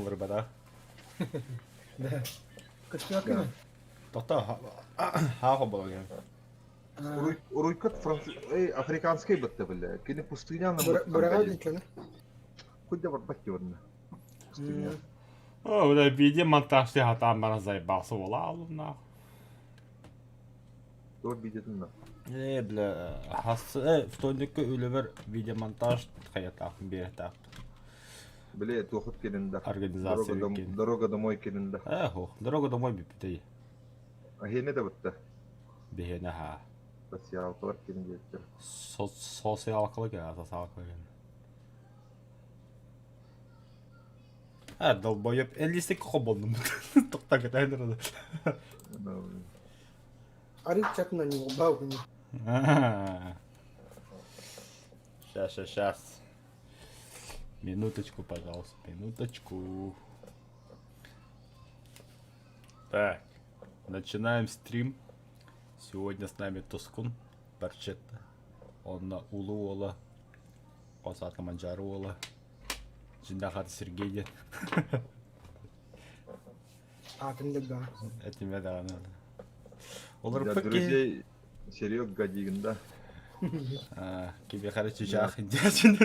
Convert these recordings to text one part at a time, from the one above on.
уларбата. Да. Көстүөккүн. Тоқта хаах бологен. Уруйкат африканский бытта бile. Кини пустыняны Быраҕа дичаны. Куда барбат диорна. Пустыня. О, бля, видео монтажты хатаан баран заебался буола алым Туох видеотун да? Э, бля, хас вторникка үлэбэр видеомонтаж хайатаахпын биэрэхтаахпын. Били туохут кэлин да. Организация кэлин. Дорога домой кэлин да. Э, ох, дорога домой бүппүтэй. Аһиэнэ да бытта. Биһиэнэ ха. Социалкалар кэлин диэттэр. Социалкалар кэлин, социалкалар кэлин. А, долбоеб, эллистик хоболнум. Тоқта кетайын тұрады. Арык чатына не убал. Сейчас, сейчас, сейчас. Минуточку, пожалуйста, минуточку. Так, начинаем стрим. Сегодня с нами Тоскун Парчетта. Он на Улу Ола, Осата Манджару Ола. Жиндахат Сергей диэн. Аатын да. Этиме даҕаны. Олор Для друзей Серег Гадигин, да. Кибе хара чучах диэчин.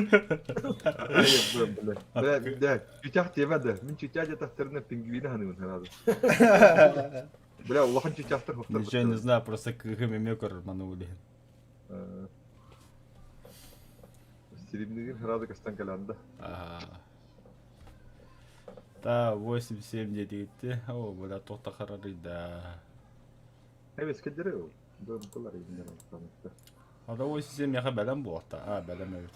Бля, бля, чучах тема да. Мин чучах жатахтарына пингвина ханыбын хараады. Бля, улахан чучахтар хоқтар. Ничего не знаю, просто кыһым эмиэ көрөр маны улиһин. Стримнигин хараады кастан кэлэнда. Та 8-7 диэтигитти. О, бля, тоқта харарыйда. Эбес кедере ол. Ада 8-7 меха бэлэм буолта. А, бэлэм эбит.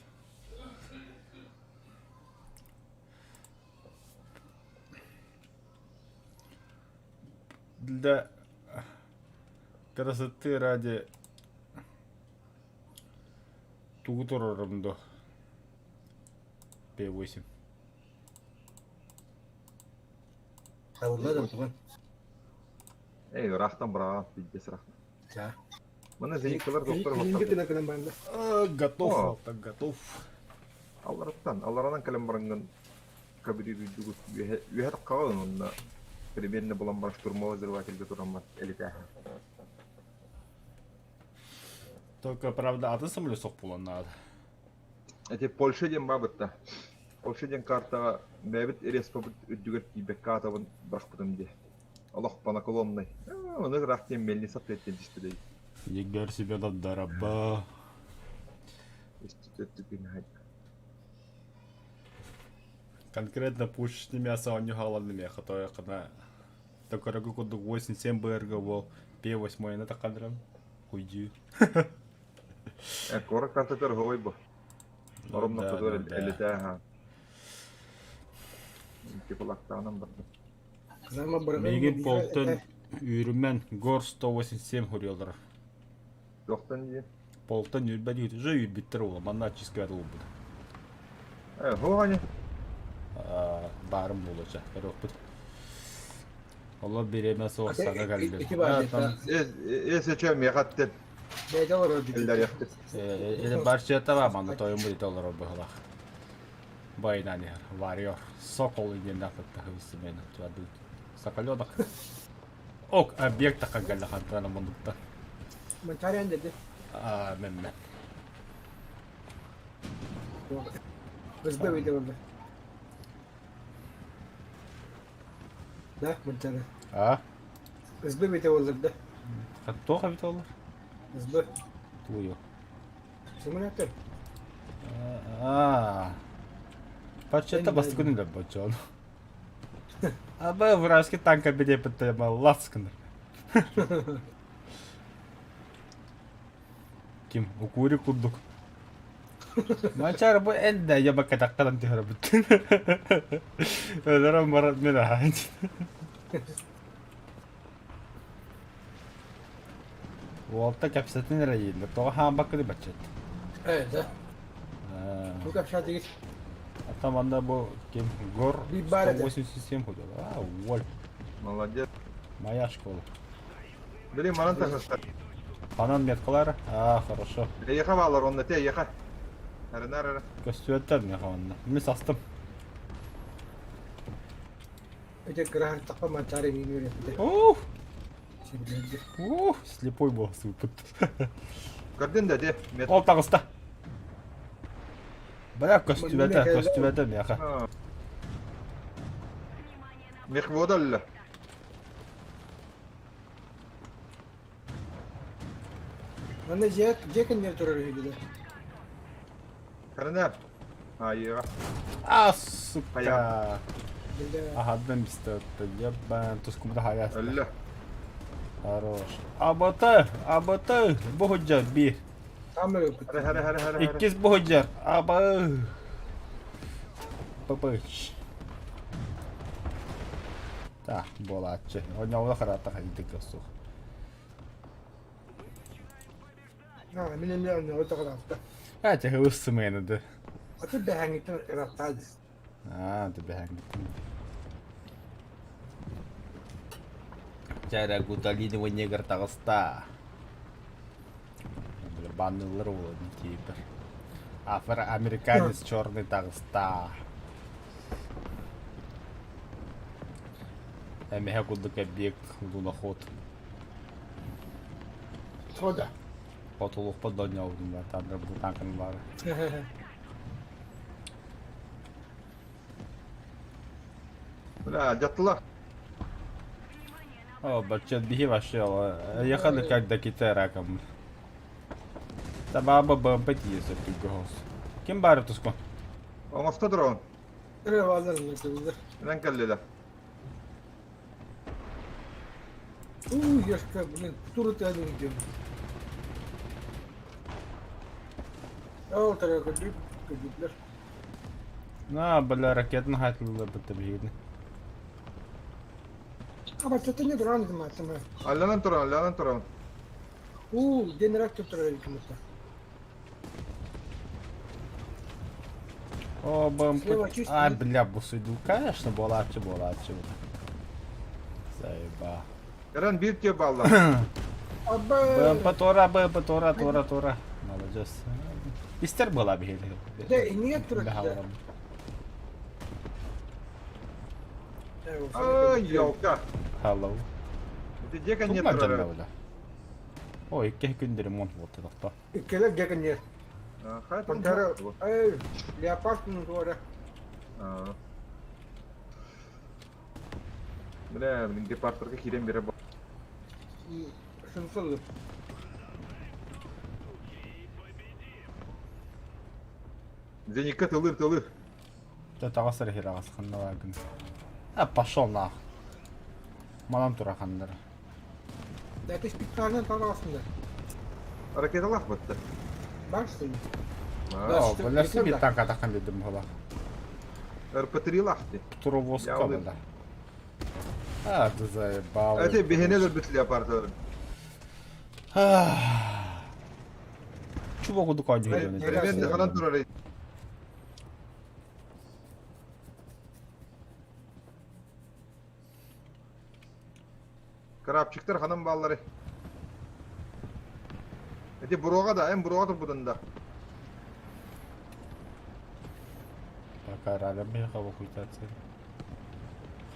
Для красоты ради тугу турарым до P8. Табылла да туган. Эй, ырахтан быраҕан, пиздец ырахтан. Да. Маны зениткалар доктор Илинги гына гынан баранда. Готов, так готов. Аллараттан, алларанан кэлэн бараҥҥын кабириирдүгүт үөһэ таххаҕын онно примерно булан баран штурмовой взрывательга тураммат элитээһэ. Только, правда, атын самолет суох буолан наада. Эти Польша диэн баабытта. Польша диэн картаҕа бэйэбит респабыт үрдүгэр тиийбэккэ аатабын бырахпытым дии. Олох по наклонной. Ону ыраах диэн мельница тыаттан түспүтэй. Егор себе дараба. Конкретно пушечное мясо он не халанны меха, то я кана Токорогу курдук 87 БРГ бол П8 на такадрам. Хуйди. Кора картатар ховой бу. Оромно кудор элитэ Типа лактаанан барда. Миигин полтон үүрүмэн гор 187 хуриолар. Туохтан дии? Полтон үүрбэ диит уже үүрбүттэр ула манна чискэ улбут. Э, хуоҕани? Баарым буолуоча, көрүөхпүт. Олор бириэмэ суох саҥа кэлбит. Ити баар Эсече миэхэттэн Бэйэтэ олорор эллэриэхтин. Или барчета ба манна тойон будет олорор быһылах. Война не Warrior. Сокол диэн ахтатта хыбысымена туадут. Соколенок. Ок, объект такагалла хантана мундукта. Манчариан dedi. А, мемме. Hızlı bir de orada. Да, Манчары. А? Hızlı bir de orada да. Туох эбит олор? Hızlı. Туйу. Simulator. А. Баччата бастыкын үлэ бочон. Аба вражеский танк обидеппит лацкыныр. Ким укури курдук. Манчар бу эн да я бакатактан түһэрбит. Өлөрөн барат мен аһаан. Уолта кэпсэтин эрэ ииллэр. Тоҕо хаамбаккыный баччат? Э, да. Бу кэпсээтигит. А там анда бу ким Гор Бибар этэ. 187 ходил. А, воль. Молодец. Моя школа. Блин, манан тахсыстар. Анан меткалар. А, хорошо. Эйиэхэ баалар онно те эйиэхэ. Арынар ара. Көстүөттэр миэхэ онно. Мин састым. Ити кыраһартахха Манчаары миин үөрэппитэ. Ух! Сибилэргэ. Ух, слепой был сыпыт. Көрдүн да, де. Мет. Ол таҕыста. Бля, көстүбэтэ, көстүбэтэ миэхэ. Мехвода өллө. Манна дьиэ дьиэ кэннигэр турар үһү дии. Ханана. Айыга. А, сука. Бля. Аһадым истэ ебан, тускумда хайаста. Өллө. Хорош. АБТ, АБТ, бу биир. Саамай ылбыт. Хара хара хара хара. Иккис бу Аба. ППч. Так, буолааччы. Онньоҕула хараата хайдык суох. А, мин эмиэ онньоҕу таҕылаатта. А, тэһэ ыс сымыйаны да. Аты бэһэҥҥиттэн ырааттаа дии. А, ты бэһэҥҥиттэн. Чара гуталиновый негр таҕыста. Бля, баннылар ол тиипер. Афроамериканец черный таҕыста. Эмэһэ курдук объект луноход. Сода. Хотулуохпут донньообутум бар, тандыр бу танканы бары. Бля, дьаттылар. О, бачча биһи вообще ехали как до Китая раком. Табаба БМП тиийэ сөп голос. Ким бары туску? Оҥосто дрон. Эрэ баалар мыкыллар. Нэн кэллилэр. Уу, ешка, блин, туру тыаны идем. Ол тара көрдүк, көрдүклэр. На, бля, ракетаны хайтылы бітті биһигини. А баччата не дрон гымаатым. Алланан туран, алланан туран. Уу, генератор турар кимата. О, БМП. Слева чисто, А, нет? бля, бусуйду. Конечно, буолааччы, буолааччы. Заеба. Эрэн биир тиэ баалла. Аба. БМП тора, БМП тора, тора, тора. Молодец. Истер была биһиги. Да, нет турар. Ай, елка. Hello. Ити дьиэ кэннигэр Тугма турар. дьанна Ой, икки күн ремонт вот это. Иккилэр дьэкиннер. Хайа Пантера, эй, леопард туора. Бля, мин гепардтарга киирэн биэрэ Сымсылы. Зеникка тылыр тылыр. Да таҕас эрэ аҕас ханналаагын. А, пошел нах. Манан тура ханнара. Да это специально тарасында. Ракеталах бытты. Барсын. О, бля, себе танк атахан дедим була. РП-3 лахты. Туровозка Я бля. А, ты заебал. Эти бихенелер бүт леопардларын. Чубо кудук ойнуу Мен ханан турар. Крапчиктар ханан баллары. Эти буруга да, эм буруга турбудун да. Пока рада беха хуйтаться.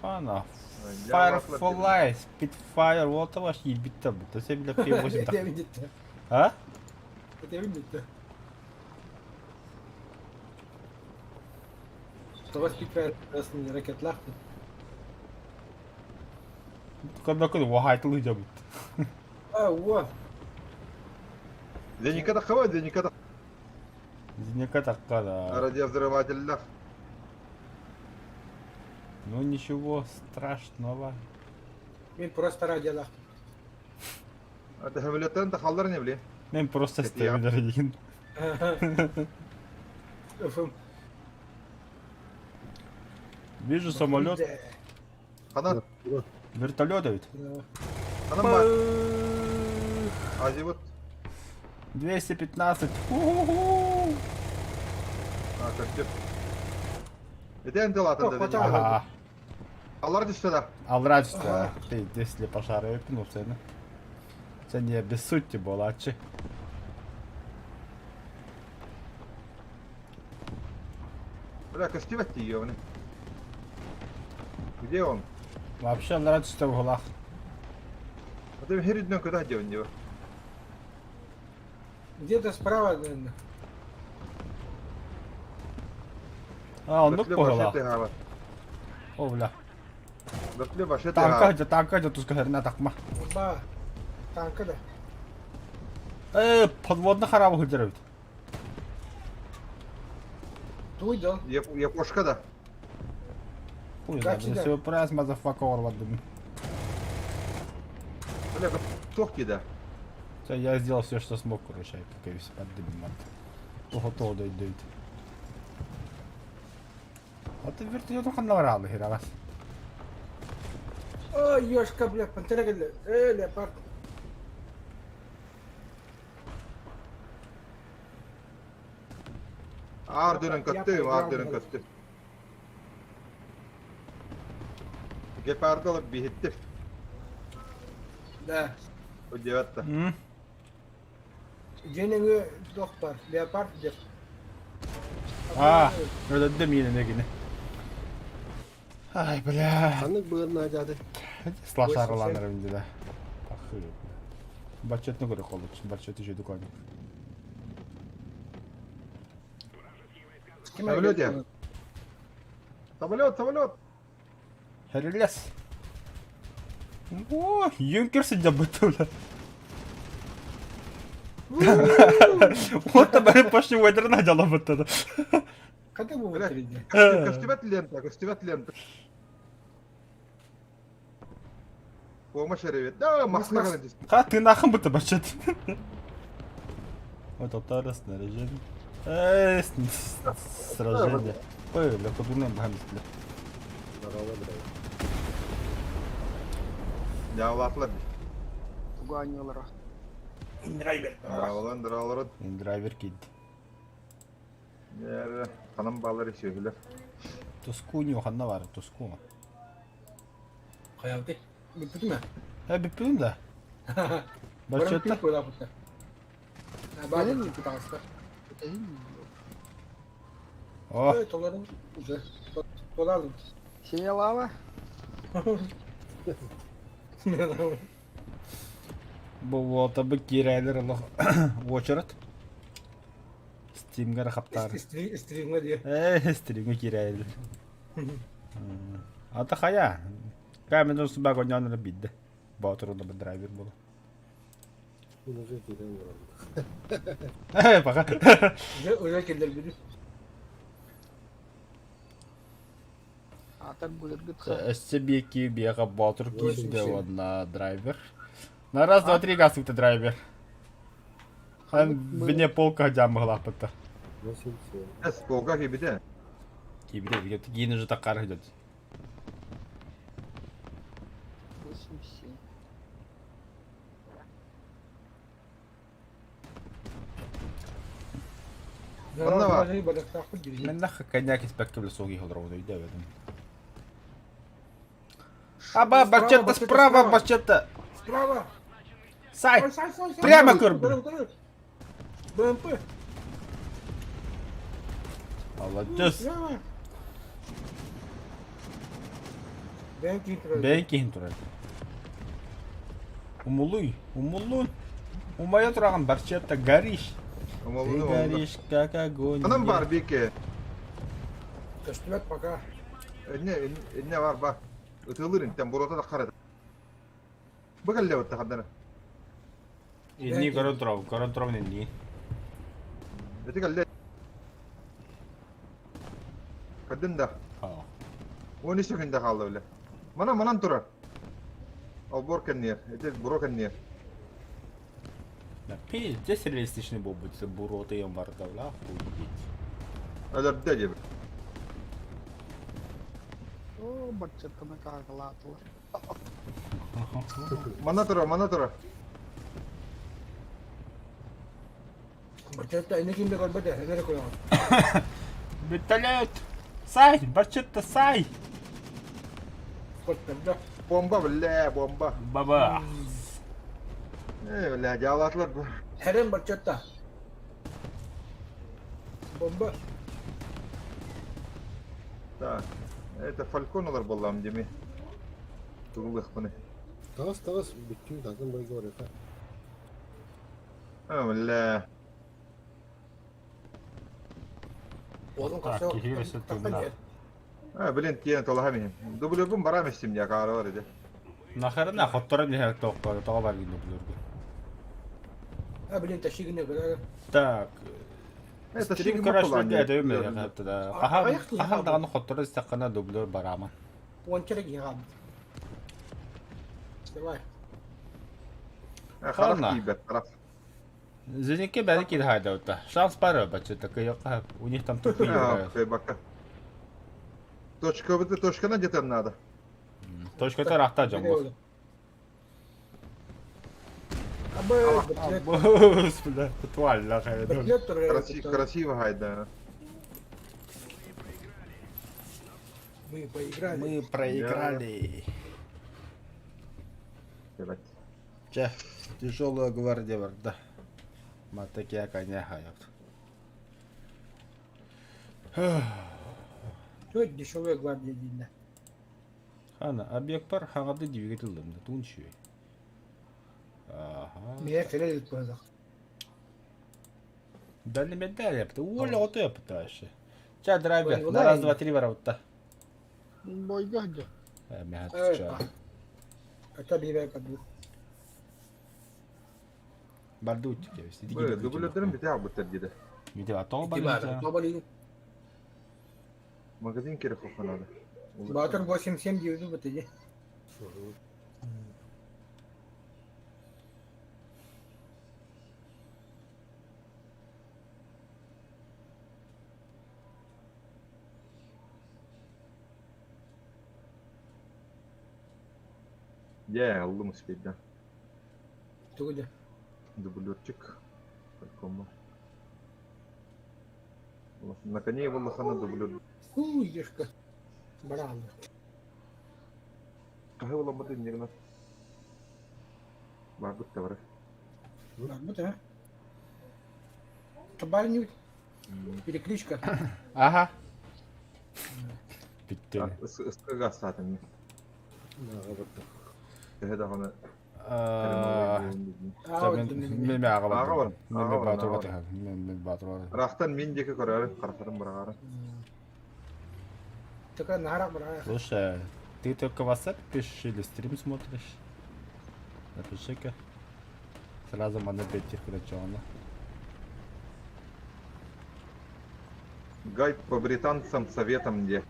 Хана. Firefly, Spitfire, вот ваш ебит-то, будто себе бля П8 Это видит. А? Это видит. Тоҕо спикер ракетлаах. Когда куда вахайтылы жабыт. А, во. Зеника да хава, зеника да. Зеника такка да. Радиовзрыватель. Ну ничего страшного. Мен просто радиолаах. Это хамилеттен да халлар не били. Мен просто Это стемилер деген. Өфüm. Вижу самолет. Ханан, Вертолет ведь. ханан бар. Ази вот. 215. Ху-ху-ху. А, как Это энтелатын да. О, Ага. Аллар түсті да. Алрач да. Ты если пожары ну цены. Це не обессудьте буолааччы. Бля, костюм ёбаный. Где он? Вообще аллара түстэ быһылаах. Это хер үрдүнэн көтө сылдьабын дии. Где-то справа, наверное. А, оннук Вертолет вообще быһылаах. тыаһаабат. О, бля. Вертолет вообще Танка тыаһаабат. сылдьа, танка сылдьа туска херина такма. Ба, танка да. Э, подводный хараабы сылдьар эбит. Туй да. Япошка да. Хуй знает, Как всегда. сюрприз, мазафака орвадым. Бля, туох кида. Все, я сделал все, что смог, короче, как и все поддымим от. Того дойдет. А ты вертолетом ханна бараалы хирагас. Ой, ёшка, бля, пантера кэллэ. Э, леопард. Аар дөрөн көттү, аар дөрөн көттү. Гепарды алып биһиттир. Да. Удиватта. Дьиэ туох баар, леопард диэн. А, өлөрдө миин эмегини. Ай, бля. Ханнык быһын наадьааты? Слашарыланар да. Бачетны көрө колуч, бачет еще дукан. Самолет я. Самолет, самолет. Херелес. О, юнкер сидя бытыла. Вот бары пошли ведерна дала бытыла. Когда вы вытрите? Көстүбэт лента, көстүбэт лента. Помощь ревет. Да, Москва здесь. Ха, ты нахам быты бачет. Вот это снаряжение. Эй, сражение. Ой, бля, кудуны бахамистли. Дьаалаатылар. Тугу анньыылара. Драалан, драаларын. Драйвер кид. Ханам баллар сүһүлэр. Туску не ханна бар, туску. Хайалты. Бүппүт мэ? Э, бүппүн да. Бачетта. Баарын пытался. О, Толарын уже. Толарын. Синяя лава. бу вот бы кирәлер алох очерет. Стимгер хаптар. Стримга дии. Э, стримге кирәлер. Ата хая. Камен субага оняныр бидде. Батыр да драйвер була. Уже киирэн олорон. Э, пока. Уже уже кэллэр бүдү. Атар былыргыт Эссе бега батыр кирде на драйвер. На раз, два, три газ это драйвер. Хан вне полка жамы лапыта. 8-7. Эс, полка кибите. Кибде, кийин уже такар идет. 8-7. Манна бар. Мен нахы коньяк испекке биле соги холдор үйдө бедим. Аба, бачетта справа, бачетта. Справа. Сай. Прямо көр. БМП. Молодец. Бэйн киин турар. Бэйн киин турар. Умулуй, умулун. Умая тураган барчетта горишь. Ты горишь, как огонь. Анам бар бике. Көстүбэт пока. Энне, энне бар ба. Ытылыр интен бурота да карады. Бу кэллэ бытта хаддара. Инни көрөн турабын, көрөн турабын инни. Эти кэллэ. Кадын да. А. Он иши күндә калды биле. Мана манан турар. Албор кеннер, эти буро кеннер. Да, пиздец реалистичный был бы, буроты ем бардавла, охуеть. Өлөрдө дип. О, бачеттаны каагалаатылар. Мана турар, мана турар. Бачетта эне кимде көрбөтө, эне көрөҕүн. Вертолет! Сай! Барчетта, сай! Көттөрдө. Бомба бля, бомба. Баба! Э, бля, дьаалаатылар бу. Хэрэн бачетта. Бомба. Так. Это фальконалар боллам деми. Тугулыахпыный? Таҕыс, таҕыс, бүттүү атын бойга барыаха. А, бля. Уолун Так, көрсө. киһи өссө тыыннаах. А, блин, тиэн толаһам иһин. Дублербун барам истим дия каара бар иде. Нахарына хотторон иһэр тоқпа тоҕо бар гин дублерга. А, блин, тащигіне көрөр. Так, Это стрим шигма көрөшлөргө кулаан. эдэбим эрэхэ Хаһан Аяқ киһи хаһан хаалбыт. даҕаны хотторо истэххинэ дублер барааман. Уонча эрэ киһи хаалбыт. Давай. Харах Ханна. тиийбэт, харах. Зенитке бэри киһи хайдабыта. Шанс баар бачча такыйыахха у них там тупые А, играют. бака. Точка, точкана где-то надо. Точката рахта дьоммут. Абы, бэтлет, Господи, буквально хайда. бэтлет турар. Красиво, красиво хайда. Мы поиграли. Мы проиграли. Ебать. Чэ, тяжелая гвардия барда. Матакия коня хайот. Что это дешевая гвардия видно? Хана, объект пар хагады двигатель да тунчи. Ага. Меня филе глазах. Да не медали, оля вот я пытаюсь. Ча, драйвер, Ой, на раз, два, три ворота. Бойга где? Мягко. Это бивай подвох. Бардутик, Дублердерин бите албыттар диде. Видео, а то Тобали. Магазин керек надо. Батыр 8-7 девять вот иди. Я аллым успеть, да. Тугуда. Дублерчик. Такому. На коне его лохана дублер. Фу, ешка. Баран. Кахы оламады нерна. Барбыт тавары. Барбыт, а? Табарню. Перекличка. Ага. Бүттүн. Ыскыга саатым. Төһө даҕаны Мен аҕа Аҕа бар. Мен Аҕа бар, баатыр аҕа бар. батыр. Мен баатыр бар. Рахтан мин диэки көрөөрү, харахтарын быраҕаары. Такая нарах бараа. Слушай, ты только WhatsApp пишешь или стрим смотришь? Напиши-ка. Сразу маны беттих куда Гайд по британцам советом где.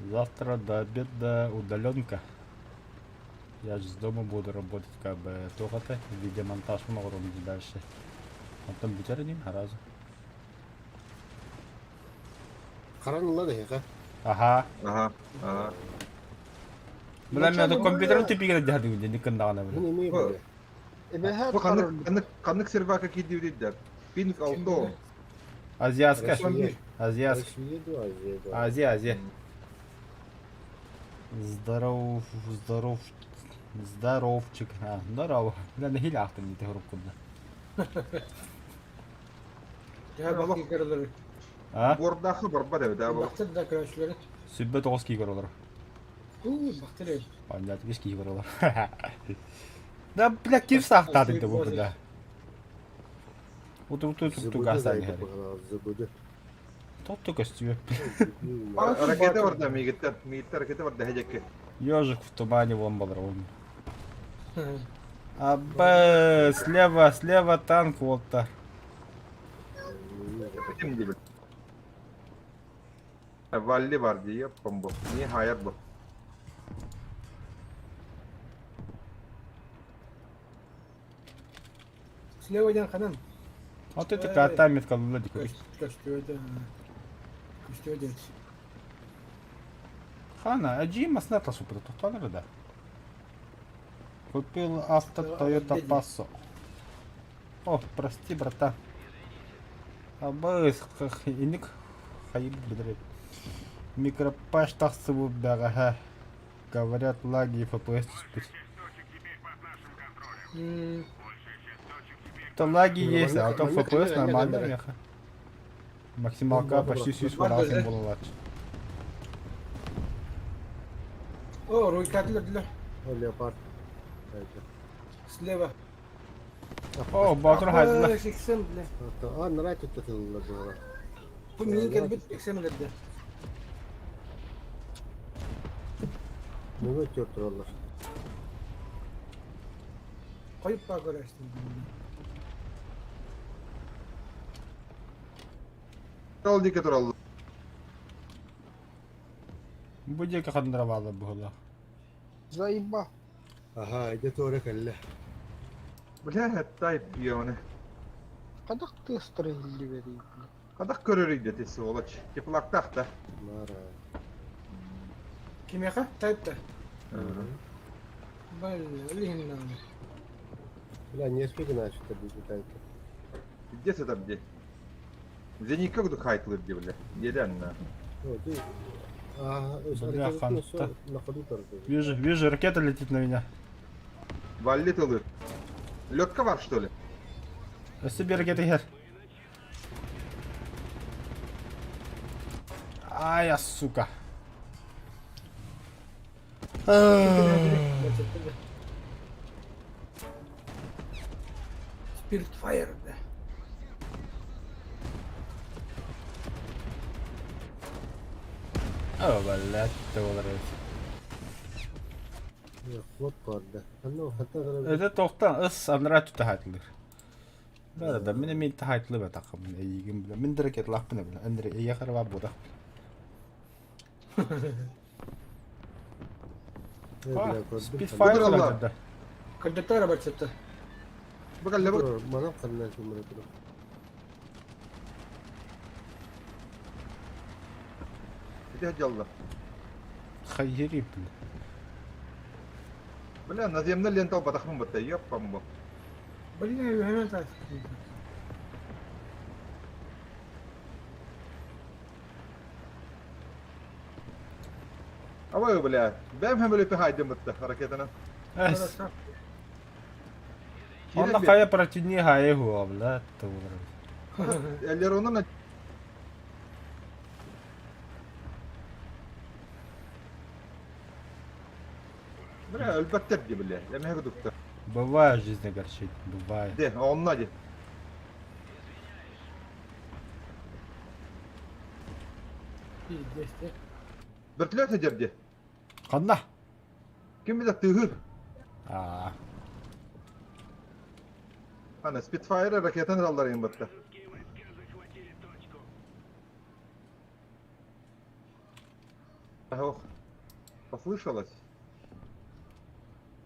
Завтра до обеда удаленка. Я же с дома буду работать как бы только-то, видеомонтаж много дальше. Потом бүтериним разу. Харан ылла да Ага. Ага, ага. Бля, мен компьютер тупигер дядю, не кандана, бля. Мин эмиэ бile. Эбэһээт Бу ханнык харар. ханнык ханнык сервака киирдибит Пинг алто. Азиатская. Россия. Азиатская. Россия да, Азия да. Азия, Азия. Здоров, здоров, здоровчик. А, здорово. Бля, нахили ахтан не ты группу. Я бахты көрөлөр. А? Бордахы барба деп да бу. Бахты да көрөчүлөр. Сүббэ тоҕус кии көрөлөр. У, бахты эле. Понятно, бес кии көрөлөр. Да, бля, ким саахтаатын да бу, бля. Уту Зыбыды тугасан зайда хери. быһалаах, зыбыды. Тотту көстүбэ. Ракета барда мигиттер, мигиттер ракета барда хежекке. Ежик в тумане вон был ровно. Аб, слева, слева танк вот так. Ким диби. Валли бар дие помбо. Не хайр бу. Слева ден ханан. Вот это кота метка лула Көстүөдө. Көстүөдө. Хана, а Джима снята супер, тут да. Купил авто Toyota Passo. О, прости, братан. Абы, иник хайып бедрет. Микропаш тахсыбы бәғаһа. Говорят, лаги и FPS түспүт. То лаги есть, а то FPS нормально меха. Максималка почти сүүс барасын буолалааччы. О, руйкатылар дилер. О, леопард. Слева. О, Боотур хайдылар. Сексен, бля. А, нара туттатыллар буолар. Бу мин кэлбит сексен өлөрдө. Мөҥө түөрт тураллар. Хойуп баа көрөөстүм. Ол диэки тураллар. Бу диэки ханнара бааллар быһыылаах. Заеба. Аха, ити туора кэллэ. Бля, тай пьяны. Хайдах тыастара иһиллибэтий, бля? Хайдах көрөрүй да ти сволочь. Теплактаах да. Мара. Кимиэхэ? Тайпта. Бля, илиһин Бля, несколько начато будет тайка. Где сытар дии. Зенитка кудук хайтылыр дии бля. Иэдээн на. А, Бля, ханта. на ходу торгует. Вижу, вижу, ракета летит на меня. Валли тылыр. Лётка бар что ли? Өссө биир ракета иһэр. Ай, сука. Spirit Fire да. О, блядь, буолар эбит. Флот баар да. Ханна ханна Это тохтан ыс анараа тута хаайтылыр. Да, да, мин эмиэ таһаайтылы батахым. Эйигин бля. Мин ракеталаахпын бля. Андрей, эйиэхэ харабаа буотах. Spitfire Бу да. Кандидаттара барсатта. Бу кэллэ бу. Манан ханна суммара турар. Ити дьалла. Хайери, бля. Бля, наземный лента батахмын бытта. Ёппам бу. Бля, үһэнэн таас. Абай бля. Бэм хэм өлөпө хайдым бытта ракетаны. Эс. Онно хайа противни хайа хуа, бля, буолар. Эллеронун Бля, өлбөттөр ди бля. Эмэһэ кудукта. Бывает в жизни горчит, бывает. Де, онна ди. Пиздец. Вертолет сылдьар ди. Ханна? Ким билэр тыыһыр. Аа. Ана Spitfire ракетаны алларайын бытта. Ох, послышалось.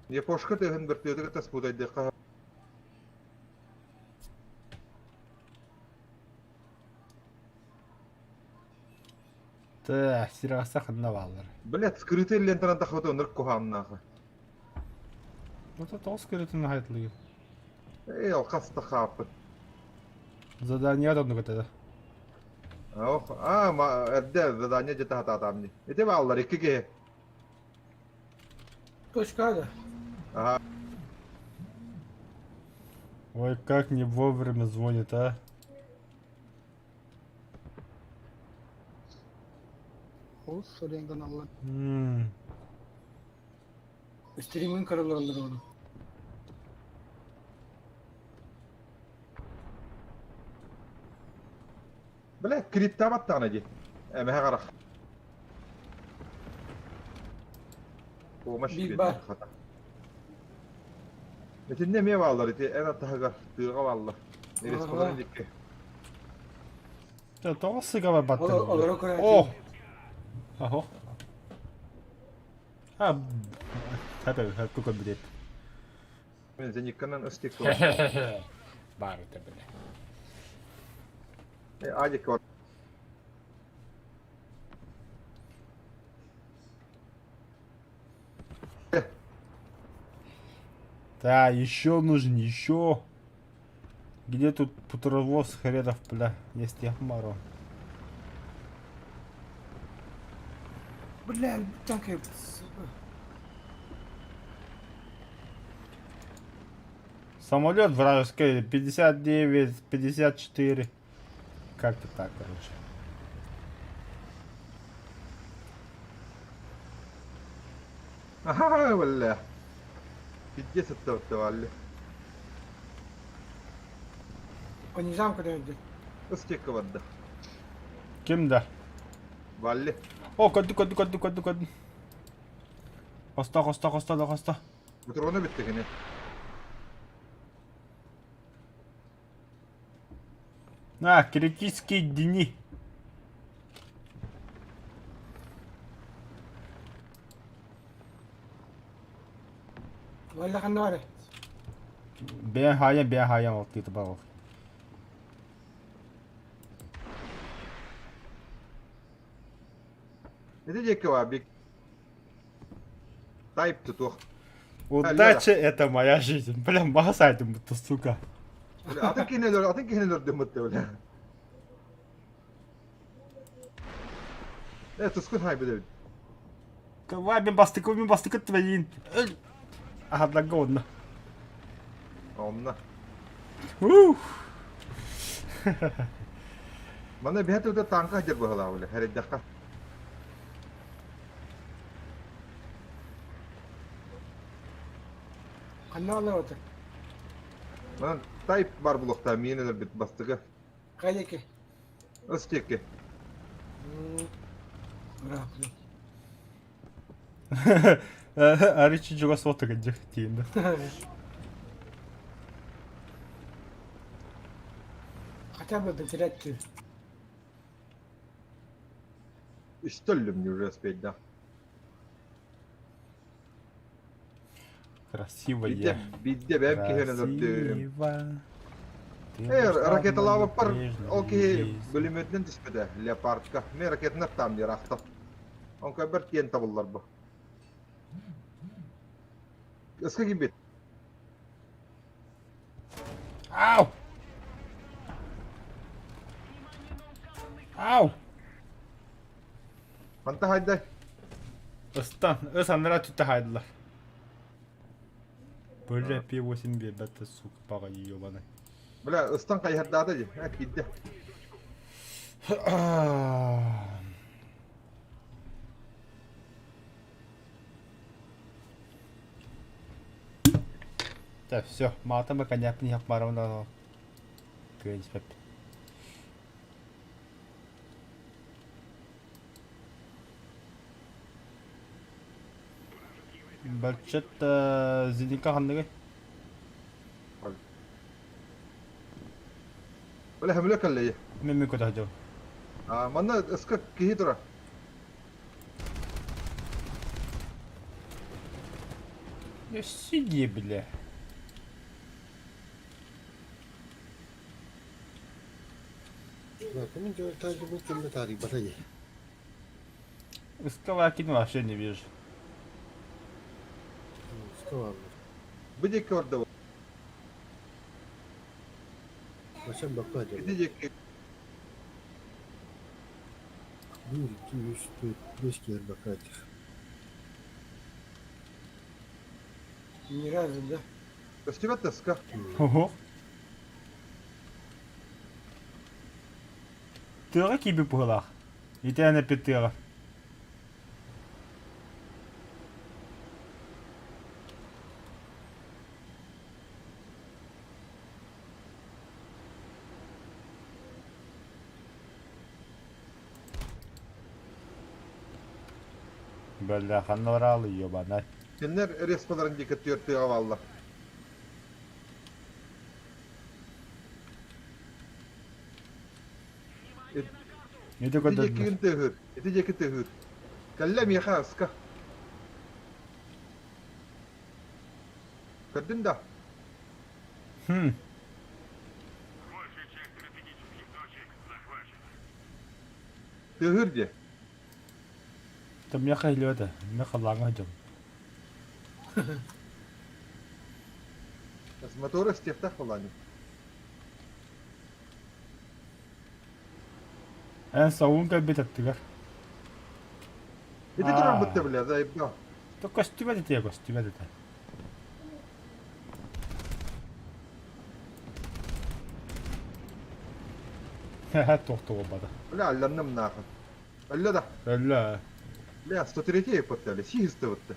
Япошка тыһын вертолеты кытта спутайдыхха. Та, сираса ханна бааллар. Блядь, скрытый лентанан тахыбыта ынырык куһааннаахы. Вот это тоҕус көрөтүн хаайтылыгын. Эй, алхас тахааппыт. Задание оннук этэ. Ох, а, ма, эрдэ задание дьэ таһатаатаам дии. Ити бааллар икки киһи. Точка да. Ага. Ой, как не вовремя звонит, а? Олус сорен гыналлар. М. Стримин караларында оны. Бля, криптабаттаҕына дии. Эмэһэ харах. Помощь Биир баар. хата. Итиннэ эмиэ бааллар ити эн аттаһыгар тыаҕа бааллар. Респаларын дикки. Та тоҕус сыга барбаттар. Олоро көрөөчү. О! Аһо. А, хапа хапа көбүреп. Мен зеникканан ыстык Баар это бля. Адик бар. Да, еще нужен, еще. Где тут путровоз хренов, бля, есть я маро. Бля, танк Самолет вражеский 59, 54. Как-то так, короче. Аха, бля. Пиздец оттавали. Понижам куда-нибудь. Ыстека барда. Ким да? Валли. О, көрдүк, көрдүк, көрдүк, көрдүк, көрдүм. Хосто, хосто, хосто, да хосто. Патрона бүттэ кини. На, критические дни. Валли ханна бары. Бэйэн хаайан, бэйэн хаайан ол тыыта бар ол. Ити диэки баар бик. Тайп тутуох. Удача это моя жизнь. Бля, мага сайтым бутта, сука. Атын киһини атын киһини өлөрдүм бутта бля. Э, тускун хай билэбит. Давай, мен бастыкы, мен бастыкы твоин. Аһадларга онно. Онно. Ух. Манна биһэ тылда тааҥка сылдьар быһалаах бile, эрэйдэххэ. Ханна олорото? Манан тайп бар булуохтаа миин өлөрбүт бастыкы. Хайа Ыс диэки. Ырааппын. Арычы чугас отыгын дьэ тиийдэ. Хотя бы потерять Үстэ өллүм уже успеть да. Красивая. Биирдэ биирдэ бэйэм киһини өлөрдүм. Красиво. Ты Э, вошла в ракеталаабыппар мою прежнюю ол киһи жизнь. бүлүмүөтүнэн түспүтэ, леопардка. Мин ракетаны аттаам диир ахтан. Онко бэрт тиэн табыллар бу. Ыска киирбит. Ау! Ау! Манта хайдай. Ыстан, ыс анараа түттэ хаайдылар. Бля, P8 биэрбэт сука баҕайы ебаный. Бля, ыстан хайыһардаата дии. Э, киирдэ. Так, все, маатан коньякпын иһэх барабын да кыайан испэппин. Баччат Зеника ханныгый? Бля, хөмүлэ кэллэйи. Мен мен көтө сылдьабын. Манна ыска киһи турар. Сиди, бля. Мин дьэ ким да таарыйбата дии. Ыскалакин вообще не вижу. Ыска Бу диэки ордо. Бачан бакка дьэ. Ити диэки 1, 2, 3, 4, 5 киһи бакка дьэ. Ни разу, да? Көстүбэт да ыска. Ого. Тыаҕа киирбит быһыылаах. Итиэнэ эппит тыаҕа. Бля, ханна бараалы, ебанай. Кинилэр респаларын диэки түөрт тыаҕа бааллар. Ити Ити көрдөрдүлэр. диэкигин тыаһыыр. Ити диэки тыаһыыр. Кэллэ миэхэ ыска. Көрдүн да? Хм. Тыаһыыр дии. Там миэхэ иһиллибэт ээ. Миэхэ халлааҥҥа сылдьабын. Мотора истиэхтээх буоллаҕа Эн сауын кэлбит аттыгар. Ити турар бытта бля, заебал. То көстүбэт этэ, көстүбэт этэ. Туох да буолбата. Бля, алланным нахуй. Өллө да. Өллө. Бля, 103 подтали, сиһистыбытты.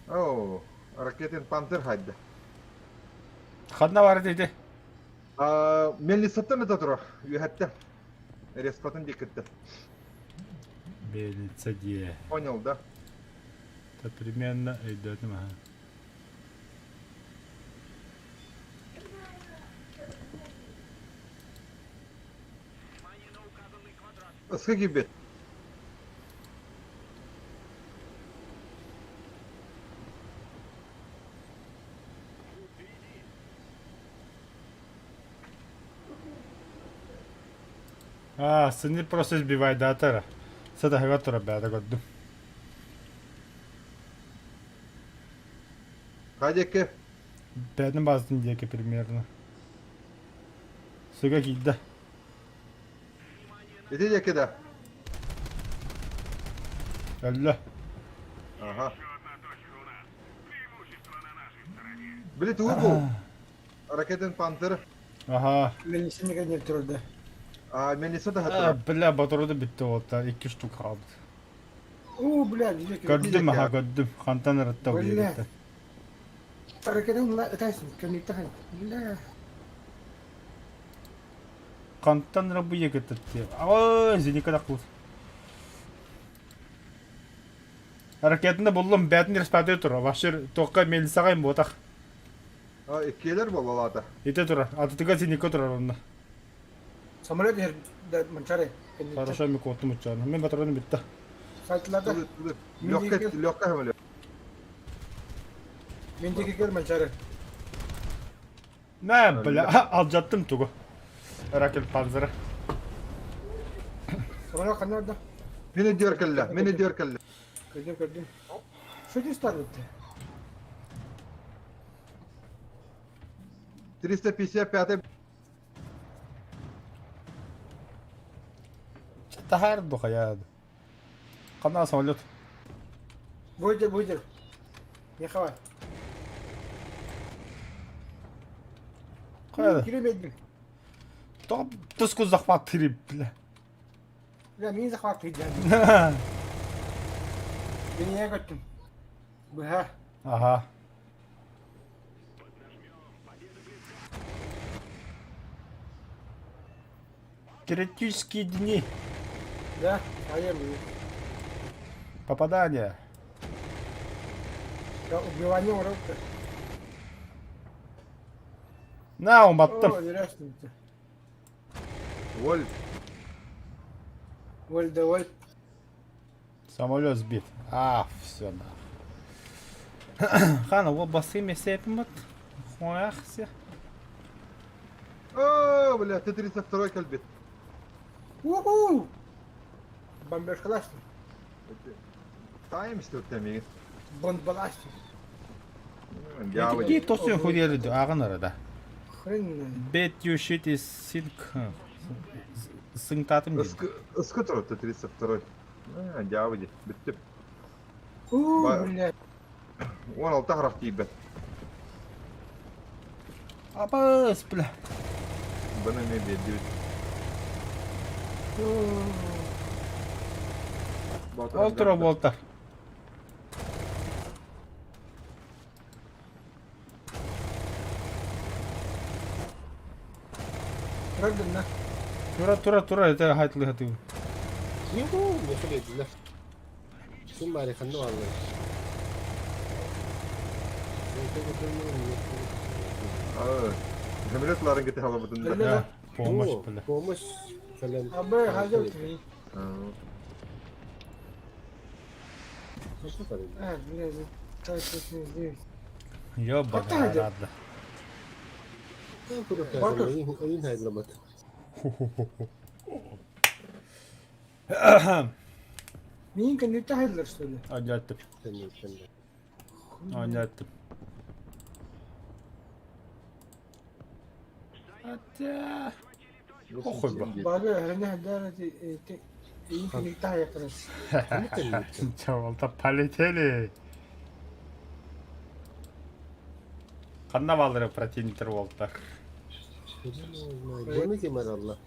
Оо, ракетин пантер хайда. Ханна бар ити? Мельницаттан это турар, үөһэттэн. Респатын диэкиттэн. Мельница дии. Понял, да? Это примерно өйдөөтүм аха. Ыска киирбит. А, сыны просто сбивай датара. Сатаһыга турар бэйэтэ көрдүм. Хадеке. Бэйэтин базатын диэки примерно. Сыга киирдэ. Ити диэки да. Өллө. Ага. Били тугу бу? Ракетин пантер. Аха. Мельницаны кэннигэр турар да. А, мельница да А, хатырар. бля, батарея бүттэ уолаттар. Икки штук хаалбыт. Оо, бля, дьиэ Көрдүм, аха, Билек көрдүм. Хантан ырытта Бля. билиэттэ. Ракетын ытайсың, көннүктэ Бля. Хантан рабы кытты. Ой, зеника да кут. Ракетаны буллум, бәтин респаты тура. Вообще, тоққа мельницаға ботах. А, иккиэлэр буолалаата. Ите тура. Атытыга зеника турар онно. Самолет иһэр да манчары. Хорошо, мен куоттум уччааны. Мен патроным бүтті. Сайтыларда Легкая, легкая самолет. мен диэки көр манчары. Нә, бля, алдьаттым тугу. Ракет панзера. Самолет ханна да. Мин өйдүөр кэллэ, мин өйдүөр кэллэ. Көрдүм көрдүм. Что здесь старый-то? 355 Тахар духая. Ханна самолет. Выйди, выйди. Не хавай. Хайда. Кире Топ туску захват три, бля. Бля, мин захват иди. Мин я көттүм. Быһа. Ага. Критические дни. Да, а я Попадание. Я убивание урока. На, уматтым. О, здравствуйте. Воль. Воль да воль. Самолет сбит. А, все на. Хана, вот басы месепимат. Хуяхся. О, бля, Т-32 кэлбит. Уху! Бомбежкаластын. Тайм истүртэ мигин. Бомбаластын. Дьявол. Какие тосын хуели ағын арада. Хрен. Bet you shit is sink. Сынктатым дейді. Ысқы тұр, Т-32. Дьявол, бүттіп. У, бля. 16 харах тиийбэт. Абас, бля. Бұны мен бердібіт. Ол тура болтар. Правда, на. Тура, тура, тура, это хайтылы хатыы. Юху, не хлеб, Ким баары ханна бааллар? Самолетларын кете халабытында. Да, помощь, бля. Помощь кэлэн. Абы, хазыр ти. А, бля, так не здесь. Ёбаная рада. Ойын хайдламат. Минька не тайлер, что ли? Анятып. Анятып. Ата. Похуй ба. Бага, хрена, да, ты Минька не тайлер. Чавалта полетели. Ханна балдыры противниктер болтар. Хрен его знает. Буону ким аралла?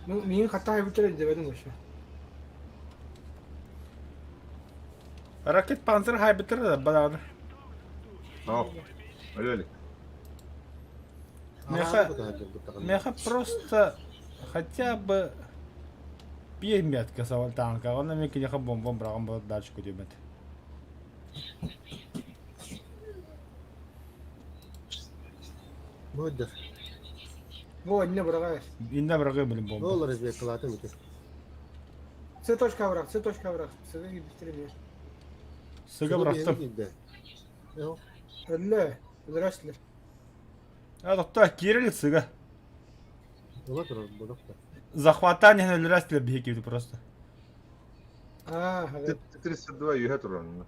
Ну, миигин хатаа бүтэр өйдөбөтүм вообще. Ракет панцир хайбытыр да бадаҕаны. О, өлө Меха, меха просто хотя бы биир метка савал танка, онно мен киниэхэ бомбам быраҕан баран дальше көтүөм этэ. Буойдар. Бу инне быраҕай. Инна быраҕыам билим бомба. Ол разведкалаатым ити. С точка бырах, С точка бырах. Сыга киирбиттэр эмиэ. Сыга бырахтым. Өллө, өлөрөслөр. А тохтоо киирэ илик сыга. Ыла турар бодох да. Захватан иһэн өлөрөстүлэр биһиги киирди просто. Аа, 32 үһэ турар онно.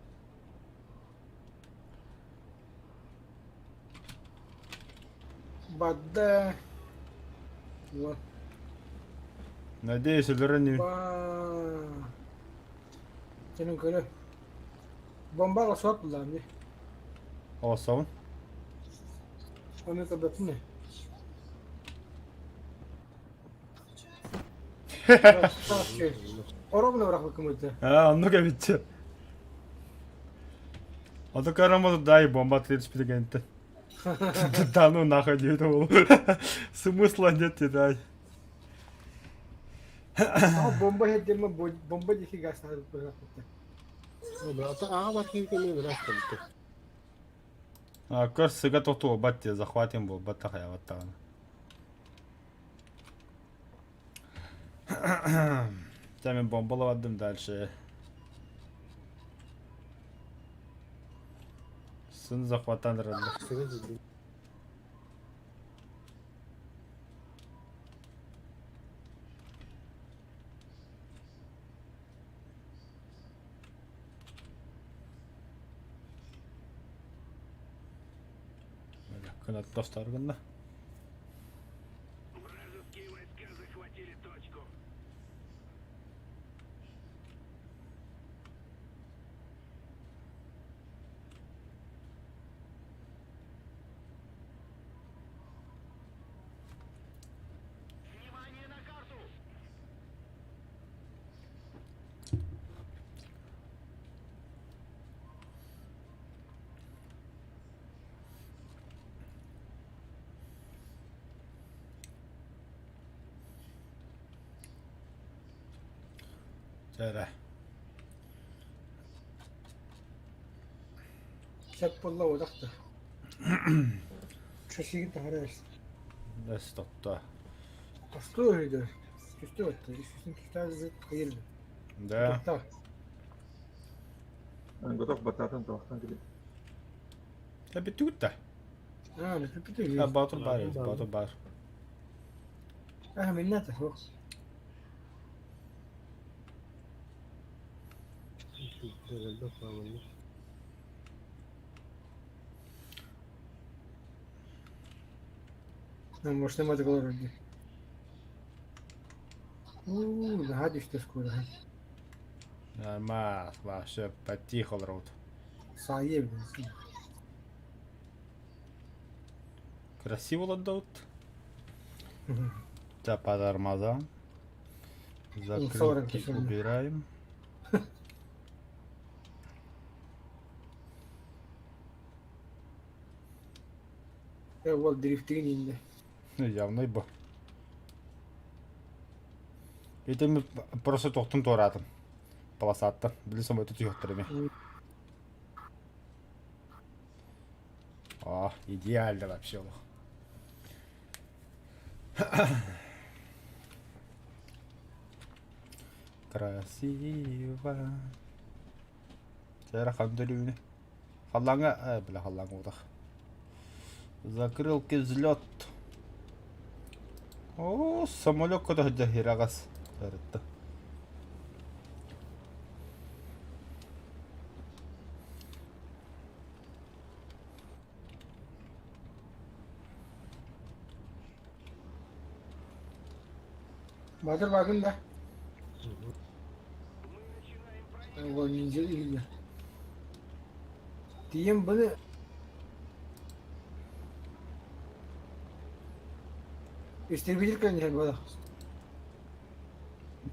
Бадда. Вот. Надеюсь, өлөрөн Ба. Сенин көрө. Бомба суох буллаҕым дии. Олоссобун. Ону көрбөппүн ээ. Оробуна бырахпыккын быйта. Аа, оннук эбитчи. Ото көрөн дай бомба түспүтэ кэнниттэн. Да ну нахуй диэбит уолу. Смысла нет дай. Бомба иһэрдэммэ бомба диэки гаастаабыт бырахпыттар. Аҕа бар киһи кэмэ быраас кэлбит. Көр сыга тохтуобат дии, захватим буолбат да хайабат даҕаны. Дьэ мин бомбалабардым дальше. Сын захватан ырыллар. Кынат тостар гынна. Вражеские войска захватили точку. Внимание на карту! Чэ эрэ. Сөп буолла уодах да. Часигин таһара берсин. Эс тотто. Тосту өйдө. Түстү өттө. Үстүн түстэ хайыр. Да. Готов бататын туохтан кили. Та бүттүгүт да. Аа, бүттү. А Батыр бар, Батыр бар. Аа, миннә та суох. Может, нема такого вроде. У, наһаа түстэ скоро. Нормас, вообще потихо олоробут. Саайа эбит. Красиво олордубут. Да, по тормозам. Закрылки убираем. Э, вот дрифтин инде. Ну, явно бо. Это мы просто тохтун туораатым. Полосаттан. Били самолету түһүөхтэрими. О, идеально вообще. Красиво. Сера хандырюны. Халлаҥа, э, бля, халлаҥа утах. Закрылки взлет. О, самолет көтө сылдьар хираҕас. Сарытта. Батыр бардым да. Ол ниндзя иһиллэр. Тиийэн быны Истребитель кэлэн иһэр буолар.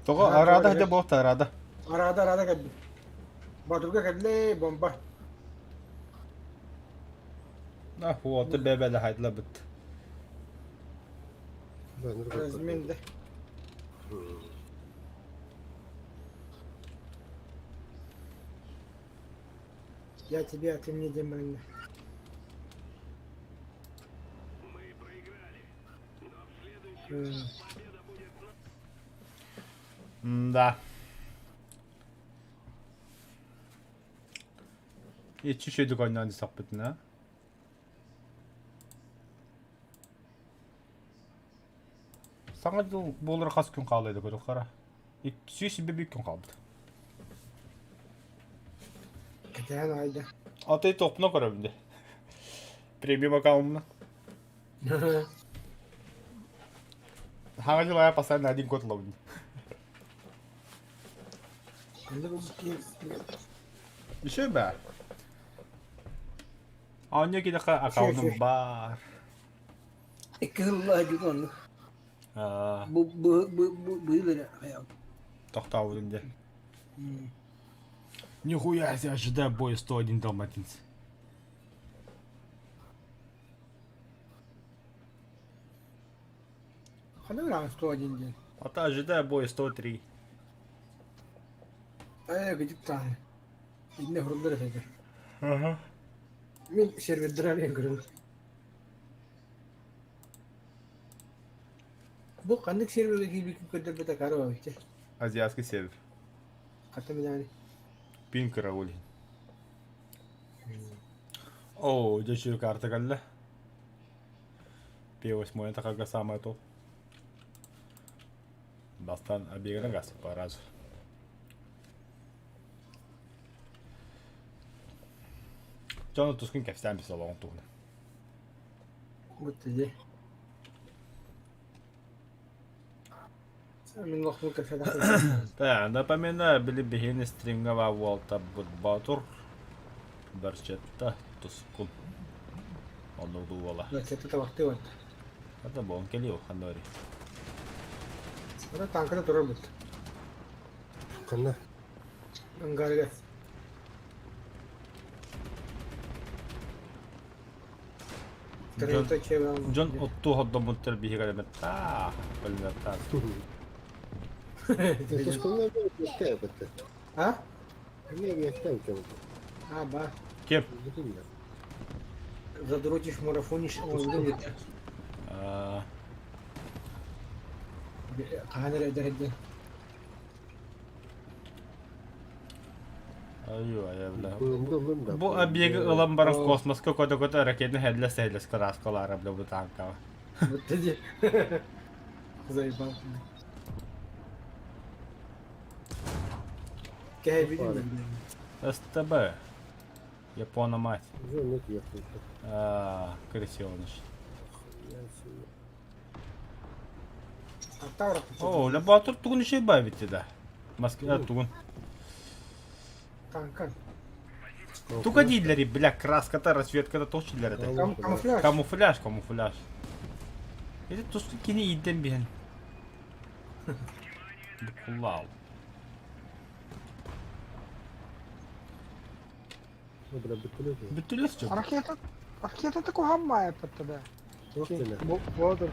Тоҕо арада хата буолта арада. Арада арада кэлбит. Батурга кэллэ бомба. А вот бэбэлэ хайдлабыт. Размен да. Я тебе, а ты мне демон. Да. Иччи үчүгэйдик оонньоон истэхпитинэ. Саҥа дьыл буолар хас күн хаалла дии көрүөххэ 201 күн хаалбыт. Кэтээн аайда. А ты тохпуна көрөбүн дии. Премиум аккаунтна. Хаҥа дьыл аайы постоянно один год ловлю. Еще баар. Оонньуу киһиэхэ аккаунум баар. Икки сыллаах дьыл оннук. Аа, Бу бу бу бу быйыл эрэ хайаан. тохтообутум дии. Нихуя себе ожидаю боя 101 далматинец. Ханна ыраан 101 диэн. А то ожидаю боя 103. Ээ, кыдьык тааны. Иннэ хуруллар этэ. Ага. Мин сервердэрэ алыйан көрөбүн. Бу ханнык сервергэ киирбиккин көрдөрбөтө карова эбит. Азиатский сервер. Хата билээри. Пин караулин. О, дьэ карта кэллэ. П8 такага самое то. Бастан обегана газ по разу. Дьону тускун кэпсээн билсэ олоҕун туһунан. Бутта дии. Мин лохму кэпсэтэхпин. Да, напоминаю, били биһини стримҥа уолтарбыт Боотур Барчетта Тускун. Оннук уола. Барчетта табахтыы барда. Это буон кэлиэ ханна барый? Ата танкада турар бут. Ханна? Ангарга. Дьон, дьон оттуу хордоммуттар биһиги элеметтаах, бөлүнэртаах. Тускулла биэккэ А? Эмиэ биэккэ эбит. А, ба. Кем? Задротишь, марафонишь, он А, Хаһан эрэ эдэр Аю, айа, бля. Бу объегы ылан баран космоска көтө-көтө ракетаны хэдлэс-хэдлэс кырааскалаара бля бу танкаҕа. Вот иди. Заебал. Кэһэйбитим СТБ. Япона мать. А, крысёныш. О, Лебатор тугун еще бавите да. Москва тугун. Танка. Туга дииллэри, бля, краската, расцветката точ дииллэр этэ. Камуфляж. Камуфляж, камуфляж. Ити туску кини иидэн биһэн. Букуллаал. Бүттүлэс дьон. Ракета, ракета куһаммай да. Бодр.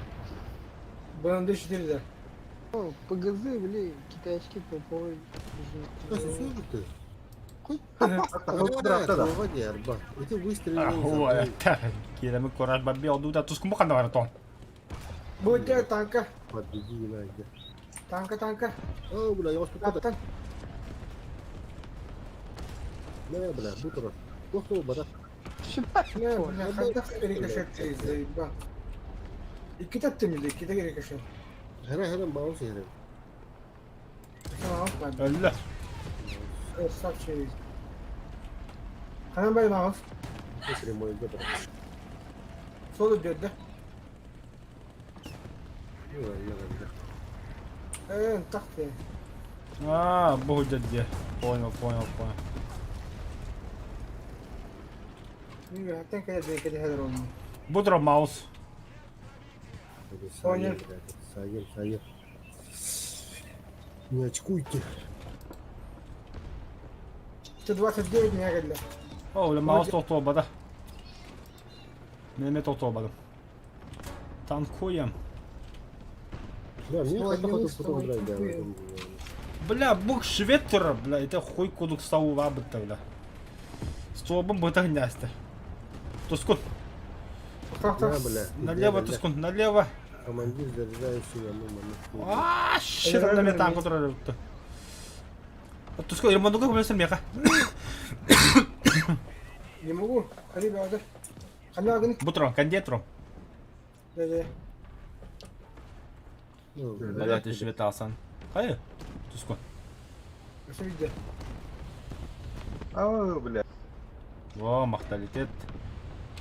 БМД-4 да. ПГЗ, били, китайский поповый. Кирэми кураж бабби олду да тускуму ханна бар тон. Бу танка. Танка, танка. О, бля, я вас Таптан. Бля, бля, бу турар. Туох туолбата. Бля, бля, хайдах рикошет заебал. Икки таптым или иккитэ рикошет. Хара хара маус хара. Маус бар. Өллө. Красавчик. Ханан бай маус. Прямой где Соло биэрдэ. Э, так ты. А, будет где. Понял, понял, понял. Мин бэһэттэн кэлэр кэлэр онно. Будро маус. Понял. Саем, саем. Не очкуйте. 129 меня кэллэ. О, бля, маус тохтуобата. Мен эмиэ тохтуобатым. Танкуем. Бля, мне Стой, хата не хоту вставай, потом брать, да, тупые. Бля, бук швед турар, бля, это хуй кудук саува бытта, бля. Столбом быта гнясты. Тускун, На, бля. налево, Тускун, налево. Командир заряжающий, ну, ману. А, щит на меня танк турар. Тускун, я могу көмөлөсөм меха. Не могу. Ребята. Ханагын. Бутрон, кондетрон. Да, да. Бля, ты швед алсан. Хайы, Тускун. Что видите? А, бля. Во, махталитет.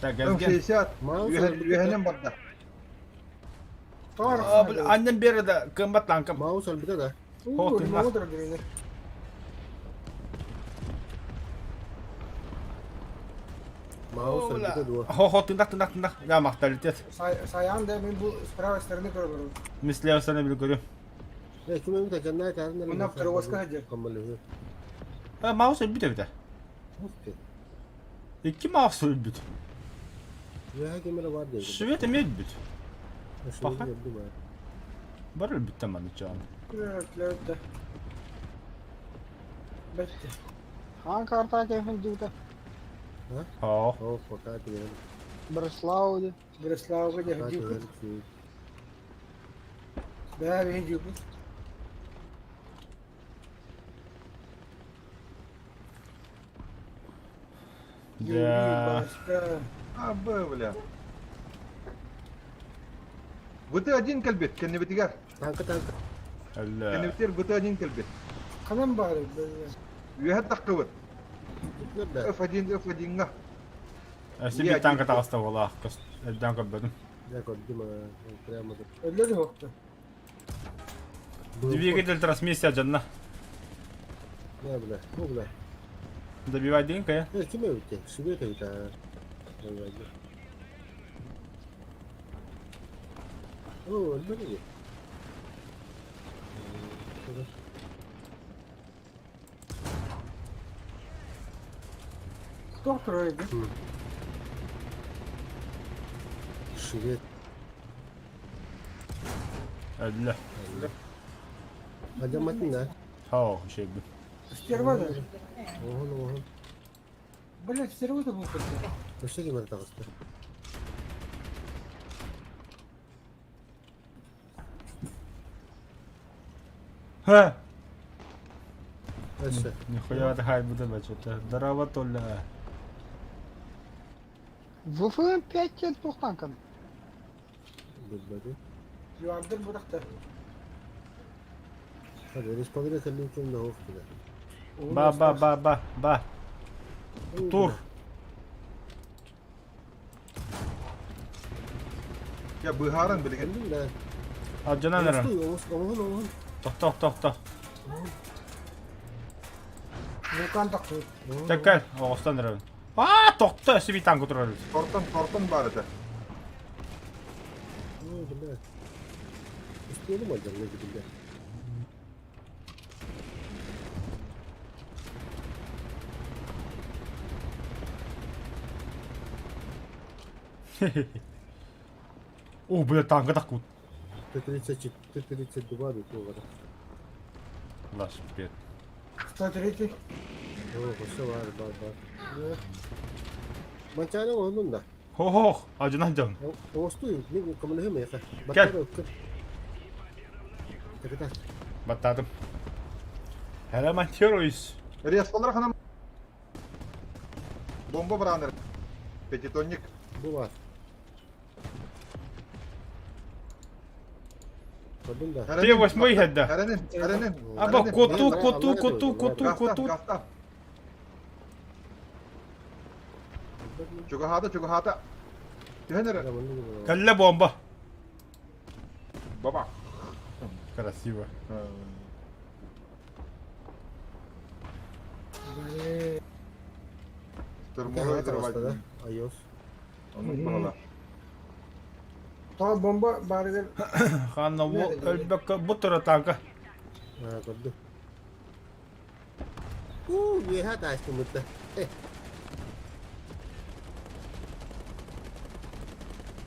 Так, газген. М60. Маус Үһэнэн барда. А, бля, аннен бері да кымбат танкым. Маус альбита да. Хо, ты нах. Маус альбита дуо. Хо, хо, тындах, тындах, тындах. Я махталитет. Саян да мен бу с правой стороны көрөбүн. Мен с левой стороны биле көрүм. Э, ким эми тажаннай таарын Мына второго ходил. Камалыгы. А, маус өлбүт эбит. Ух ты. Икки маус өлбүт. Я кемере бар дейт. Швед эмиэ өлбүт. Паха. Бар өлбүттэн маны чаан. Бетти. Хаан карта кефин дюта. Хо. О, пока ты. Бреслау ди. Бреслауга Пока дьюкут. ты. Да, мен дьюкут. Да. А, бля. БТ-1 кэлбит, кэннибитигэр. Танка танка. Әллә. Кэннибитигэр БТ-1 кэлбит. Ханан баары. Үөһэ таххыбыт. Да. F1, F1-ҥа. Өссө биир танка таҕыста буолаах. Өйдөөн көрбөтүм. Я көрдүм, прямо. Өллөр хокту. Двигатель трансмиссия дьонно. Да, бля. О, бля. Добивай динка я. Э, ким эбит? Швед эбит. О, өлбөдү. Доктор эди. Швед. Әллә. Адаматын да. Хо, шейбі. Стерва да. Оһон, оһон. Блять, стерва да был как-то. Өссө кемере таҕыста. Ха! Өссө. Нихуя ты хай буду бачыта. Здорово, Толя. ВФМ 5 тет туох танкан. Билбэти. Юардыр буракта. Hadi респогре кэллин ким да хоох киле. Ба, ба, ба, ба, ба. Тур. Я быһааран билигин. Кэллин да. Алдьанан эрэр. Оһон, оһон. Тохто, тохто. Вулкан тахты. Тэккэл, оҕустан эрэбин. Аа, тохто, өссө биир танка турар эбит. Тортон, тортон баар этэ. О, бля. Успели алдьанна китилде. О, бля, танка тахкут. Т-34, Т-32 дут буолара. Лаш, пет. 103. О, өссө бар, бар, бар. Манчаана оһонун да. Хо-хо, алдьанан дьон. Оостуй, мин көмөлөһүм эйхэ. Кэл. Баттара өккөр. Тэкэтэ. Баттаатым. Ремонтируюсь. Респалар ханам. Бомба бранер. Пятитонник. Бу бар. Көрдүм да. Ты восьмой хедда. Эренин, эренин. Аба эренин. коту, коту, коту, коту, Гаста, коту. гаста. Чугаһаата, чугаһаата. Түһэн эрэ. Кэллэ бомба. Баба. Красиво. Блин. Штурмовой Да, взорвать. Айос. Оннук баҕала. Тоҕо бомба баарыгар Ханна бу өлбөккө бу тура танка. Аа, көрдүм. Уу, үөһэ таастымыта.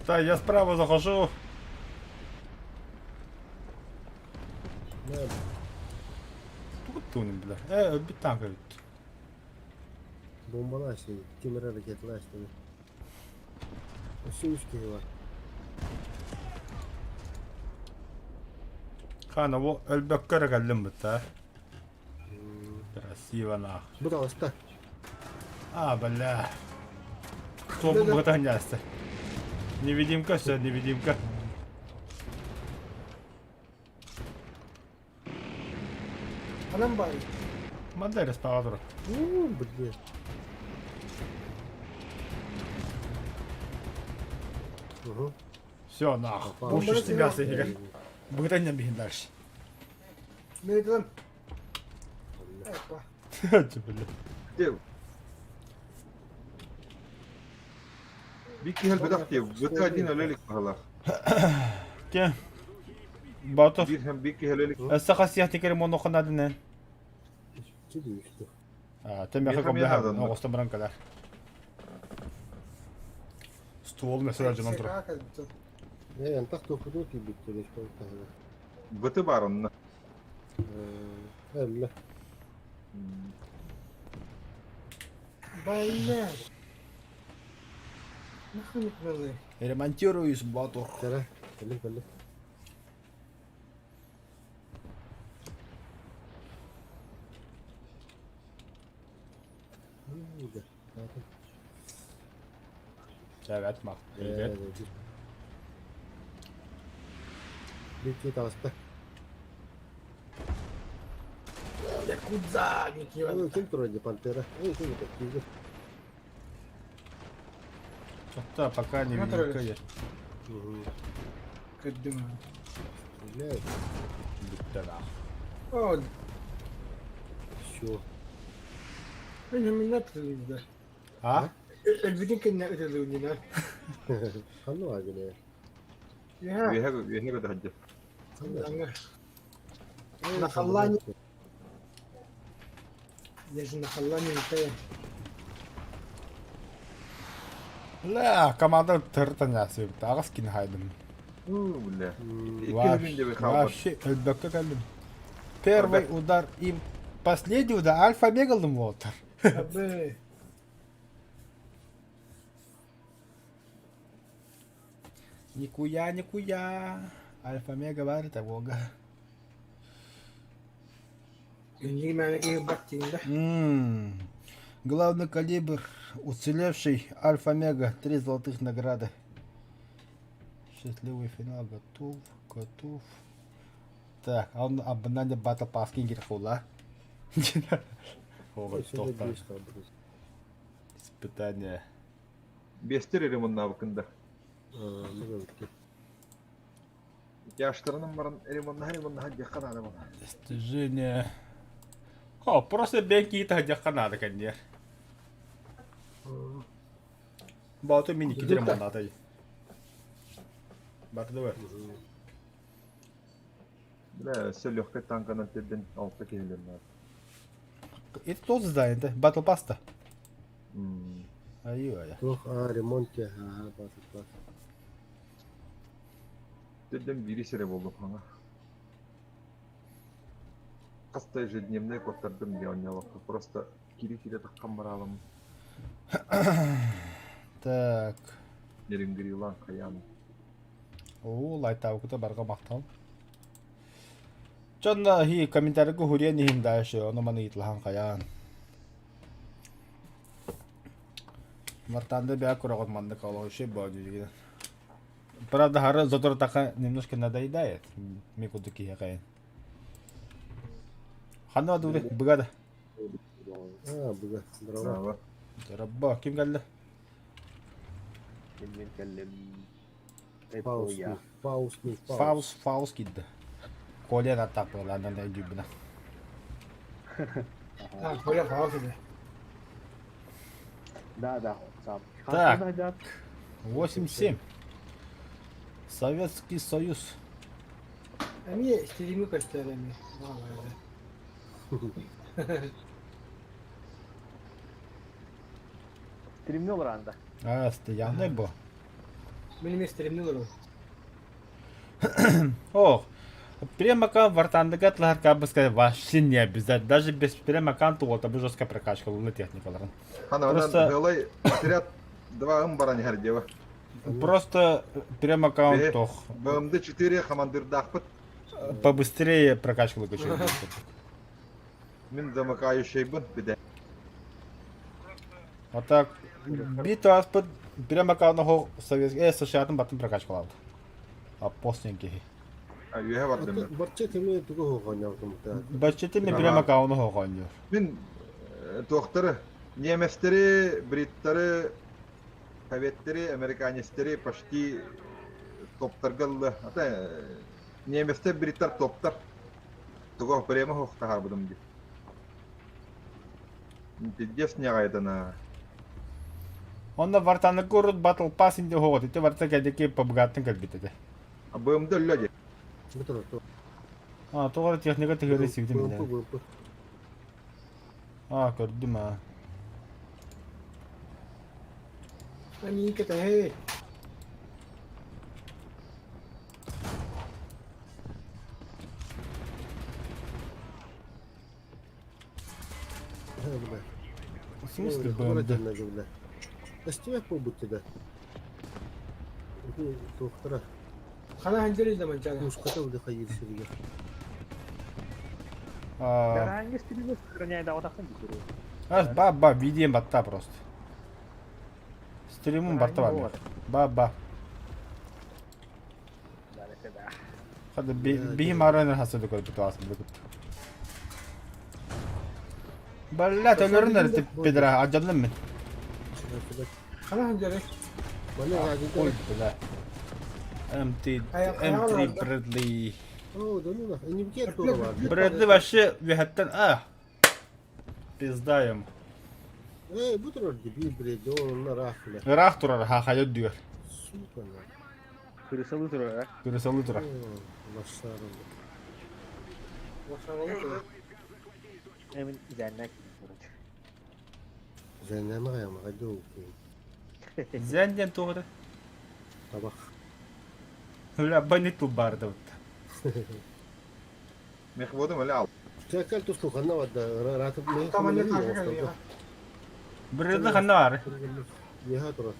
Так, я справа захожу. Тугут бля. Өлбүт танка бүт. Бомбалаах ким эрэ ракеталаах Өссө үс киһи бар. Хана бу өлбөккө эрэ кэллим бытта. Красиво нах. Бу таҕыста. А, бля. Суолбун быһыта ханньаста. Невидимка все, невидимка. Анам баар. Манна эрэ справа турар. Уу, блин. Угу. Все, нах. Пушишь тебя, Игорь. Быһыта биһин дальше. Мейтан. Опа. Бля. Де. Бик киһи элбэх дии. ВТ-1 өлө илик баһылаах. Ке. Батов. Биир һәм бик киһи өлө илик. Өссө хасиях тикери моноханадынан. Чудо Темяхы Меха комбеха меха оҕустан баран кэлэр. Ствол меселе дьонон турар. Э, антах туохутуу тиийбиттэр таһыгар. ВТ бар онно. Эллэ. Бля. Нахуй не Ремонтируюсь, Батур. Кэрэ, кэлин кэлин. Evet, mak. Привет. Бүкке таҕыста. Якудза, Аны ким турар дии Пантера. Эй, ким это? Киһи. Что-то пока невидимка есть. Кыдым. Стреляет. Бүттэ нах. О, Все. мен меня да. А? Элбитин кэннэ ытылыынина. Ханна агыны. Я. Үөһэ үөһэ көтө Ханна. Нахаллани. Даже нахаллани не Бля, команда тыртан ясы. Аҕыс кин хайдым. Уу, бля. Икки күн деп хаалбат. Вообще, өлбөккө кэллим. Первый удар и последний удар альфа мегалым болтар. Абы. Никуя, никуя. Альфа мега бар бога. Главный калибр, уцелевший Альфа-Мега, три золотых награды. Счастливый финал готов, готов. Так, а он абонент батл пас кингер хула. Испытание. Бестер ремоннабыкында. Яштырының барын ремонна ремонна дьякка надо было. Достижение. О, просто бенки это надо, конечно. Балту мини кидерем надо. Бардыбы. Бля, өссө легкой танканан терден алта киһилер бар. Это тоже здание, да? Батл паста. Ай-ай. Туох, а, ремонт ага, бас бас. Терден бири сире болду хаңа. Хаста ежедневный коттардым я онялаққа. Просто кири-кири таққан баралым. Так. Нерингрилан хаян. О, лайтабыкыта барга мактал. Чонна хи комментарийга хурья нихин дальше, ону маны итлахан каян. Мартанда бя курагот манды кало вообще баду Правда, хара зотор така немножко надоедает. Микуду кихе каян. Ханна дуре быгада. А, буга. Здорово. Рабба, ким келди? Мен келлим. Фаус, Фаус, Фаус. Фаус, Фаус кидди. Коля тапыландан да жүбүнө. А, Коля Фаус да. Да, да, сам. Так. 8-7. Советский Союз. Эмиэ стримы көстөр эмиэ. Стримни олоранда. А, стоянный бу. Мин эмиэ стримни олорон. Ох, прем-аккаунт Вартандыга атлаһар вообще не обязательно. Даже без прем-аккаунта уолта бу жесткая прокачка луна техникаларын. Хана Просто- Просто... отряд два ым баран иһэр диэбэ. Просто прем-аккаунт Бе- тох. БМД 4 командирдаахпыт. Побыстрее прокачка лыкачу. Мин замыкающийбын бидэ. А так, бит аспыт прем-аккаунт хо советский, США-тын батын прокачкалабыт. А постненький. А үөһэ бардым мен. Барча кими тугу хоҕонньоотум та. Баччыты мен Ага. прем-аккаунт хоҕонньор. Мин туохтары, немецтери, бриттары, советтеры, американецтери почти топтарга ылла. Ата немецтер, бриттар топтар. Туга прямо хохтаһарбытым дии. Пиздец ньаҕайдана. Онно Вартаны курут Battle Pass инде хоҕот ити барта кэдики пабгаттын кэлбит этэ. БМД өллө дии. Бутара то. А, тоҕо техника тыһыары сибитим Бымпы билэр. бымпы. А, көрдүм а. Мин кэтэһэй. Бля. В смысле БМД? Бля. Эстибэт буолбут да. Туохтара. Хана ханжары да манчана. Муската бля хайыр сиригэр. А, Гаранги стримы сохраняет да вот так ас ба ба видео батта просто. Стримум барта бар. Ба ба. Хада биһи марынан хасады көрбүт асын бүгүт. Бля, төлөрүн эрти педра аджанным мен. Хана ханжары. Маны Ой, гадыда. бля. МТ М3 Брэдли. О, да ну нахуй. Не букет тура бар. Брэдли вообще вехаттан а. Пизда ему. Эй, бу турар дебил блядь, он рах бля. Ыраах турар ха хайот дүйөр. Сука на. Крысалы турар. Көрөсөлү турар. Лошара. Эмин зәннәк короче. Зәннәмә ягма гаду. Зән ден тугары. Табах. Бля, бани тулбарды вот. Мехводым эле ал. Тәкәл туслуханна вадда ратып не. Таманны тажы кэлиэҕэ. Брэдли ханна бар. Яха турар.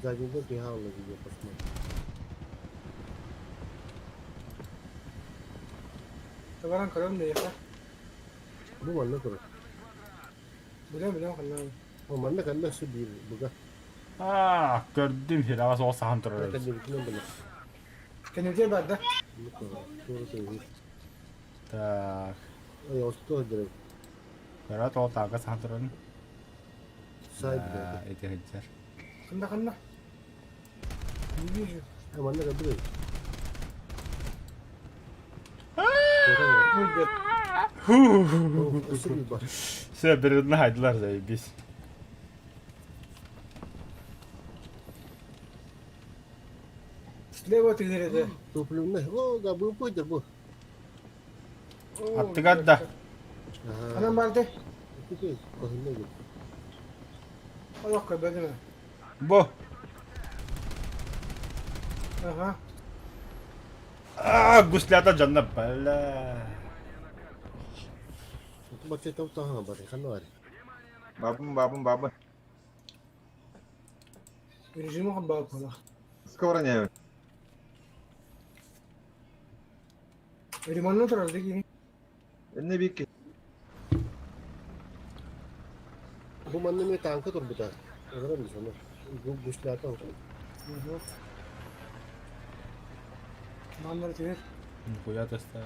Задинда киха алла диye посмотри. Табаран көрөм да яха. Бу манна турар. Билем билем ханна. О манна калла су бир буга. А, көрдүм хирага сол сахан турар. Калла битнен била. Кэннигэр барда. Так. Ай осто дыры. Көрө тоо тага сахан турар. Сайд бля. Эти хеджер. Ханна ханна. Не вижу. Ай манна калла. Ой, бля. Су бир бар. Все, Брэдли хайдылар заебись. Слева тигэрэ. Топлюмна. О, да бу пойдер бу. Аттыгар да. Ханан барды. Купи, кохинна гит. Олох көрбөдүм. Бу. Ага. А, гуслята жанна, бля. Бача тау таха бар, ханна бар. Бабым, бабым, бабым. Режим хабба була. Скоро не. Ремонт турар дии. Энне бикки. Бу манна ме танка турбута. Аграм дисана. Бу гуслята. Маннар тигэр. Нихуя ты ста.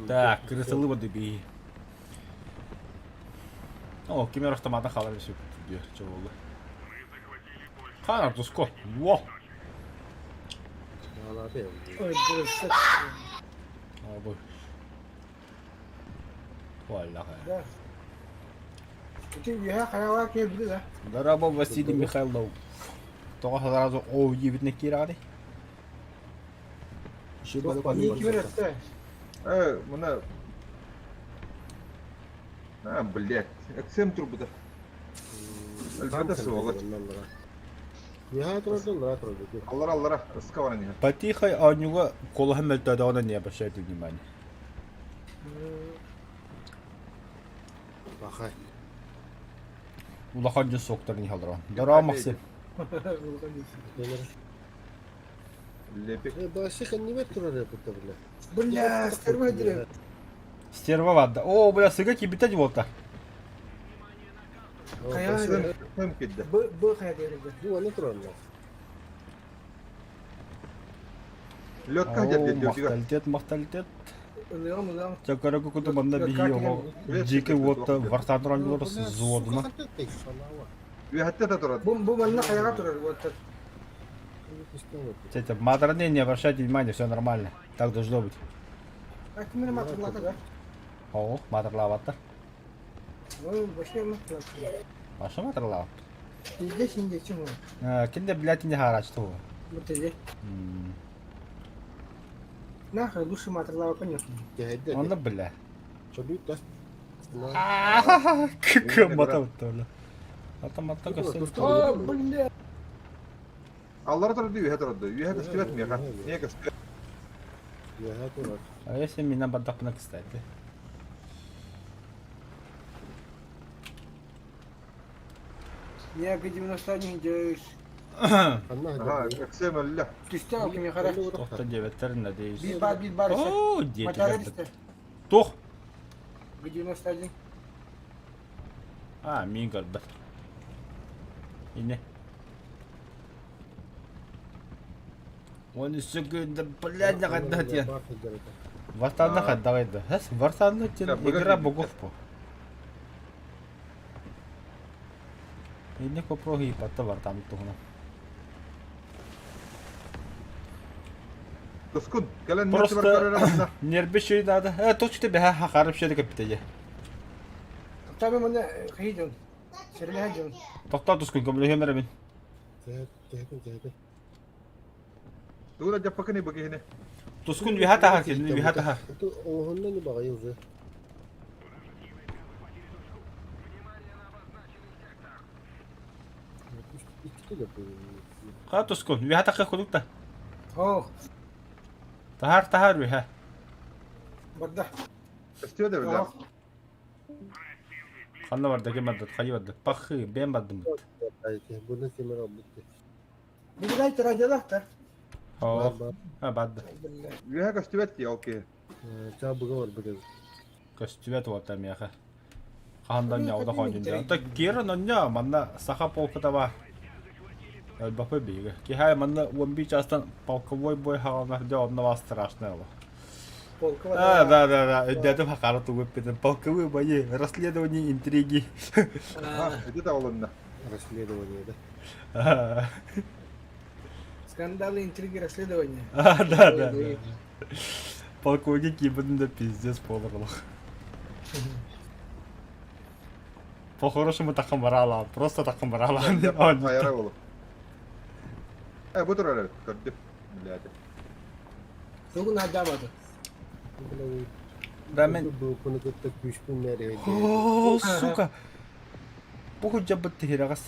Так, крысалы воды би. О, кемер автомата халар все Чего было? Ханар туско. Во! Алаты. Ой, бля. А, бой. Буоллаҕа. Да. Ити үөһэ хайалаах киһи билэ да. Дорообо Василий Михайлов. Тоҕо сразу оо диэбитинэ киирэҕиний? Нии кимэр өттө. Э, мына... А, блядь, эксем турбута. Өлбөтө сволочь. Үөһэ турардан ыраах турар. Аллара аллара, ыска баран иһэр. Потихой оонньууга куолаһым мөлтөөтөҕүнэ не обращайте внимания. Бахай. Улахан дьон суоктарын иһэ олорон. Дорообо Максим. Лепик. Башы ханнибет турар эпитте бля. Бля, стерва дирек. Стерва барда. О, бля, сыга кибитэ дьуолта. Хайа Кым кидде. Б Б хайа дирек. Бу аны тураллар. Лётка дед Махталитет, махталитет. Ылыам, ылыам. Чакаракы куту манна биһи оҕо дьиики уотта вартаан туран взводуна. Үөһэттэ да турар. Бу бу манна хайаҕа турар уоттар. Это матраны не обращайте внимания, все нормально. Так должно быть. А кимин матырлата да? О, матырлаабаттар. Ой, вообще матырлата. Аша матырлаабат. Пиздец, не чему. Кинде, блядь, не харачты ол. Вот иди. Нахуй, лучше матырлава, конечно. Онно бля. Чобит да. Кым бля. Ата матта көстөн. О, бля. Аллара турду, үөһэ турду. Үөһэ көстүбэт миэхэ. Миэхэ көстүбэт. Үөһэ турар. А если меня бардакпына кстати. Я к 91 делаешь. Ага, эксем өллө. Түстэ кими хара. Тохта деветтер надеюсь. Бир бар, бир бар. О, дети. Матарыста. Тох. К 91. А, мин көрбөт. Ине. Он секунда, блядь, хадда тен. Вартанна хадда гайда. Хас, вартанна тен игра богов по. Ине копроги патта вартан тугна. Тускун, кэлэн Просто нервы надо. Э, точно тебе ха харып шеде кепте. Таби мына хейден. Серле Тоқтоо тускун көмөлөһүөм мин. Тугуна дьаппакыны быгыһыны. Тускун үһэ таһар кини үһэ таһар. Оһоннон багай уже. Ха тускун үһэ тахха кудук та. О. Таһар таһар үһэ. Барда. Өстүө да билэр. Ханна барда ким барда хайы барда. Пахы бен бардым. Буны темир албытты. Билгай тарадялахта. О. А барды. Үөһэ көстүбэт дии ол киһи. Чабыга бар бүгүн. Көстүбэт уота миэхэ. Хаһан да хонньун дьэ. Та киэрэн онньо манна саха полката бар. Элбэхпэ биһиги. Киһи манна 11 чаастан полковой бой хаҕаланар дьэ онно баа страшное олох. А, да, да, да. Өйдөөтүм хакара тугу эппитин. Полковые бои, расследование интриги. Ити да олунна. Расследование, да? Скандалы, интриги, расследования. А, да, да, да. Полковник ебаный да пиздец полурлох. По-хорошему так морала, просто так морала. Хайара болу. Э, бу турар көрдүм. Блядь. Тугун адабады. Да мен... Буну кытта күшпүн мәрі. О, сука. Похуй жабытты хирагас.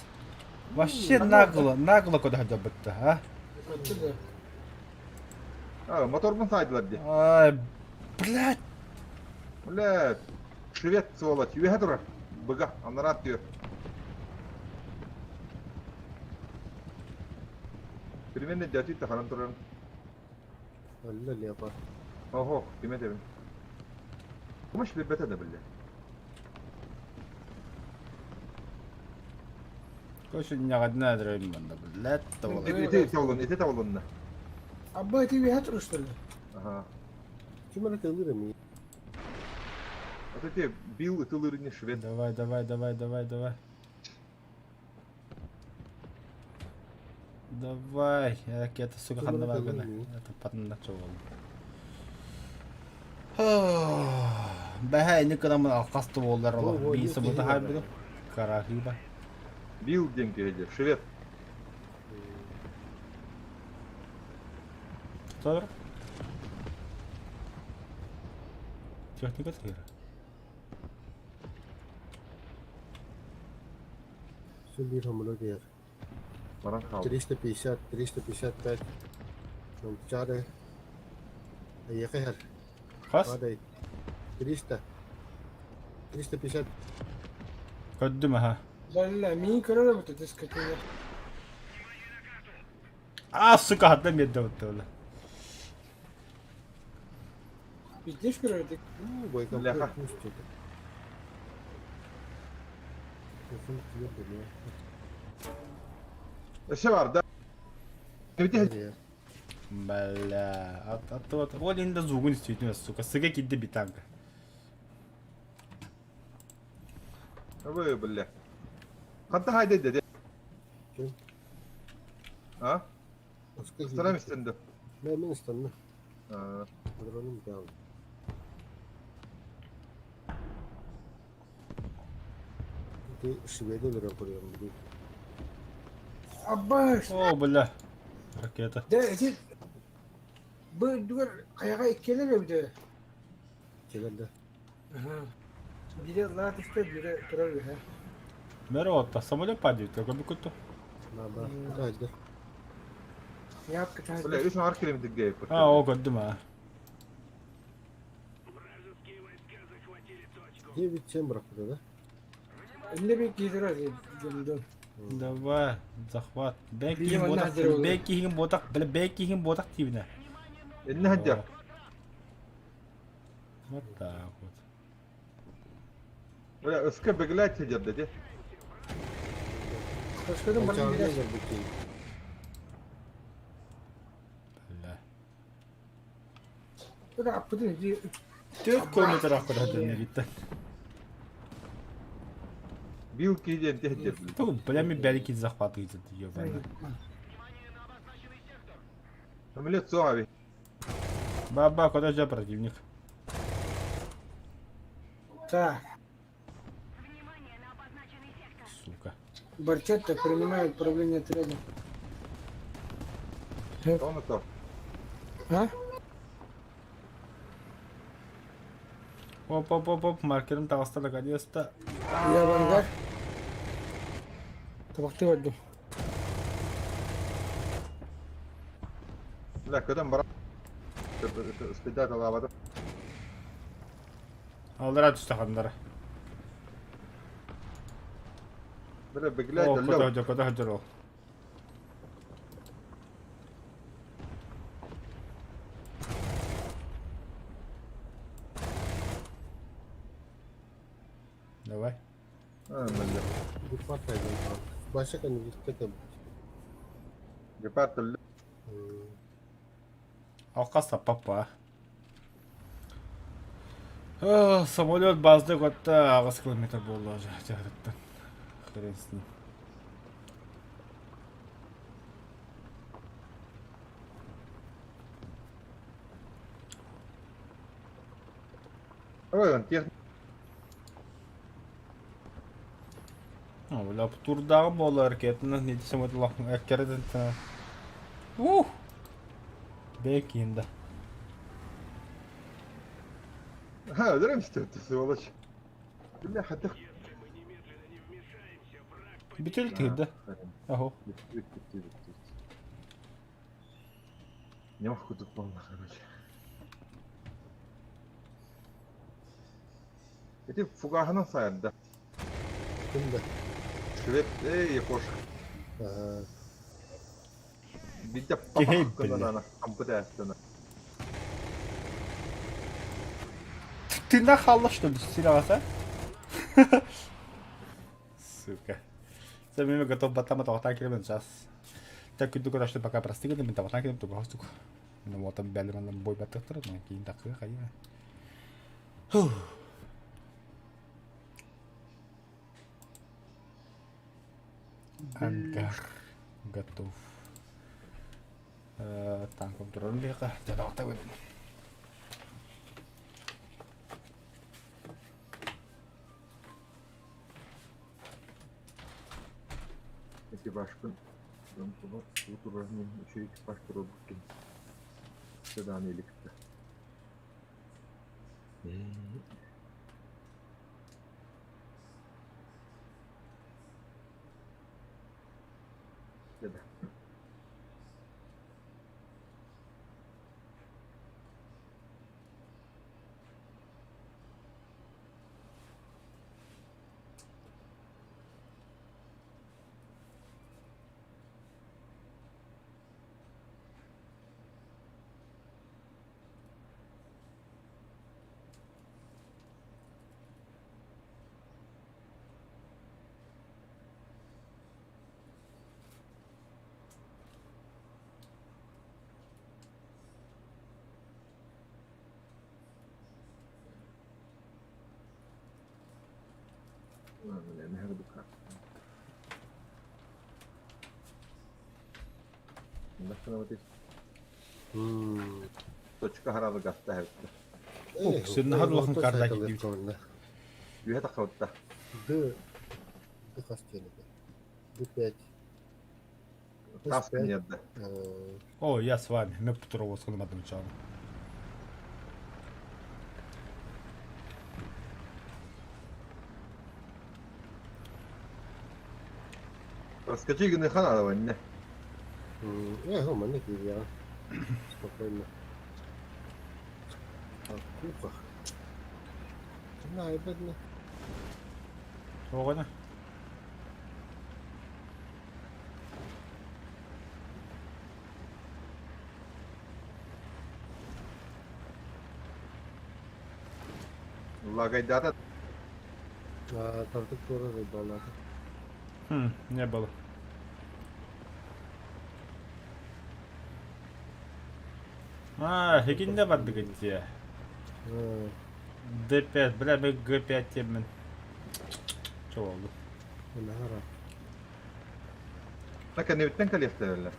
Вообще нагло, нагло куда жабытты, а? А, моторбун сайдылар дии. Ай, блядь. Блядь. Швед сволочь. Үөһэ турар. Быга, анарат түөр. Примерно дятит тахаран турар. Алла лепа. Ого, киме тебин. Кумаш билбете да биле. Короче, не одна драйм блядь, того. Ити тавлун, ити тавлунна. Абба ити үөһэ туруштар. Ага. Ким ара тылыр ми? Вот эти бил ытылырыни швед. Давай, давай, давай, давай, давай. Давай, ракета, сука, ханна Это потом начало. Бэһэ ини кынамын алхас да буоллар Во, олох во, биир не субута киһи хаайбытым. Карахыба. Билл диэн киһи швед. Кто? Техника тыгыр. Все биир самолет иһэр. Баран хаалла. 350, 355. Манчаары. Эйиэхэ иһэр. Хас? Падает. 300. 350. Көрдүм аха. Бля, мин көрөр эбит это скотина. А, сука, хатта биэрдэ бутта Пиздец көрөр эбит. Ну, боекомплект Бляха. пусть это. Өссө бар да. Бити Бля, от, от, от, вот инде звугун действительно, сука, сыга кидде битанка. Вы, бля. Ханта хайда деди. Ким? А? Старам истенде. Мен мен истанна. А, Дроным даун. Ты шведы көрөм бу. Аббаш. О, бля. Ракета. Да, эти... Бу дугар каяга иккелер эбит. Келер да. Бире латышта, бире турар үһэ. Меро, самолет падает, только бы куту. Ба ба. Да, да. Яп кытан. Бля, үс ар километр гейп. А, о, көрдүм, а. Вражеские войска захватили точку. 9-7 бырахпыта да? Инде би киирэр дьондон. Давай, захват. Бэк Видимо, киһин ботах, нахер ол. бэк киһин ботах, бля, бэк киһин ботах тиибинэ. Инне хаджа. Вот так вот. Бля, өскө беглять хеджер деди. Башкадан баран Манчаары бире. өлөрбүт Бля. Бу аппытын ди 4 километр аккуратно gitti. Билл киһи диэн хеджер. Ту, бля, ми бәлки захват идет, ёбаный. Самолет суави. Баба, куда же противник? Так, Сука. Барчетта принимает управление отрядом. Оны то. А? Оп, оп, оп, оп, маркерым таҕыста наконец-то. Я в ангар. Табахты бардым. Бля, көтөн баран. Спидат алабады. Алдыра түсті хандара. Бля, беглять О, куда алло. ходжор, куда ходжор ол. Давай. А, бля. Гепард один танк. Башак они это. Гепард алло. Алқаса папа. О, самолет базды готта ағыз километр болды уже. Жарыттан. Хрен с ним. Ой, он тех. О, бля, турдағы болар ракетаны не десем өте лақын әккерден Ух! Бек енді. Ха, өлөрөм истеп, сволочь. Бля, хатых. Если мы немедленно не вмешаемся, враг Бүтүл тігді. Ахо. Не могу тут полно, короче. Эти фугахынан сайырда. Ким да? Швед, эй, япошка. Ага. Бидде Кей, папа бля. кына кампыда астына. Ты нахалла, что ли, Серега, Сука. Сен мен готов батама тоқтан келемін жас. Так күнді көрәшті пока просты мен тоқтан келемін туға сука. Ну вот там бәлі мана бой баттықтыр, но кейін тақы қайы. Ангар готов. Танком турын бейқа. Жадақта өтін. Экипажпын уу турарын үчүгэй экипаж туруорбут киһи. Даҕаны илик да. Да. Точка харабы гаста Ок, сыннаһар улахан карда киирдибит. Үһэ тахсыбытта. Д. Д хас диэн этэ? Д5. Тас нет да. О, я с вами. Мен Петровоз кылмадым чаҕым. Расскажи гыны хана не. Э, манна киириэҕэ. Спокойно. А, кухах. Наайбадна. Оҕоно. Лагайдата Тартык туора рыбалаата. Хм, не было. А, хигинде бардыгыт дии. Д5, бля, мен Г5 теммин. Чо болду? Нахара. Так кэннибиттэн кэлиэхтэрэллэр.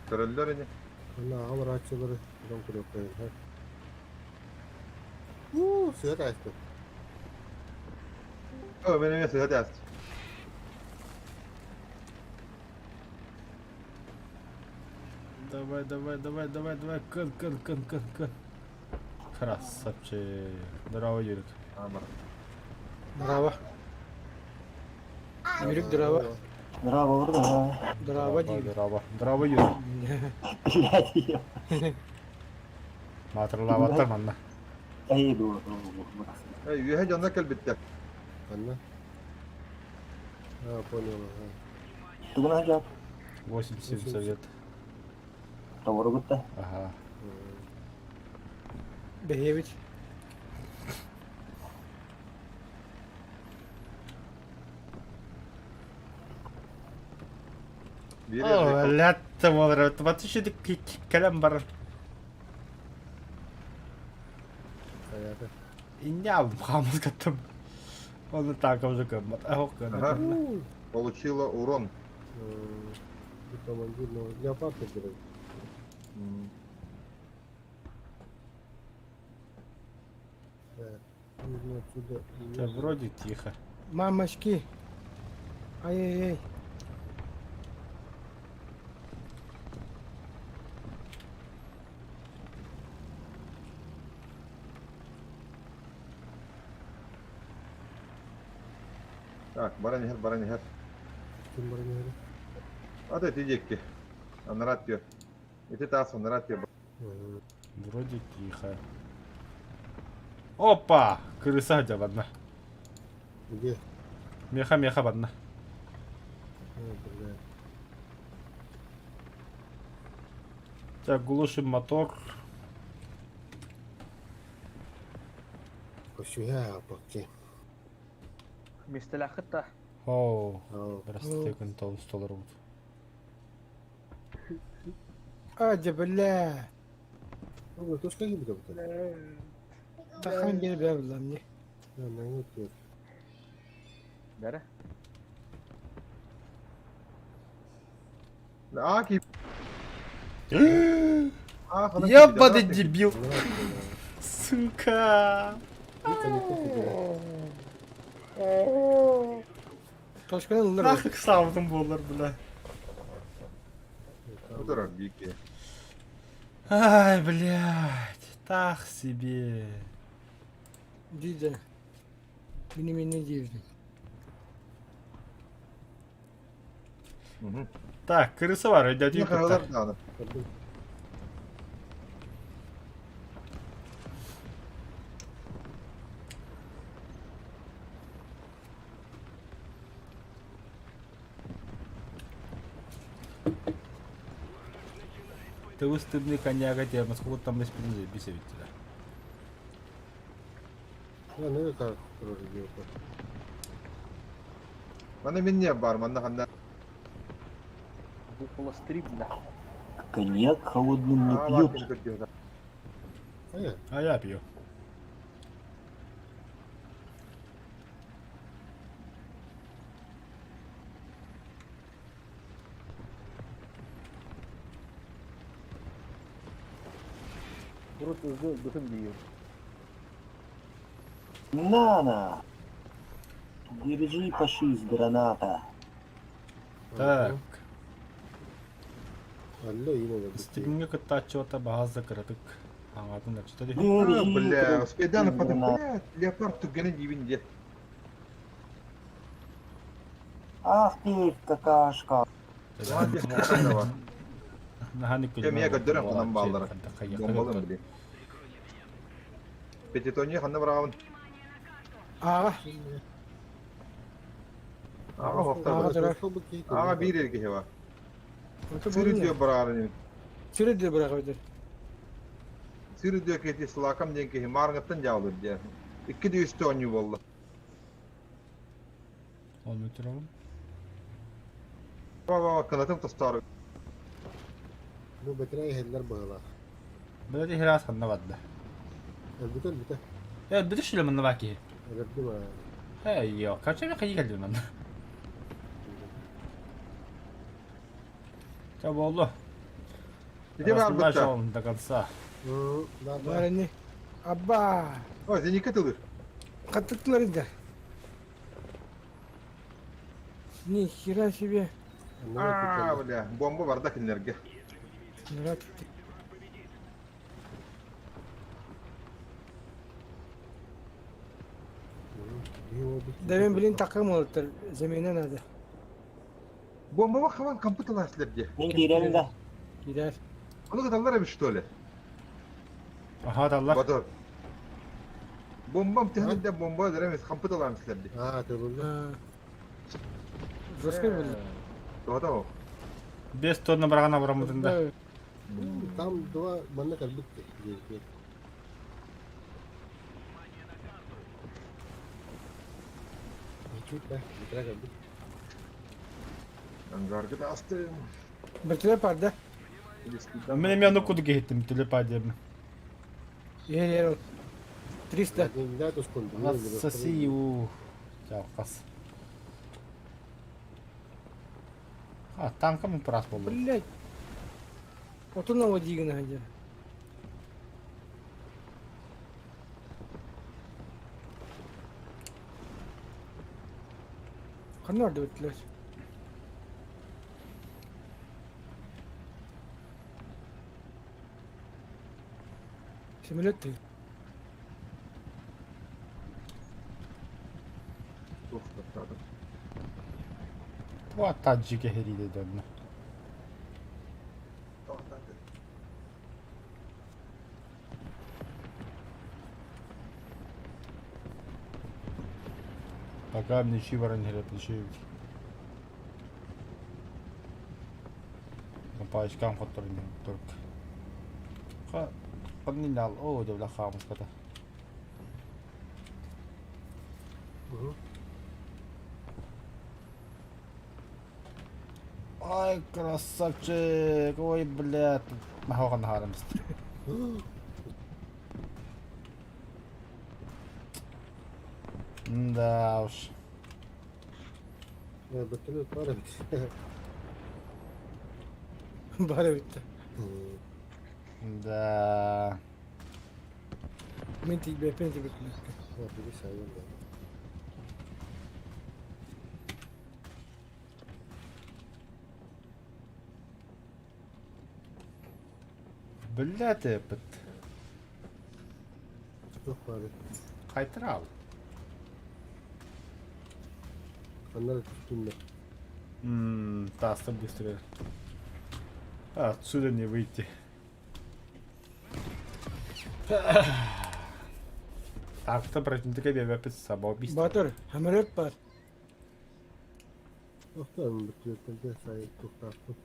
Көрөллөр ини. Ана аҕам дон көрүөххэ. Уу, сыат ааспыт. О, мен эмиэ сыһа тээс. Давай, давай, давай, давай, давай, кын, кын, кын, кын, кын. Красавчик. Здорово, Юрик. Амар. Браво. Юрик, здорово. Браво, браво. Здорово, диир. Здорово. Здорово, Юрик. Блядь, я. Маатырлаабаттар манна. Эй, дуо, Эй, үөһэ дьонно кэлбиттэр. Анна. А, понял, ага. Тугунан жап. 87 совет. Товоругутта. Ага. Бэһиэбит. Биир О, лятта болар. Батышы кэлэн бар. Хайата. Инне алдым, хамыз каттым. Оны так уже көммөт. Ох, Ага. Получила урон. Командир, ну, леопард играет. Так, нужно отсюда... Да вроде тихо. Мамочки. Ай-яй-яй. Так, баран иһэр, баран иһэр. Ким баран иһэр? Ата ити диэки. Анараа түө. Ити таас анараа түө. Вроде тихо. Опа! Крыса дьэ барна. Где? Меха, меха барна. А, бля. Так, глушим мотор. Көсүһэ апакки. Миэстэлээххит да. О, Ау. прости, күн тоғыз доллар болды. А, дьэ, бля. Ну, туска киирбитэ бута. Тахан диэн бээ буллам дии. Наңы түөр. Бэрэ. Аа, ки. Аа, ханан Ебаный киирдэ. дебил! Сука! Точканан ыллар. Нах ыксаабытым буоллар, бля. Утарар биир Ай, блядь, так себе. Диде. Мини мини диирдим. Так, крыса бар, өйдөтүү Хаһылар даҕаны. Тыбыс тыбны коньяга термос там испин заебись ведь. Ну, как вроде Маны мин не бар, манна ханна. Выпала стрип, да. Коньяк холодным не Аа, пьют. бар кини көрдүө. А я пью. Урут ызы быһын диир. На-на! Держи, фашист, граната. Так, Алло, именно. стримҥэ кыттааччыта баһаас да кыратык аҥаатын аччыта дии. Держи, Бля, успейдан граната. потом, бля, леопард түгэнэ диибин диэ. Ах ты, какашка. Эмиэ көрдөрөн ханан бааллара. Бомбалын били. Пятитония ханна бараҕын? Ага. Аҕа хохтар. Аҕа турар. Аҕа биир эргиһи бар. Сыры диө бараарын. Сүрү диэ быраҕабыт. Сыры диө кэти сылаакам диэн киһи маарыҥыттан дьаалыр диэ. Икки да үстэ оонньуу буолла. Оны турабын. Ба кынатым тостоор. Бу бэтэрээ иһэллэр быһыылаах. Били хирас ханна барда. Өлбүтэ өлбүтэ. Э, били шүлэ манна баа киһи. Өлөрдүм аа. Э, йо, короче, мен қайы келдім манна. Ча болду. Ити бар бытта. До конца. Да, да. Бар ини. Абба. О, зенитка тылыр. Хаттыктылар инде. Ни хера себе. Аа, бля, бомба барда кинилерге. Мурат. Да мен блин такым олуттар. Замена надо. Бомба хаван компьютер силерге. Мен киирэн да. Киирэр. Ону кыталлар эбит что ли? Аха, таллар. Батыр. Бомбам техниден бомба өлөрөмүз компьютер силерге. Аа, тылылла. Жестко было. Тоҕото ол. 5 тонна барағана барамытын да. Там два манна кэлбит диэки. Чуть да, бэтэрээ кэлбит. Ангарга да астым. Бертеле парда. Мен мен ону куду кехеттим телепадиям. Ер ер. 300. Да, тускун. Соси у. Чалкас. А, танкам прас болду. Блять. Отун ава дигин хадя. Ханна орды беттилер. Самолет ты. Туох таттаатым. Туа таджике хериде дөннө. Пока мне чи баран херет ничи. Пачкам хотторин турк. Ха, поднинал. О, дебла хамус ката. Ай, красавчик. Ой, блядь. Махоган харамст. Да уж. Бэтэрээ бар эбит. Бар битти. Да. Мен тиги бепен тиги. Били сайын да. Блядь, эпит. Туох баар Хайтрал. Ханна да түстүннэр. Ммм, таста быстро. А, отсюда не выйти. Так-то противника биэрбэппит самоубийство. Батыр, самолет бар. Охтон бүтүөртэргэ сайын туохтаахпын.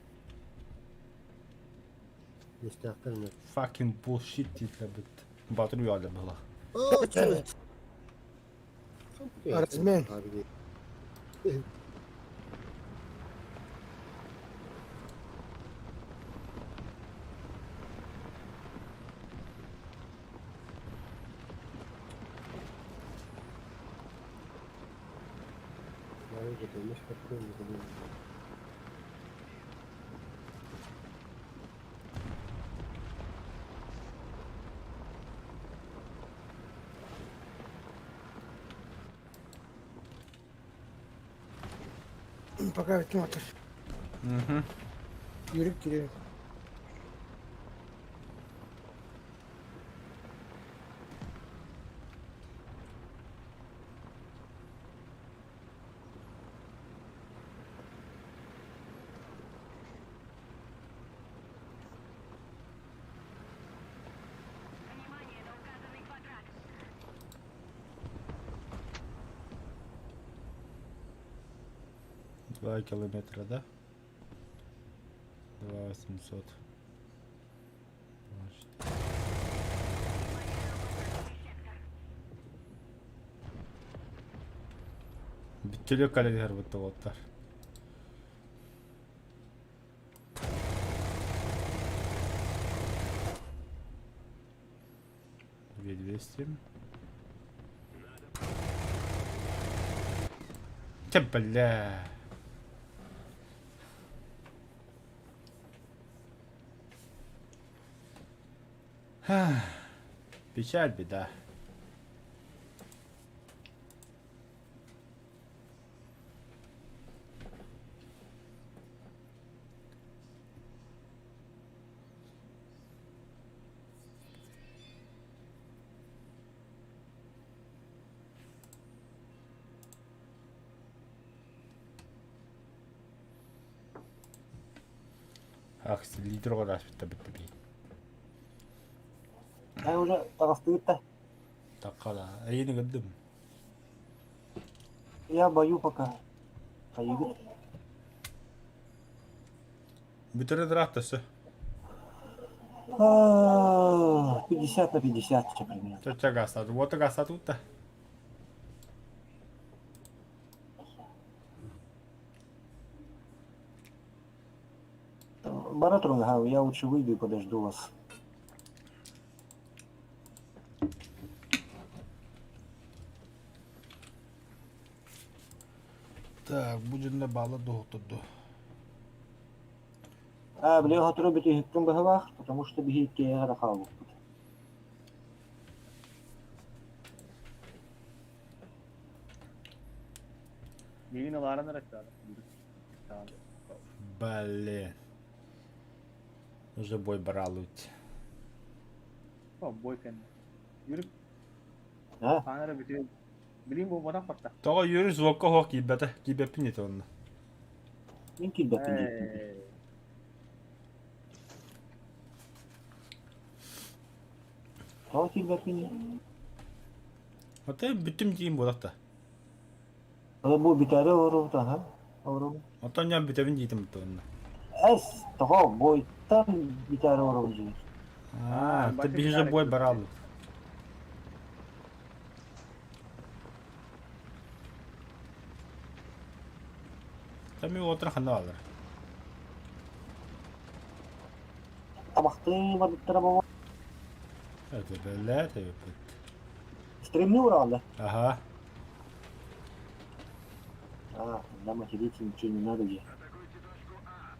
Иэстээхтэр эмэ. Fucking bullshit дииллэрбит. Батыр үөҕэлэр быһылаах. Оо, чует. Размен. Пока ведь мотор. Угу. Yürüp girelim. Внимание на указанный квадрат. 2 километра, да? 2 800. Бүттүлүк калер бутта 2 200. Те, бля. Печаль, беда. Ах, лидер оҕо битта би. Ай уже таҕыстыгыт Таккала. Эйини гындым. Я бою пока. Хайыгыт. Бүтөрө дырааттасы. 50 на 50 примерно. Чача гасат. Вот гасат утта. Бара я лучше выйду и подожду вас. Так, будет на бала дуһутурду. А, бля, хотору бити хиттен быһылаах, потому что биһи иккиэйэх эрэ хаалбыппыт. Миигин ылааран эрэ Блин. Уже бой брал уйти. О, бой кэннэ. Юрик А? хаан эрэ бүтүө. Билим буолбатах барта. Тоҕо Юрий звукка хоох киирбэтэ, киирбэппин ити онно. Мин киирбэппин дии. Ээ. Тоҕо киирбэппин дии? Отой бүттүм диим буолах та. Бу бүтээри олоробут, аха. Олоробут. Оттон дьон бүтэбин диитим бутта онно. Эс, тоҕо бойтан бүтээри олоробут дии. А, ты биһиже бой барал. Там и отра ханна алар. Табахтыы барбыттара буолуо. Это блядь, это Стримни уралда. Ага. А, тогда материться ничего не надо где. Атакуйте точку А.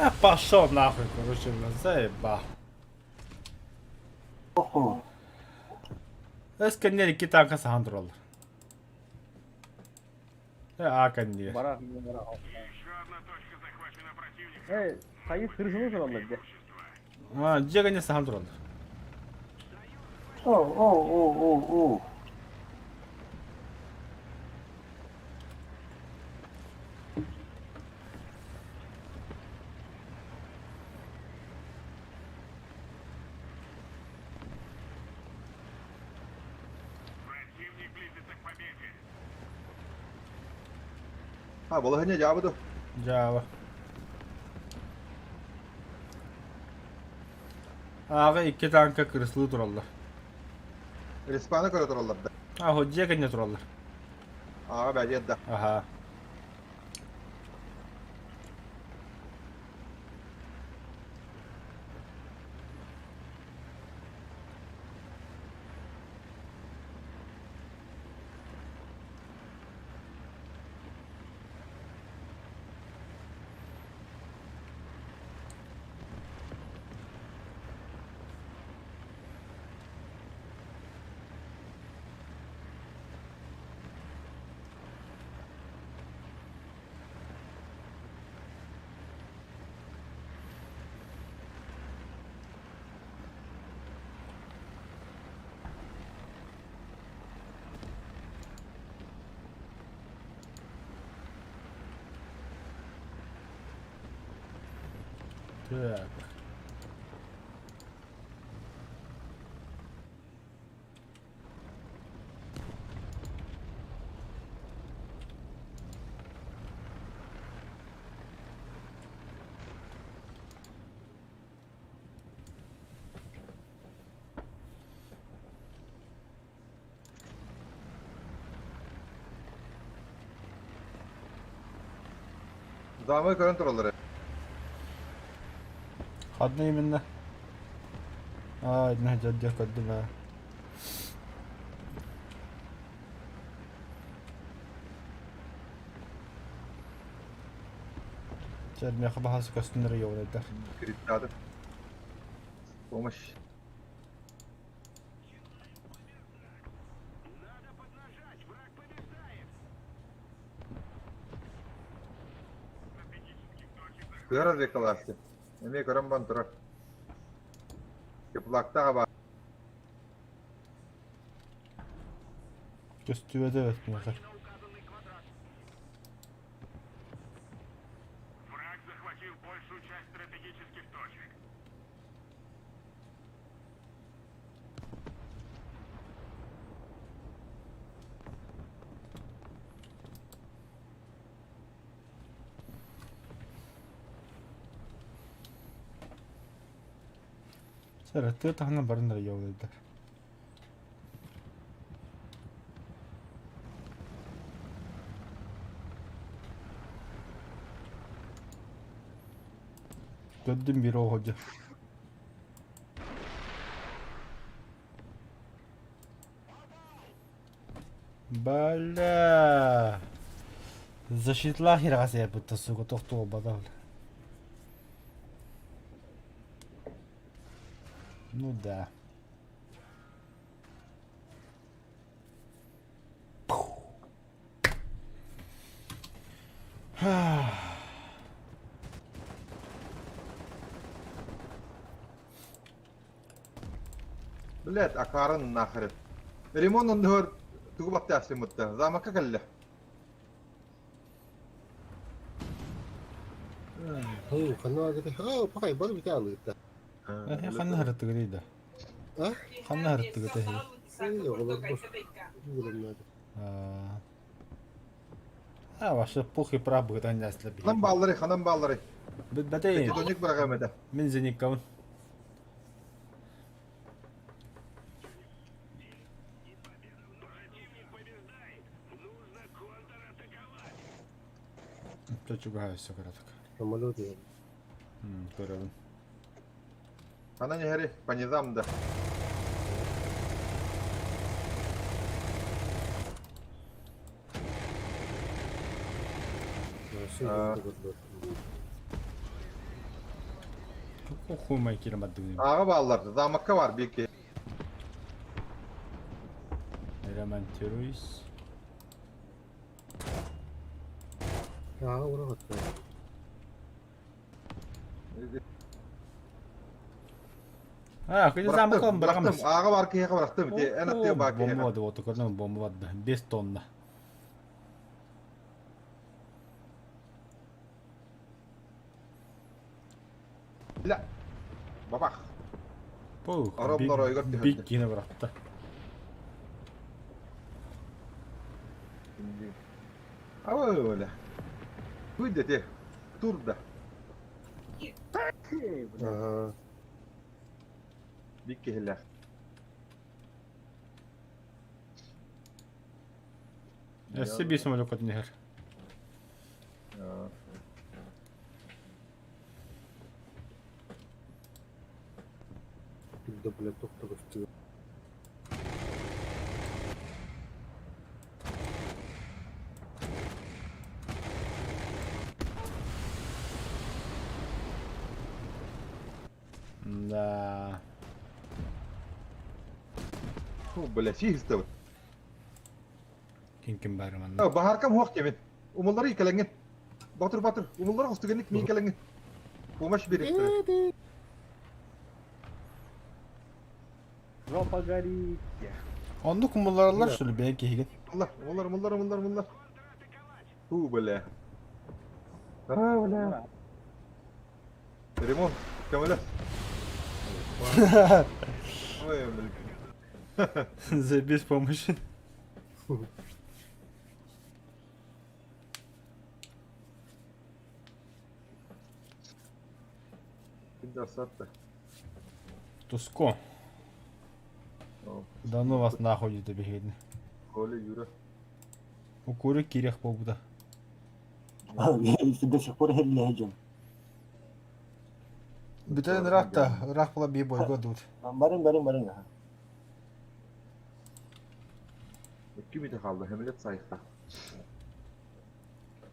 А пошел нахуй, короче, бля, заебал. Охо. Өс кэннер икки танка сахан тураллар. Э, а кэнниэр. Барах, барах. Эй, хайы кыргызы тураллар дьэ. А, дьиэ кэннэ сахан тураллар. О, о, о, о, о. А, балаһыня дьаабы ду. Дьаба. Ааҕа икки танка кырыслыы тураллар. Респаны көрө тураллар да. Аһо дьиэ кэннэ тураллар. Ааҕа бэдиэт да. Аха. Так. Замы көрөн тураллар. Ханна именно? Аа, инна дьэ көрдүм ээ. Чэ, миэхэ баһаас көстүннэр йоҕурайдар. Криттааты. Помощь. Кыара рекалаасты. Эмиэ көрөн бан турар. Теплактаға бар. Көстүбэт эбит миэхэ. Враг захватил большую часть стратегических точек. Сэрэ, тыа таһынан баран эрэ йоҕурайдар. Көрдүм биир оҕо дьэ. Бля. Защитлаах ирэҕэс эбит сука тохтуолбатах. Ну да. Блядь, акарын нахрен. Ремонт оннугар тугу баттаасыммытта. Замокка кэллэ. Хуу, ханна гыты. Аа, пакай бар бит алыта. Э, ханна хараттыгыный да? А? Ханна хараттыгыта хи? Оҕолор бу. Булумнады. А, вообще пух и прах быгытан яслы Ханан бааллары, ханан бааллары. Бэтей, Пятитоник быраҕам этэ. мин зениккабын. Чучугаһа өссө кыратык. Самолет я. Көрөбүн. Ханан иһэри, понизам да. Охуй кирим бардыгын. Ааҕа бааллар, замокка бар биир киһи. Ремонтируюсь. Ааҕа ураҕаттар. А, кыйы замокка бырахамыз. Ааҕа бар киһиэхэ бырахтым. Ити эн аттыга баар киһиэхэ. Бомба барды, вот көрдүм бомба барды. 5 тонна. Бля. Бабах. Пух. Аромнор ойгор түһэрдэ. Бик киһини бырахта. Ой, бля. Туйда те. Турда. Аһаа. Бик киһилээх. Өссө биир самолёт көтөн иһэр. Да, бля, тохто көстүбүт. Да. Фу, бля, сиһистебит. Ким ким баар манна. Баһааркам хуох диэмин. Умуллары кэлэҥҥин. Батыр, батыр, умуллары хостугенник миин кэлэҥҥин. Помощь биэриэхтэрэ. Жопа горит. Оннук умуллараллар что ли бэйэ киһигин? Умуллар, умуллар, умуллар, умуллар, умуллар. Фу, бля. А, бля. Ремонт, көмөлөс. Ой, блин. За без помощи. Ким сатта. Туско. Да ну вас нахуй это бегедни. Коля, Юра. Укуры кирех побуда. До сих пор хеллэһэ Бүтэн ыраах та, ыраах була бии бойго дуут. Барын барын барын. Икки мүтэ хаалла, хэмилет сайықта.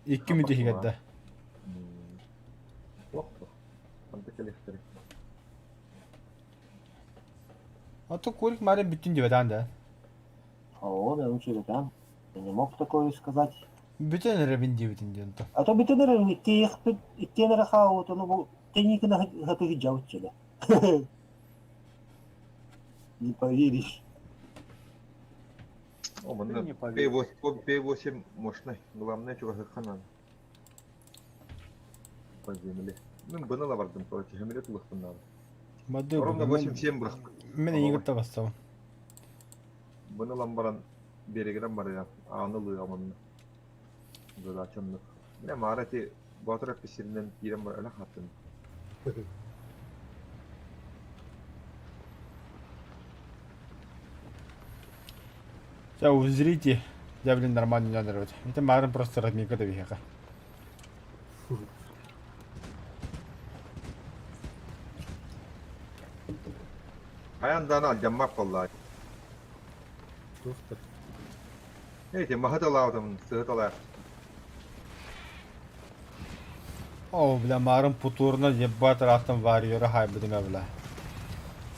Икки мүтэ иһигэрдэ. Ох, Анда кэлиэхтэрэ. А то курик марын бүттүн диэбэтэн да. О, мен үчүгэтэн. Я не мог такое сказать. Бүтэн эрэбин диэбитин диэн то. А то бүтэн эрэ икки иккиэн эрэ хаалбыт, ону бу тэниикин хатыгы дьабытчыла. Не поверишь. О, манна Не поверишь. П8, П8 мощный. Главное, чугасыхха надо. По земле. Ну, быны бардым, короче, хэмилет улахпын надо. Мады Ровно 8-7 бырахпын. Мен эйигин бастабын. Быны ламбаран берегерен барыга, ааны лыга манна. Задачамнык. Менә мара ти батыр писиринен кирен бар эле хатын. Сейчас узрите. Я, блин, нормально не надо Это марын просто разминка да бихеха. Аян дана жаммак болла. Тохто. Эти махаталаутам сыгыталар. О, бля, марын путурна ебать рахтан варьера хай будем, бля.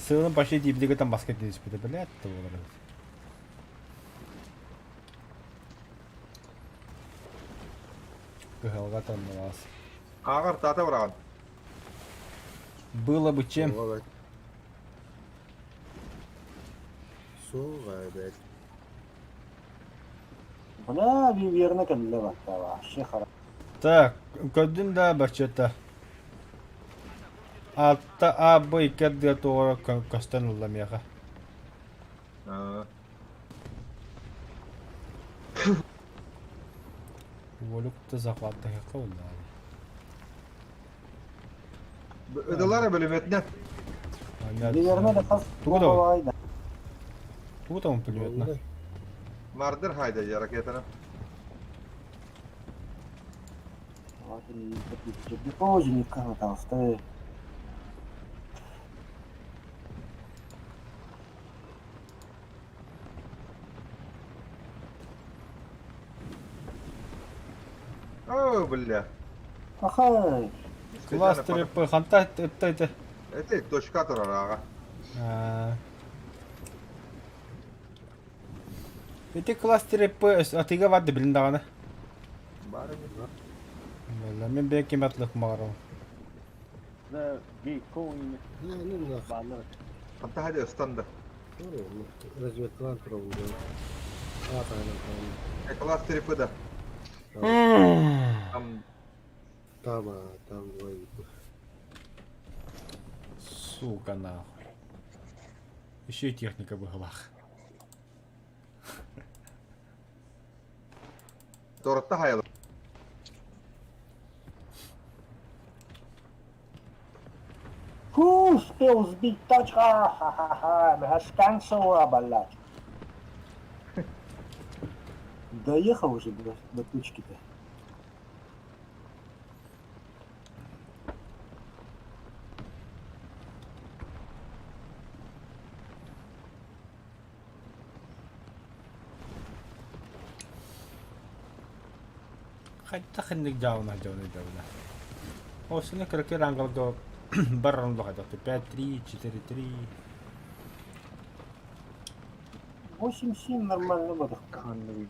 Сылын почти дибдиге там баскет не спит, бля, это было. Кыһалга таннылаас. Ағар тата бұраған. Было бы чем. Суға, блядь. Бля, верно кэллэ батта вообще хорошо. Так, көрдүм да баччата. Атта А, Б, К, Д тоҕо көстөн ылла миэхэ. Волюкта захваттахыка улла. Ыдылар бөлүмөтүнэн. Верно да хас Тугу да? Тугу там пулеметна? Мардыр хайда я ракетаны. Там О, бля. Ахай. Кластер П, ханта это. Это точка турар аҕа. Ити кластер П атыыга бар да билин даҕаны. Баар ини. Бэлэ мен бэйэ ким атлык маҕарал. Да, гейкоин бааллар. Ханта хadi ыстан да. Разведкалаан турабын дии. Кластер П да. Там Там, там двоих. Сука нахуй. Еще и техника в углах. Торта хайла. Фу, успел сбить тачка, ха-ха-ха, Мегасканцева, блядь. Доехал уже до тучки-то. Хайдах инник дьаабына дьону дьоно. Осуна кыракый рангалга баран лохадахты 5 3 4 3 8-7 нормально было.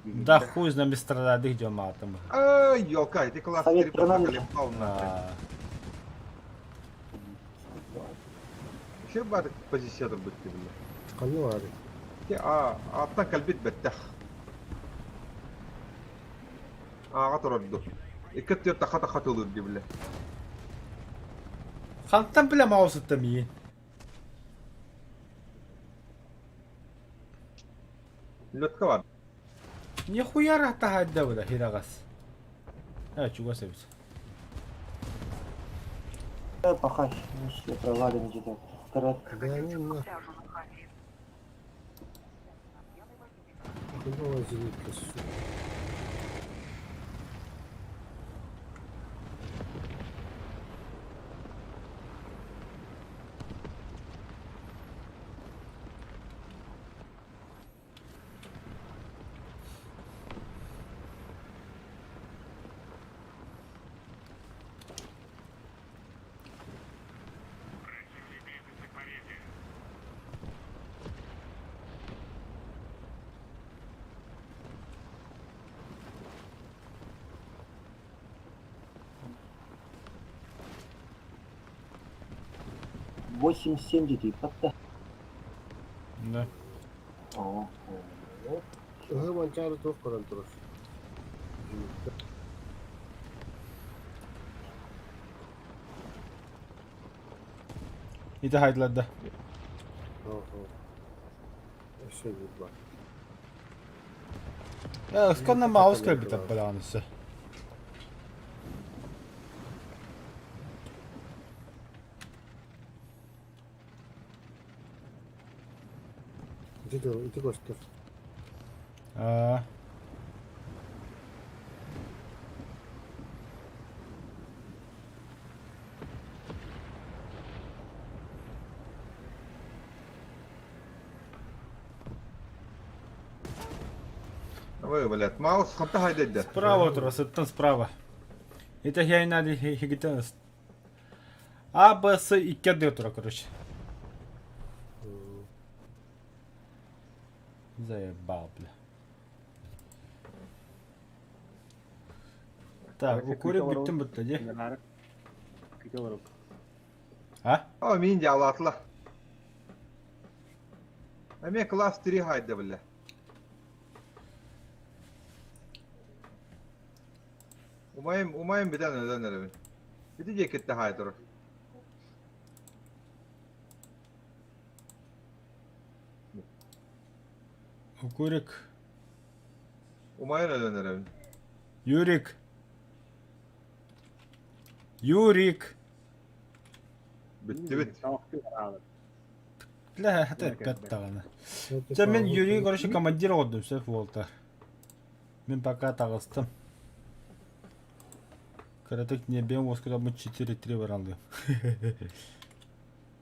Да хуй с нами стрададых дьоматым. Ай, елка, эти класс Совет 3 13. нахрен. Вообще бар позиция быть бля. Ханна баар. А, аттан кэлбит бэттэх. Ааҕа турарду. Икки өттүгэр таха-таха тылыр дии бile. Хантан билэ маусытта миин. Летка бар. Нихуя рахтахайда буда хирагас. Э, чугас эбит. Да, пока все провалим где-то. Коротко. Да ну на. Куда зенитка, сука? Противник движется к победе. Восемь-семь где-то подта. Да. О, Ыһы Манчаары туох көрөн турар? Ити хайдыларда. Оһо. Өссө биир баар. Э, сконна маус кэлбит аппадаанысы. Ити ити көстөр. Аа. Ой, блядь, маус ханта хайдайда. Справа тура, сыттан справа. Это я и надо хигитен. А, Б, С и К, Д тура, короче. Заебал, бля. Так, укурик бүттүм бүтті де. А? О, мин дьаалаатыла. Эмиэ класс 3 хайда, бля. Умайым, умайым бүтэн өлөн эрэбин. Ити диэкитте хай турар. Укурик. Умайын өлөн эрэбин. Юрик. Юрик. Бүттүбүт. Бля, это опять даҕаны. Дьэ мин Юрий, короче, командир оҕордум, сөп буолта. Мин пока таҕыстым. Кыратык небем уоскутаммын 4-3 бараллыым.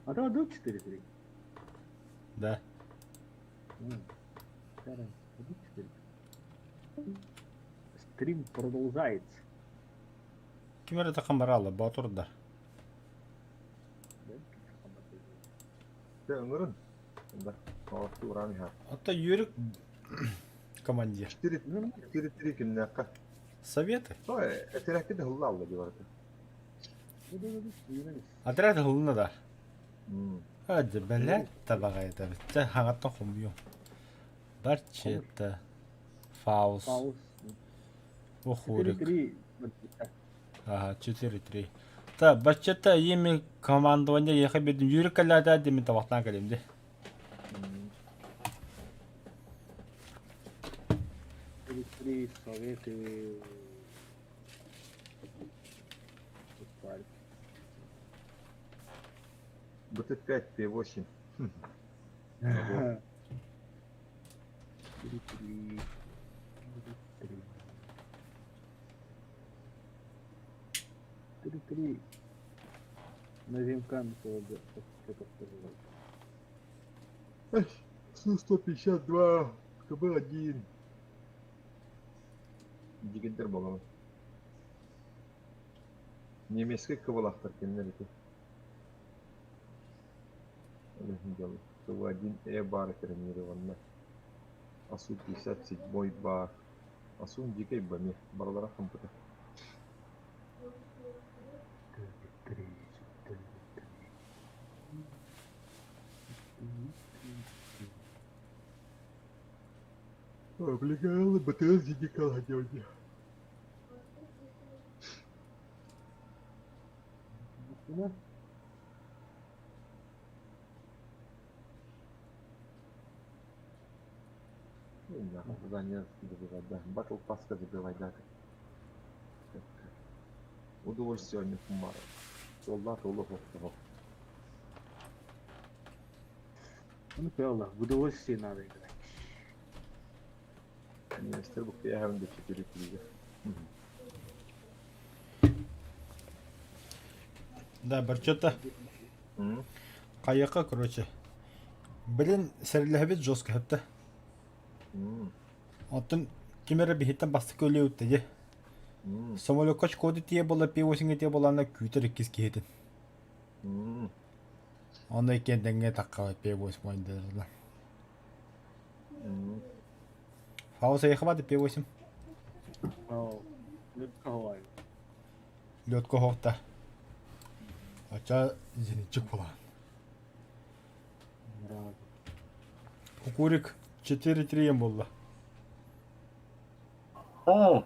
А то идут 4-3. Да. Идут 4-3. Стрим продолжается. Ким эрэ тахан бараалла, Боотур да. Да? Чэ, ыҥырын. Да, оҕостуу ураан иһэр. Ата Юрик командир. 4-3 кимнээххэ? Советы. То этэрээккэ да һылла алла дии барыта. Отряд һыллына да. Hadi бэлэт табаҕайда битте хаҥаттан хомуйуом. Барчета Фаус. Фаус. Охурик. 4-3. Ага, 4-3. Та, баччата еми командование ехе бедим Юрик каллаата деми табахтаан кэлим ди. 4-3 советы. Парк. БТ-5, Т8. 4-3. 4-3. 4-3. На Зимкан что-то сказал. Су-152, КБ-1. Дигендер буолабын. Немецкэй кыбылахтар кинилэр ити. Ол КБ-1 Э баар экранированно. АСУ-57 баар. АСУ дикэй бами. Барылара хампыта. 4-3. 4-3. Облегал БТС дикал хотел. Да? Задание забивать, да. Батл паска забивать, да. Удовольствие не кумара. Солдат улох. Ну, правда, в удовольствие надо играть. Министр букты я до 4 3. Да, барчата хайака, короче. Блин, сэрилэһэбит жестко хэптэ. Оттон ким эрэ биһиттэн бастакы өлүөбүт дии. Самолекка коды тиэ буола P8 тиэ буолаана күүтэр иккис киһитин. Онно иккиэн тэҥҥэ тахха P8 ойдырла. Фаус эйхабат P8. О, легко Лётка хоқта. Ача зенитчик буолан. Кукурик 4-3 буолла. А.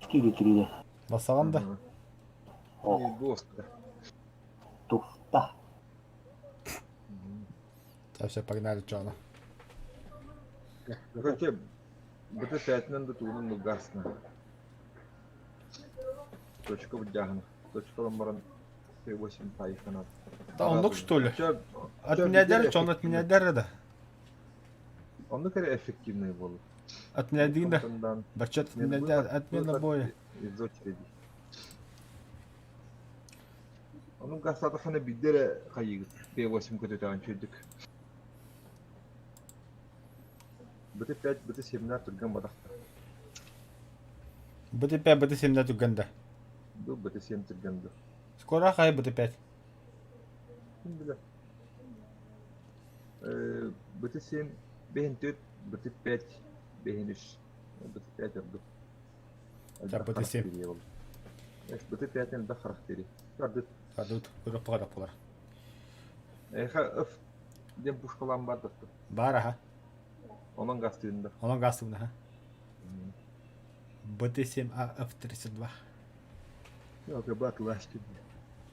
4-3 да. Басаҕан да? Ох, Господи. туфта. Так, все, погнали, чё Короче, БТ-5-нан да тугунан мылгасна. Точка вдягна. Точка баран Т8 пайхана. Да оннук что ли? От меня дэр, что он от меня дэр да? Оннук эрэ эффективный буолла. От меня один да? Барчат от меня дэр, отмена боя. Из очереди. Онун гастатахана бидде эрэ хайыгыт. Т8 көтөтөөн чүйдүк. БТ-5, БТ-7 түргэн бадахта. БТ-5, БТ-7 түргэн да. Бу БТ-7 түргэн да. Скоро хай БТ-5. Ким билэр. БТ-7 бэһин түөрт, БТ-5 бэһин үс. БТ-5 ордук. Так, БТ-7. БТ-5 элбэх характери. Кардыт. Кардыт. Көрөп буолар. Эха ыф диэн пушкалаан бар даттым. Бар аха. Онон гастыын да. Онон гастыын аха. БТ-7 АФ-32. Акробат ластин.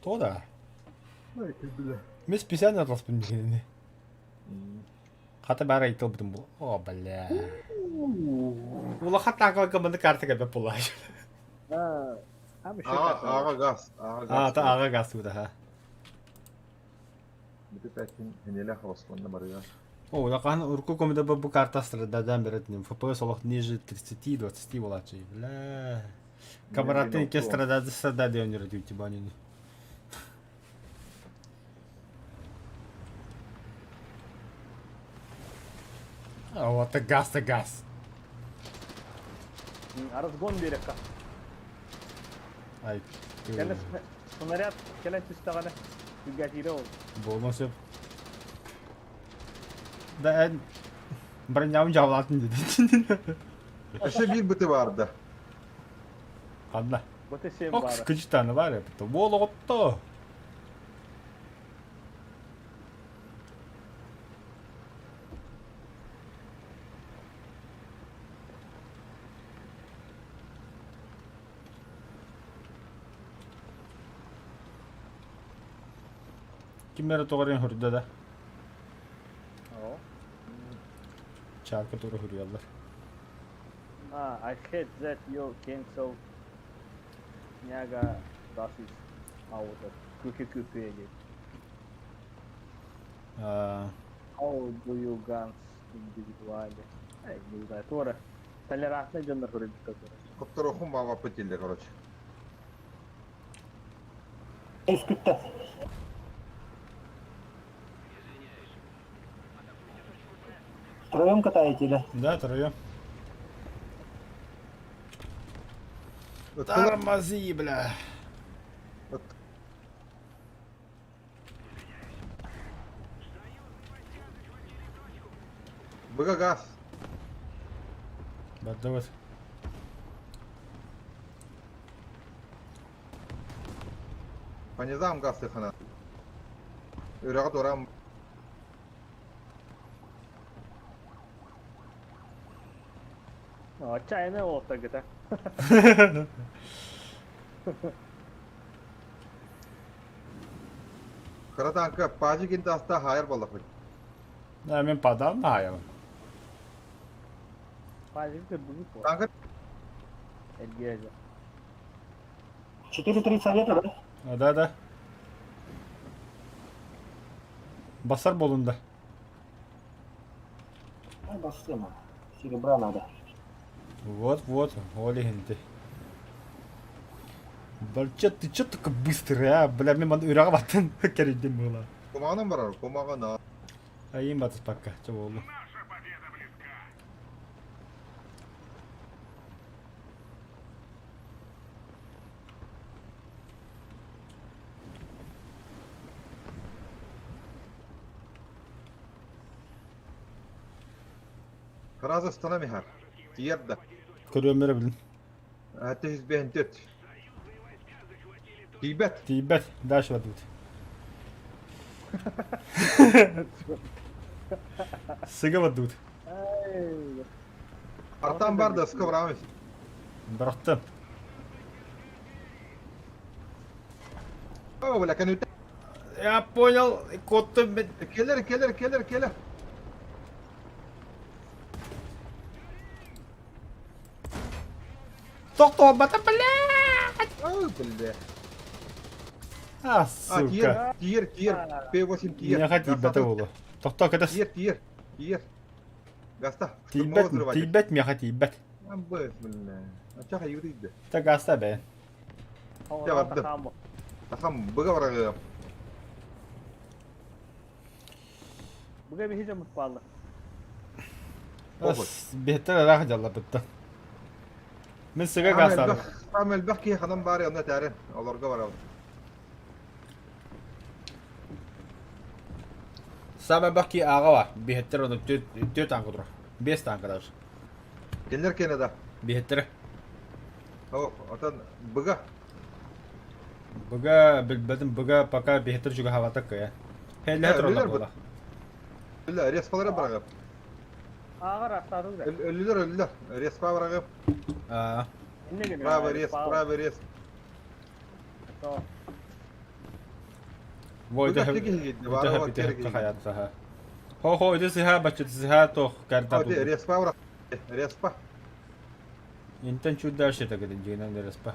То да. Ай, бля. Мен специально атласпын дегеніне. Хата бары айтылбытым бұл. О, бля. Улахан танкаларга маннык карта кэлбэт буоллаҕа. Аҕа газ, аҕа газ. А, аҕа газ да. Бүтү хенелэх Османна барыга. О, улахан урукку комеда бу карта стрададан берет ФПС олох ниже 30-20 буолааччы. Бля. Камаратын икки страдады страдады онньор типа они. А вот и газ, и газ. Разгон берекка. Ай, Кэлэ снаряд кэлэн түстэҕинэ. Түргэтиирэ ол. Буолуон сөп. Да эн бронябын дьаалаатын дедин. Өссө биир быты баарда. Ханна? Быты сен Ок, баара. кычтаны бар эбит. Буол оҕотто. Ким эрэ тоҕо эрэ үрдэ да? Оо. Чаарка тура хуруйаллар. Ah, I hate that you cancel Няга das is out of QQQP again. Аа, How do you guns individually? Эй, не знаю, туора. Толерантный дьоннор көрүбүттэр туора. Хотторохун баҕаппыт дииллэр, короче. Үскүттэ. Втроем катаете, да? да, втроем. Ыттылар Тормози, бля. Быга газ. Бардыбыт. Понизам газ тыхана. Үрэҕи туораан Отчаянная уолаттаргыта. Кыра тааҥка паджик таста хаайар буоллахпыт. Да, мен падам наайабын. Пазик кырбыгыт буол. Тааҥка Эргиэжэ. 4-3 совета, да? А, да, да. Басар болунда. Ай, бассема. Серебра надо. Вот, вот, оли хинти. Бля, ты чё такой быстрый, а? Бля, мен маны үрэҕэ баттын кэрийдим буола. кумаҕынан барар, кумаҕынан. Айым батыспакка, чэ буоллу. Наша победа близка. Сразу станам иһэр. Тиийэр да. Көрүөм эрэ билин. 854. Тиийбэт. Тиийбэт, дальше бардыбыт. Сыга бардыбыт. Ай. Артан бар да ыска барамыз. Бырахтым. О, бля, кэнүтэ. Я понял, куоттум мен. Келер, келер, келер, келер. Тохтообата, блядь! Ой, бля. А, А, сука. тиер, тиер, тиер. П8 тиер. Миэхэ тиийбэтэ буолуо. Тохтоо кэтэх. Тиер, тиер, тиер. Гаста, штурмовой Тиийбэт, взрыватель. тиийбэт, миэхэ тиийбэт. Амбыс, бля. Ачаха юридэ. Та гаста бэйэн. Дьэ, бардым. Тахам быга барагы. Буга биһи дьоммут бааллар. Биһиттэр ыраах дьаллаппыттар. Мин сыга гаастаатым. Саам элбэх киһи ханан баары онно этээрин. Олорго барабын. Саам элбэх киһи ааҕа бар. Биһиттэр ону түөрт таанка турар. Биэс таанка даже. Кинилэр киэнэ да. Биһиттэрэ. О, отон быга. Быга билбэтим быга пока биһиттэр чугаһаабатар кыайа. Хэллэһэ тураллар буолла. Өллө, респалары быраҕып. Ааҕар астаатым да. Өллүлэр, өллүлэр. Респа быраҕып. Аа. Правый рез, правый рез. Вой Быга киһи киһи Хо хо ити сыһа баччыт сыһа тох карта ту. Респа бырах. Респа. Интен чуть дальше так это дьиҥинэн респа.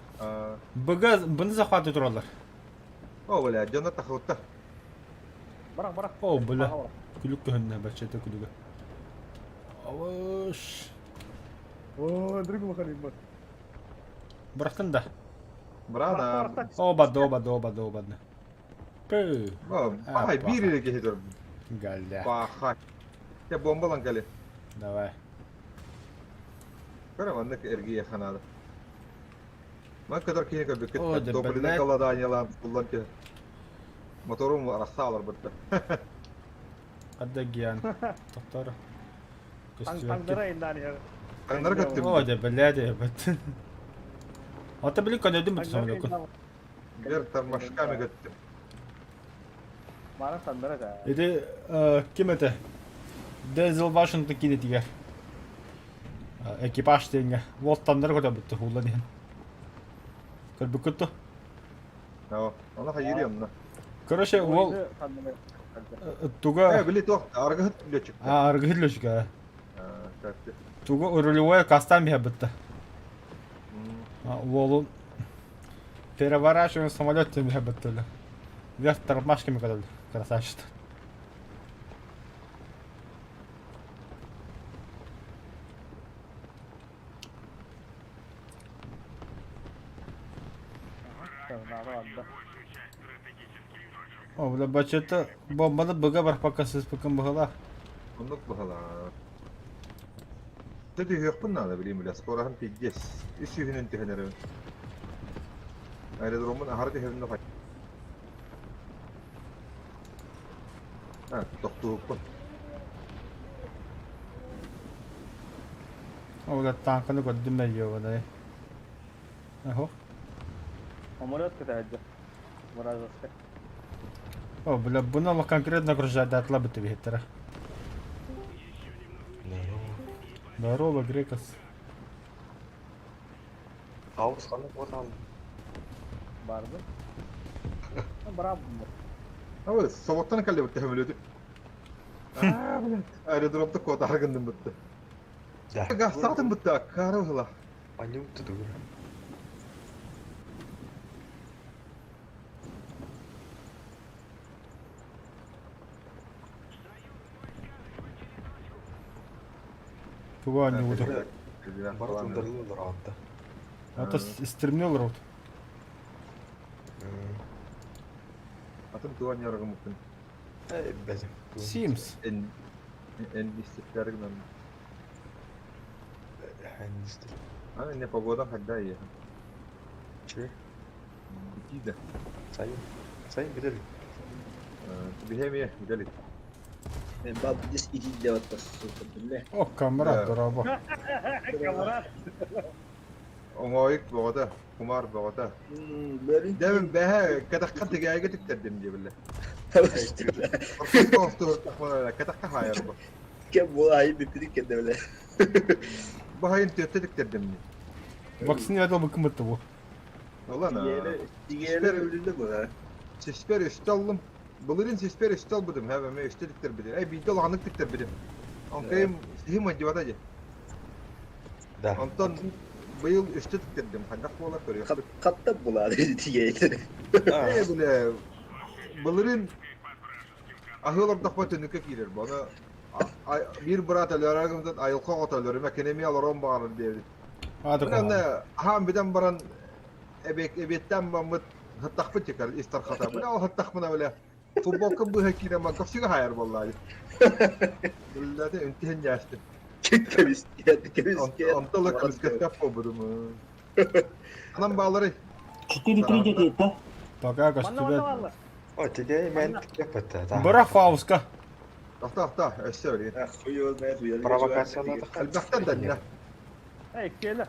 Быга быны захваты тураллар. О, бля, дьоно тахылта. Барах, барах. О, бля. Күлүк көһүннэ баччата күлүгэ. Авыш. О, друг махалим Бырахтын да. Брана. О, бадды, о, бадды, о, бадды, о, бадды. Пы. Бахай, биир эрэ киһи тур. Галя. Бахай. Те бомбалан кэле. Давай. Көрө маннык эргийиэххэ наада. Ман көтөр киһи көрбүккүт. Добрына голоданиялаан буллан түһэр. Моторум арахса олорбутта. Адагиан. Тоқтор. Таҥнары айаннаан иһэр. Таҥнары көттүм. О, дьэ, бэлээ диэбит. Ата били көнөдүм бу самолекун. Бер тормашками көттүм. Мана таҥнары да. Ити ким этэ? Дензел Вашингтон кинетигэр. Экипаж диэҥҥэ. Уол таҥнары көтөбүттэ хуулан иһин. Көрбүккүт ту? Ону хайыыр онно. Короче, уол туга... Э, били туох аргыһыт летчик. А, аргыһыт летчик, а. Тугу рулевой кастан биһэбитта. Уолун переворачиваем самолет тем биһэбиттэлэ. Вверх тормашками кадали. Красавчик. О, бля, бачата бомбаны быга барпакка сыспыккын быһылаах. Оннук быһылаах. Дьэ түһүөхпүн наада билим бля, скороһым пиздец. Үс сүүһүнэн түһэн эрэбин. Аэродроммун аһара түһэбин да А, тохтуһукпун. Ол тааҥканы көрдүм өйүөҕүнэй. Аһо. Самолет кытаһыдьа. Вражескай. О, бля, буну конкретно окружать бит биһиттэрэ. Здорово, Грекос. Хаус ханнык буотаан Барды. Браво. А соботтан кэллибит төһөмөлүөтү. Аа, блядь. Аэродромта куотаары гынным бытты. Да. Гастаатын бытты, аккаары быһыла. Анньым тутугур. Тугу анньыбыты. Бары тундарылы аатта. Ата стремнел рот. Атын тугу анньарыгыммыппын. Бәзим. Симс. Эн эн гынан. Хәннистер. А, не погода хагда е. Че? Итиде. Сайын. Сайын билер. Бихеме билер. Баб дис иди деп сука, бля. О, камрад, дороба. Камрад. Оҥоойук бөҕөтө, кумаар бөҕөтө. Бөрүн. Дәбин бэһэ кэтахха тигээгэ тиктэрдим диэбиллэ. Кэтахха хаайар бу. Кем була айы биппитик кенде бля. Баһайын түөттэ тиктэрдим. Вакцина это бы кымытты бу. Олан Тигээлер өлүндө була. Сиспер үстэ аллым. Былырын сиспер үстэ албытым, һэ эме үстэ тиктэрбитим. Эй биирдэ улаханнык тиктэрбитим. Онкайым сиһим адьыбата дии. Да. Онтон быйыл үстэ тиктэрдим. Хайдах буолар көрүөхпүт. Хатта була тигээлер. Ээ бile былырын аһыы олордохпо түнүккэ киирэр бу. Аны биир быраат өлөрөгүмтэн айылҕа оҕото өлөрүмэ кинеми олорон баҕарар диэбит. Аата Аны хаан бүтэн баран эбиэттэн баммыт хаттахпыт тикар истар хата. Бile ол хаттахпына бile футболка быһа киирэн бар көхсүгэ хаайар буоллаа. Биллэти үнтиһин дьаастым. Кебискет, кебискет. Онтон көмүскэттэх буолбутум. Анан баалары 4-3 деді, да? Пока Манна манна көстүбэт. баллар. О, тигэй мен тикеппетте. Быра Фауска. Ахта ахта өссө билген. Хуй знает, я Провокациялар. Элбэхтэн данна. Эй, келе.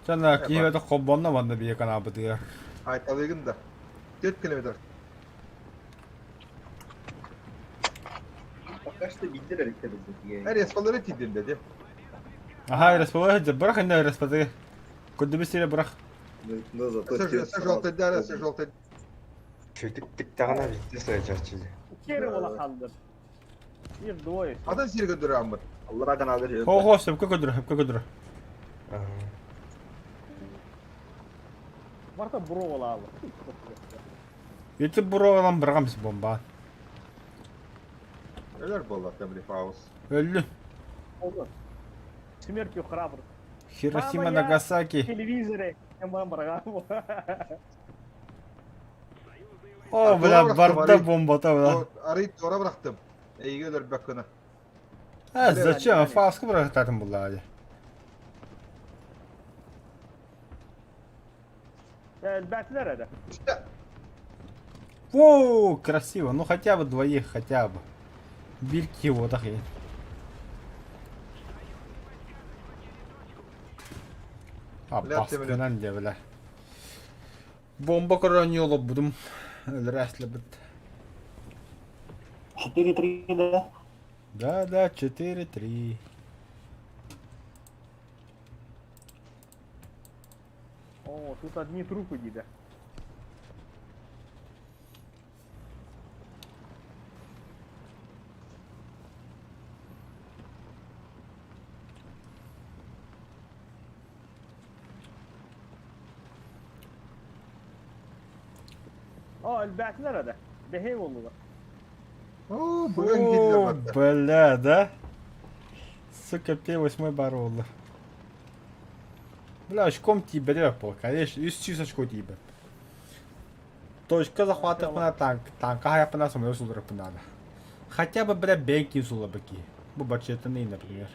Сана киһи хоббонна манна бие канабытыгар. Айталыгын да. 4 километр. Пока что видели электро. Эр эспалары тиидин деди. Аха, респалар, бырах инде респалар. Көдүбү сире бырах. Но зато Өссө желтый өссө желтый. Чүтүк тиктагына битте сойчачы. Кері бола қалды. Bir двое. Атын сирге дүрәмбит. Аллара канады. Хо хо, сөпкө көдүрө, сөпкө көдүрө. Барта буро бола алды. Ити буроолан бырагамс бомба. Өлөр болла темри фаус. Өллү. Oldu. Смертью храбрых. Хиросима, Мама, я- Нагасаки. В телевизоре. Мен баргам. О, бля, барда бомбата, бля. Арый тора бырахтым. Эйге өлөр бөккүнө. А, зачем? Фауска бырахтатын булла. Elbetler ede. İşte. Воу, красиво. Ну хотя бы двоих, хотя бы. Биир киһи уотах иһин. Бля, ты, бля. Аппаскынан дьэ бля. Бомба көрөн олорбутум. Өлөрөөслөбүт. 4-3, да? Да, да, 4-3. О, тут одни трупы, дида. О, элбээтилэр эрэ. Бэһиэ буоллулар. Оо, быган киирдилэр О, барда. бля, да? Сука, П8 баролла. Бля, очком тиийбэтэ буол, конечно, 300 очко тиийбэт. Точка захватывана танк, танка хайапына самолет сулдырыппын надо. Хотя бы, бля, бенки сулабыки. Бу бачетаны, например.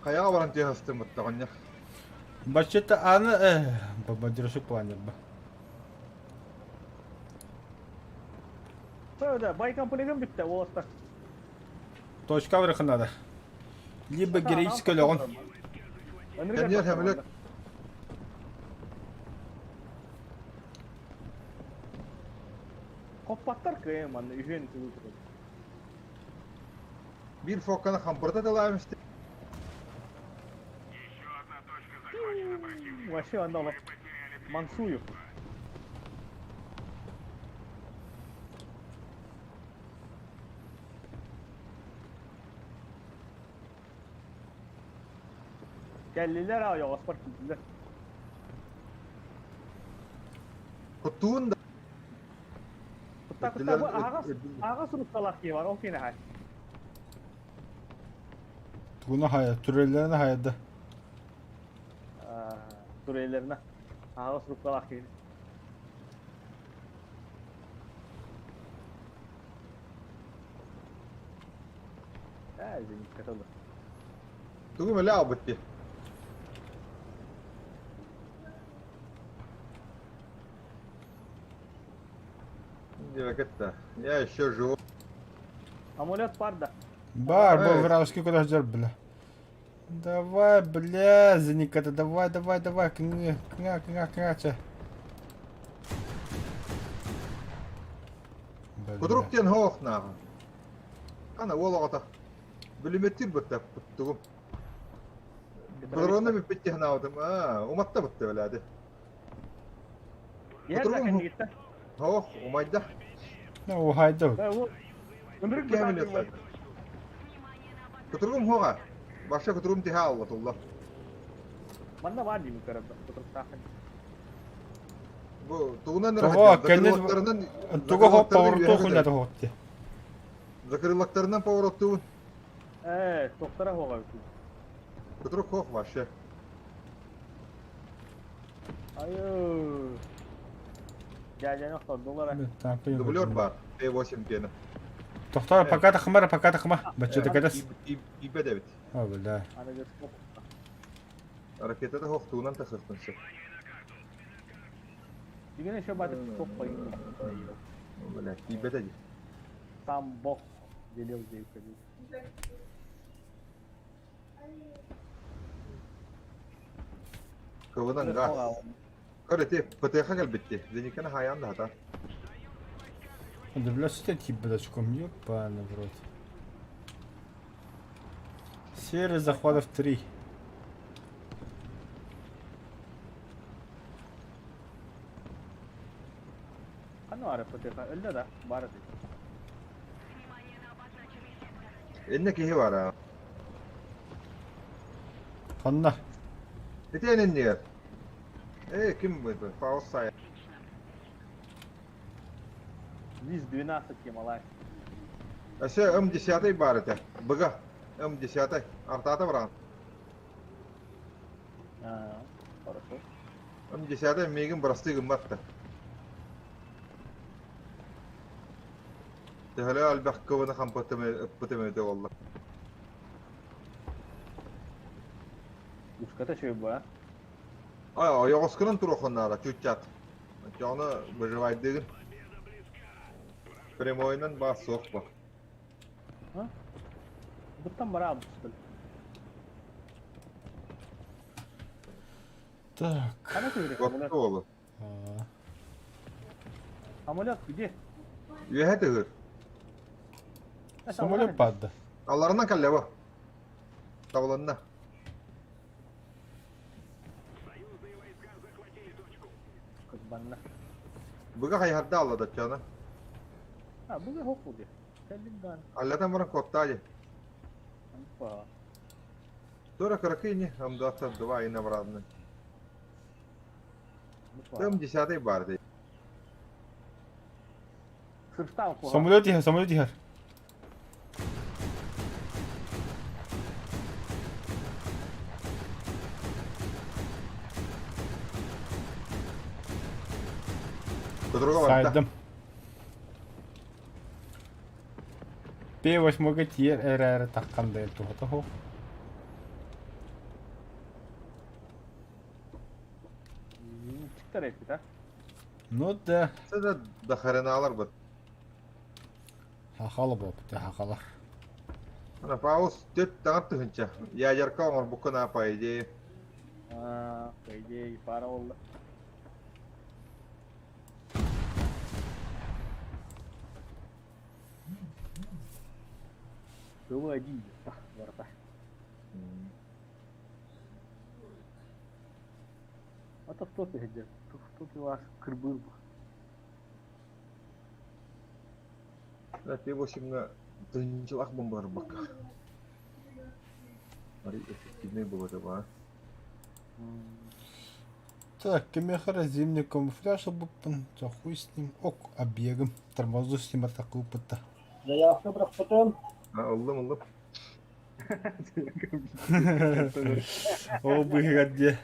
Хайаҕа баран тыаһастыммыттаҕынньа. Бачета аны, э, бомбардировщик планер ба. Да, байкомплегым бүттэ, уолаттар. Точка вырыхын надо. Либо героический өлөҕүн. Кэнниэр хэмилек. Хоппаттар кыайан манна үһүөн тугу турар. Биир фокканы хампырта тылаам исти. Еще одна точка захвачена противником. Вообще онно Мы потеряли Мансую. Кэллилэр аа ойоҕоспор киирдилэр. Куттуун да. Кутта кутта бу аһаҕас аһаҕас сурукталаах киһи бар ол киһини аһай. Тугуна хайа, түрэллэрин хайда. Турелерine аһаҕас сурукталаах киһини. Ээ, зенитка тылы. Тугу мэлэ албыт дии. Диэбэкэт Я еще живу. Амулет бар да. Бар, бу Эй. вражеский куда ждер, бля. Давай, бля, Зениката, давай, давай, давай, кня, кня, кня, кня, чэ. Бля. Кутурук диэн хоох нааҕа. Ана уол оҕото. Бүлүмэттир бытта куттугум. Корона бүппүт диэн Аа, уматта бытта бэлээди. Иһэр да Хоох, умайда. Ну, хайда. Ынырык Кэмилет. Кутуругум хоға. Баша кутуругум тиһэ алла тулла. Манна бар деймін көрөм. Кутуруктаахын. Бу тугунан Тоҕо, кэннин- Туга хоп повороту хуйня тоҕотти. Закрылактарынан повороттуун. Ээ, тоқтара хоға өтүү. Кутурук хоох вообще. Айыы. Дядяны охтордулар. Дублер бар. П8 пена. Тохтор, пока тахмара, пока тахма. Бачча кадас. Ибе дебит. А, бля. Аныгы Ракетада хоох тугунан тахыхтынсы. Деген еще батып тоқ қойын. Бля, ибе деди. Сам бог велел ей уходить. Кылынан газ. Көрөти, ПТХ кэлбитти. Зениканы хаян да хата. Да, бля, что ты блячком, ёбаный в рот. Серия захватов 3. Қаны ары ПТХ өлді да, бары дейді. Внимание на обозначенный сектор. Энне киһи бар а. Ханна. Ити эннигер. Э, ким бу? Фаус сай. Лиз 12 Гималай. Әсе М10 бар ите. Быга. М10. Артата баран. А, хорошо. М10 мегин бырасты гымматта. Төһөлө албах кыбыны хампытымы ыппытымы өтө болла. Көтө үчүгэй бу, а? Ай, ойоҕоскунан туруоххун наада, чуччат. Оччоҕуна выживайдыыгын. Прямойунан баар суох бу. А? Буттан бараабыт. Так. Хана түһүрэ самолет? Уолу. Самолет где? Үөһэ түһүр. Самолет падда. Алларынан кэллэ бу. Табылынна. Кызбанна. Быга хайһарда алла даччана. А, быга хок диye. Кэллим даан. Аллатан баран куоттаа дии. Опа. Тура кыракый ини, М22 инообразный. Там десятый бар дии. Сыртаан куһа. Самолет иһэр, самолет иһэр. Кутуруга барда. Сайдым. П8 тиер эрээри таххан да туһата суох. Чиктер эппит, а? Ну да. Да да хреналар быт. Хахала буолбут, хахалар. Ана паус төт таҥар тыһынча. Ядерка оҥорбуккун аа по идее. А, по идее, пара болла. Было один, ворота. А то кто ты где? Кто ты ваш кырбыр был? Ты восемь тыһынчалаах бомбарбакка. Ари эффективный было ба. Так, кимиэхэ зимний камуфляж ылбыппын, чэ хуй с ним, ок, объегым, тормозу с ним атакыыппыт да. Заявка бырахпытым. А, ыллым, ыллым. Ол быыһыгар диэ.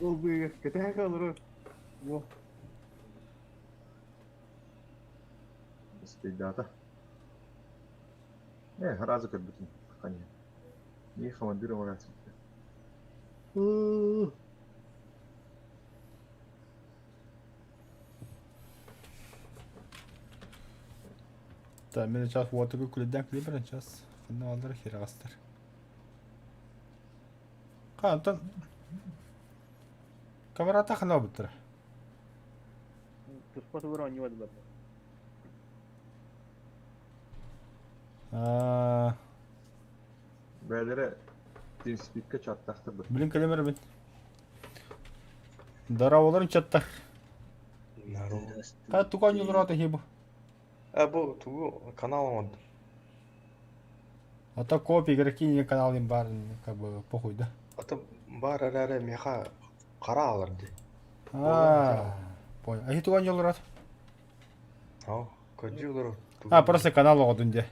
Ол быыһыгар кэтэһэ олорор. Во. Стыдата. Э, разу көрбүтүм. Ханья. Не командир оҥорон Так, мен сейчас уотугу күлүдэн күлүбэрэн сейчас ханна бааллара хираҕастар. Хаантан камерата хана буттара. Туспа тугура оонньуу бардылар. Аа, Бээлэрэ TeamSpeak'ка чаттахтар быт. Блин, кэлэмэр мин. Здороволорун чаттар. Народ. Ха тугу оонньуулар хи бу. А бу тугу канал оҥордум. А то коп игроки не канал им бар, как бы похуй, да? А то баар эрээри миэхэ хара аалар дии. А, понял. А тугу оонньуулар Оо, көрдүү олорор. А, просто канал оҕодун дии.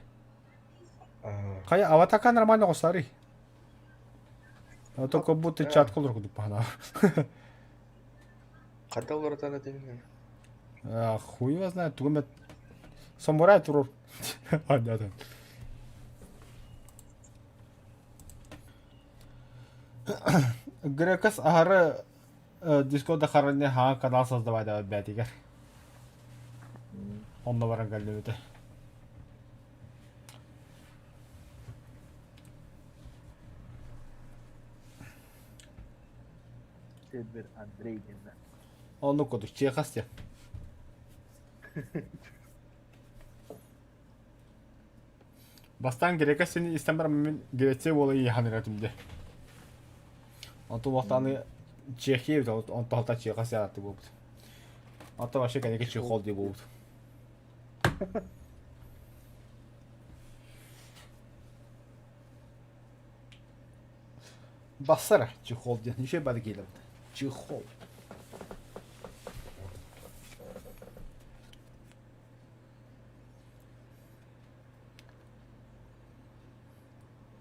Хайа, аватака нормально оҕустарый. А то как будто чат колор кудук пахана. Хата олоротан этин. А, хуй его знает, тугу Самурай турур. А, да, да. Грекас аһары Дискорда хараны хаан канал создавай да бээтигэр. Онно баран кэллибитэ. Сервер Андрей диэн. Оннук курдук чехас диэн. Бастаан грека сини истэн баран мин Греция буола иэхэн эрэтим дии. Онтон уохтааны Чехия эбит, онтон алта Чеха сыаратты буолбут. Онтон вообще кэнники чехол дии буолбут. Бассара чехол диэн еще бары киилэбит. Чехол.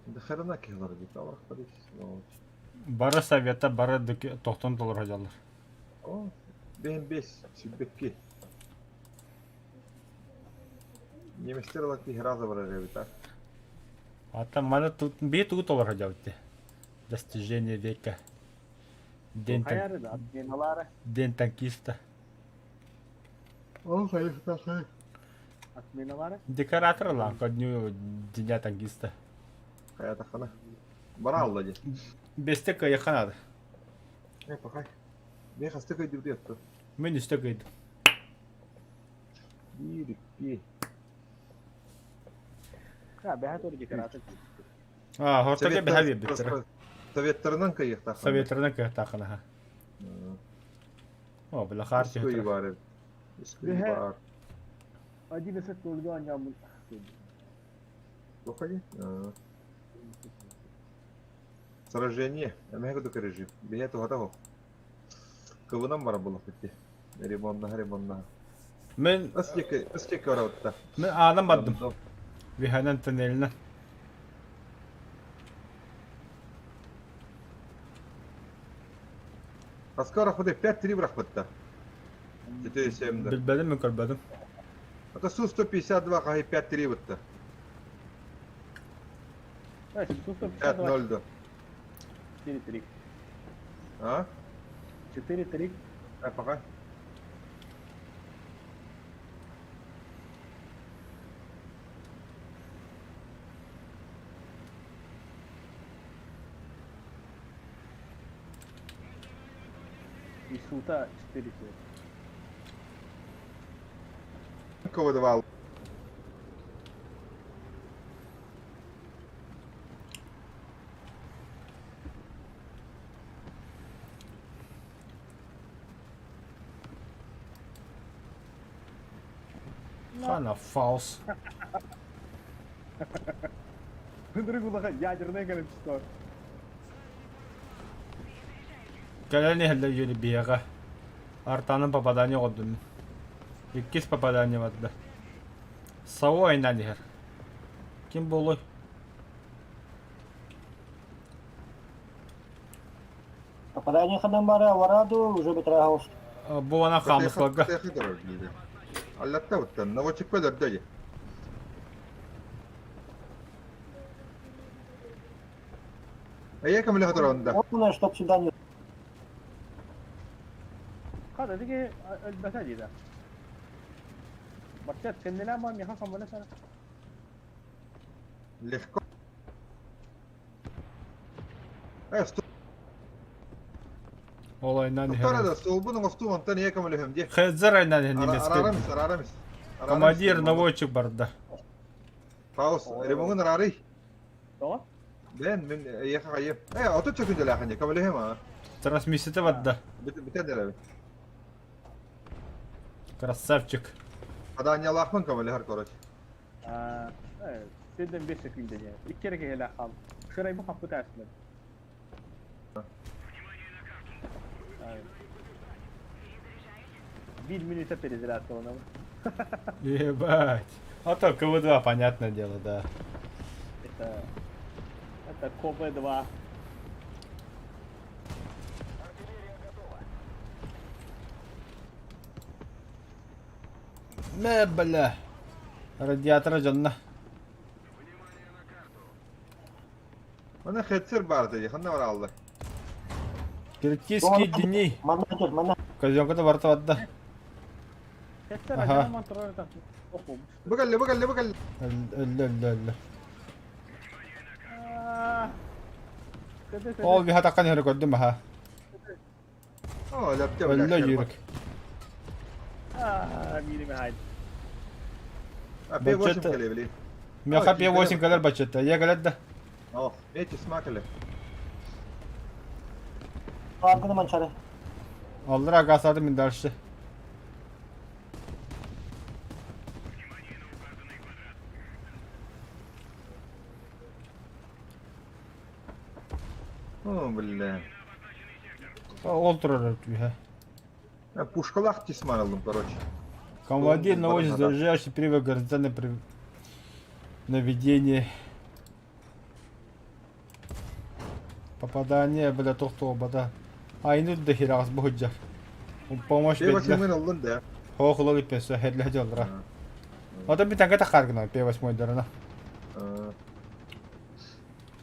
Дохерана киһилэр эбит, алахтар сволочь. Бары совета бары тохтон толоро сылдьаллар. О, бэйэм бес, сүүрбэкки. Немецтэр ыла киһи раза барар эбит, а? Ата маны тут бии тугу толоро сылдьабыт дии. Достижение века. День, тан... Хайары да, отменалары. День танкиста. Ол хайыхтахы. Отменалары. Декоратор лан ко дню Дня танкиста. Хайатахана. Баралла ди. Бесте кыйыха надо. Э, пахай. Мен хаста кыйдыбыт ятты. Мен үстэ кыйдым. Биир, икки. Ха, бэһэ тур декоратор. А, хортоге бэһэ биэрбиттэрэ. Советтарынан кыйыхтааххына. Советтарынан кыйыхтааххына. ха. О, бля, хаар Үс түһэ бар эбит. Үс кый бар. 11 нольга оонньооммун. Выходи. Сражение. Эмэһэ кудук режим. Бэйэ туһата хо. Кыбынан бар булах битти. Ремоннаһа, ремоннаһа. Мен Ыстеке, ыстеке барабытта. Мен аанан бардым. Виһанан тоннелинэн. Аска барахпыт 5-3 бырахпытта. 4-7 да. Билбэтим мен көрбөтүм. Это Су-152 хаһый 5-3 бытта. Су-152. 5-0 да. 4-3. А? 4-3. А, пока. И сута 4-3. Кого давал? Хана фаус. Ядерное количество. Кэлэн иһэллэр үөрэ биһиэхэ. Артанын попадание оҕордум. Иккис попадание барда. Сао айнаан иһэр. Ким буолуой? Попадание ханан бара вараду уже бытыраһа Бу ана хаамыскалга. Аллатта буттан, наводчик өлөрдө Эйе көмөлөһө туранда. Главное, чтоб сюда не Хата диги өлбөтө дида. Бачча кэннилээн баар миэхэ хаммана сара. Легко. Э, Ол айнаан Туктар иһэр. да, столбун оҥостуу онтон ийэ көмөлөһөм дии. Хезер айнаан иһэр немецкэй. Арарамис, арарамис. Командир наводчик барда. Паус, ремоҥун араарый. Тоҕо? Бэн, мин эйиэхэ хайым. Э, 30 сөкүндэлээх иньэ, көмөлөһөм аа. Трансмиссията барда. Бүтэн эрэбин. Красавчик. Адаанньалаахпын көмөлөһөр, короче. Сирден 5 сөкүндэ Икки эрэ киһилээх хаал. Шырайбы хаппыт ааспыт. Биир минута перезарядкаланабын. Ебать. А то КВ-2, понятное дело, да. Это... Это КВ-2. Мэ, бля. Радиатора дьонно. Мана хетсер баар дии, ханна барааллар? Киргизские дни. Манна кел, манна. Казенка да барта барда. Хетсер Аха. ажаман турар там. Оху. Бу кэллэ, бу кэллэ, бу кэллэ. Өллө, өллө, өллө. Көтө Ол көтө. биһа таққан иһэр көрдүм аха. О, лэпте Өллө юрик. Аа, минеме хайд. А П8 Баччата. кэлэ били. Меха П8 кэлэр баччата. Я кэлэр да. О, эти смакали. Аргыны манчары. Аллар агасады мин дальше. О, бля. Ол турар түһэ. Я пушкалах тисман алдым, короче. Командир Ол наводит барахата. заряжающий привод горизонтальное при... наведение. Попадание, бля, тохтоо бада. Айны да хирагас бухуджар. Помощь П8 бедле. мен алдым да. Хохло липесо хедле жалра. Ото би танка тахар гна П8 дарана.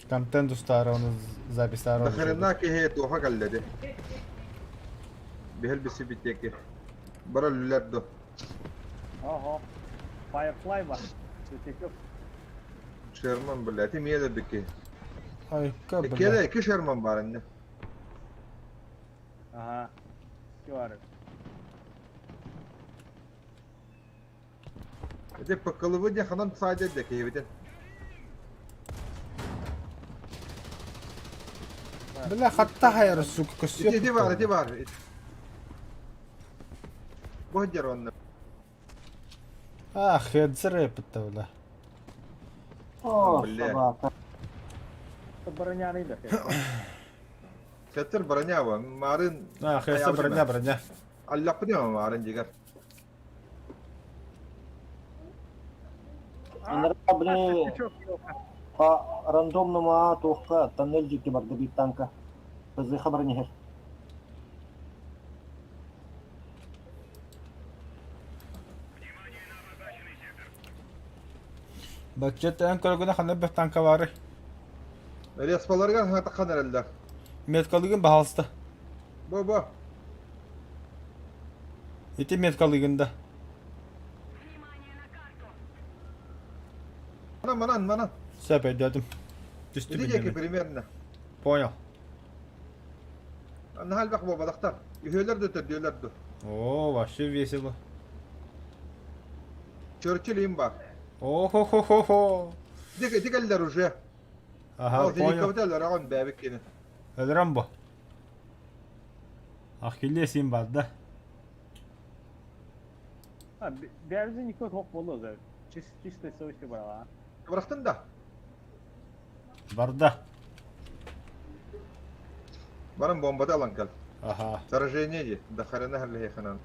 Контент устаары оны записаары Да хрена киһи туоха кэллэди. Биһэл бисибитеки. Бара үллэр до. Ого. Firefly бар. Светлячок. Шерман бля, ти миэ бики. Айка, бля. Икки икки Шерман бар инне. Ага. Бар. Ити ПКЛВ диэн ханан саадьа да киһибитин. Бля, хатта хайар, сука, көстүө. Ити ити бар, ити бар. Бу дьэр онно. А, хедзер эпитта, бля. О, Бля. собака. Броняны да. Сеттер броня ба, марын. А, хедзер броня, броня. Аллаппы дима марын дигер. Иногда, блин, по рандомному А туохка тоннель дьикти барда биир танка. ПЗХ бронегер. Внимание на обозначенный сектор. Бачча эн көргүнэ ханна бөх танка бары. Респаларга хатахан эрэллэр. Меткалыгын баһалыста. Бу бу. Ити меткалыгын да. Внимание на карту! Манан манан манан. Сөп өйдөөтүм. Түстү Ити диэки билдим. примерно. Понял. Анна элбэх буолбатахтар. Үһүөлэр да төрдүөлэр да. О, вообще весело. Черчилль им бар. О-хо-хо-хо-хо. Ити ити кэллэр уже. Ага, Ол понял. Зеликовтелер аҕан бэбик кини. Өлөрөн бу. Ахиллес им бар да. А, бэйэбитин никто суох буолуо да. Чистой совести барала. Бырахтын да. Барда. Баран бомбата алан кэл. Ага. Сражение ди. Да харена харлиханан.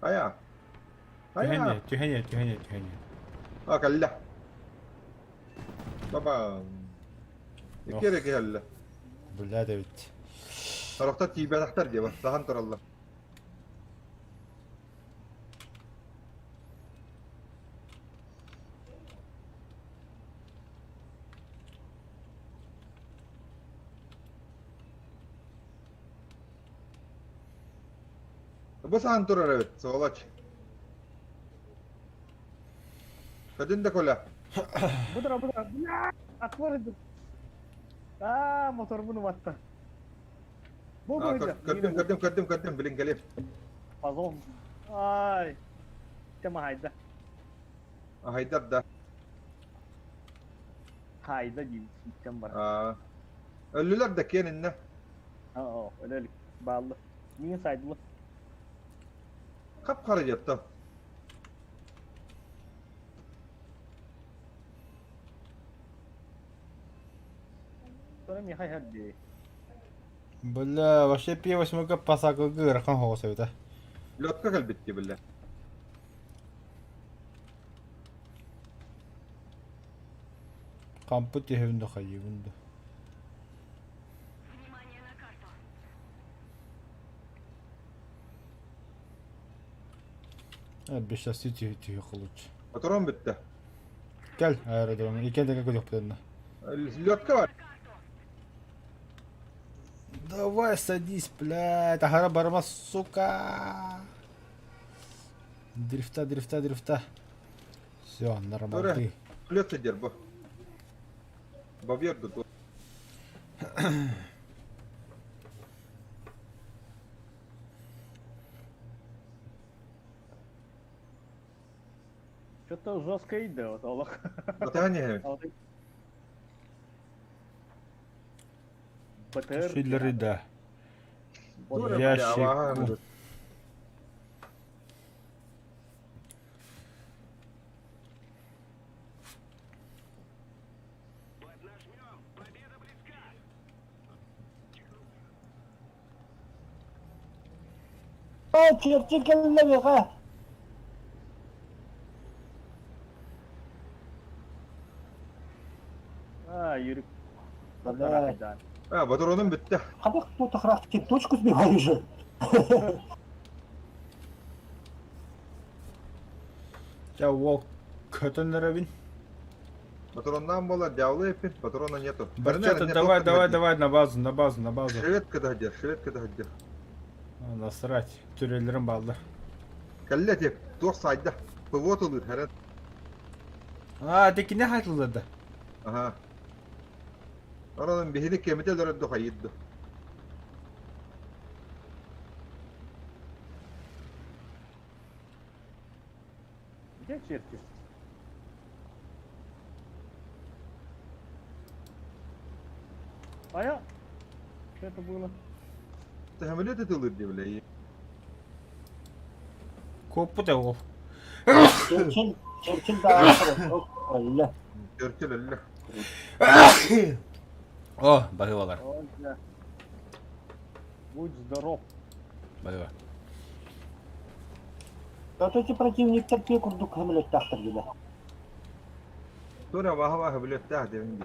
Ая. Ая. Түһэне, түһэне, түһэне, түһэне. А, кэллэ. Баба. Икки кэллэ. Бля, Давид. Сорохтор тиийбэтэхтэр диэ, бастаһан тураллар. Бу саһан турар эбит, сволочь. Көтүн да Коля. Бу тура, бу тура. Бля, отвор Аа, моторбун уматта. Бу А, Көрдүм, көрдүм, көрдүм, көрдүм, билин кэлиэм. Позон. Ай. Тема хайда. Хайдар да. Хайда диим, ситтен бар. Аа. Өллүлэр да киэн иннэ. Аа, өлөлүк. Бааллы. Миин сайдылы. Хап-хара дьэтто. Sonra Михай хадди. Бля, вообще пи восьмерка пасакылгы ырахан хоҕус эбит а. Лётка кэлбит дии биллэ. Кампыт түһэбин да хайыыбын да. Внимание на карту! А, бешасти түһү түһү лучше. Моторон бүттэ. Кэл аэродромҥа иккиэн тэҥҥэ көрүөхпүт онно. Лётка бар. Давай садись, блядь, аһара барыма, сука. Дрифта, дрифта, дрифта. Все, нормально. Лёт сидер бу. Бавьер тут. Что-то жестко идет, олох. Батаһан иһэбин. БТР. Шиллеры, да. Дура, Я бля, щеку. аваһан. Поднажмем! Победа близка! О, черти кэллэ миэхэ. А, Юрик. Бля. А, батаронум бүттэ. Хабах тут охрахти точку сбивали же. Чэ уол көтөн эрэбин. Патроннаан буолар, дьаалы эппит, патрона нету. Барчата, давай, давай, давай, на базу, на базу, на базу. Шведка да дьэр, шведка да дьэр. Насрать, түрелерим бааллар. Кэллэ тип, туох сайда. ПВО тылыр, хэрэн. А, декине хайтыллады. Ага. Оронун биһини кемите өлөрөддө хайыдды. Где черти? А я? Что это было? Самолет ытылыр дии Куоппут ол. Черчилль, Черчилль да өллө. Черчилль өллө. О, баһыыбалар. Будь здоров. Баһыыба. Оточу противниктар тиэ курдук хөмөлөттөөхтөр дилэ. Тура ваһа хөмөлөттөөх дебин ди.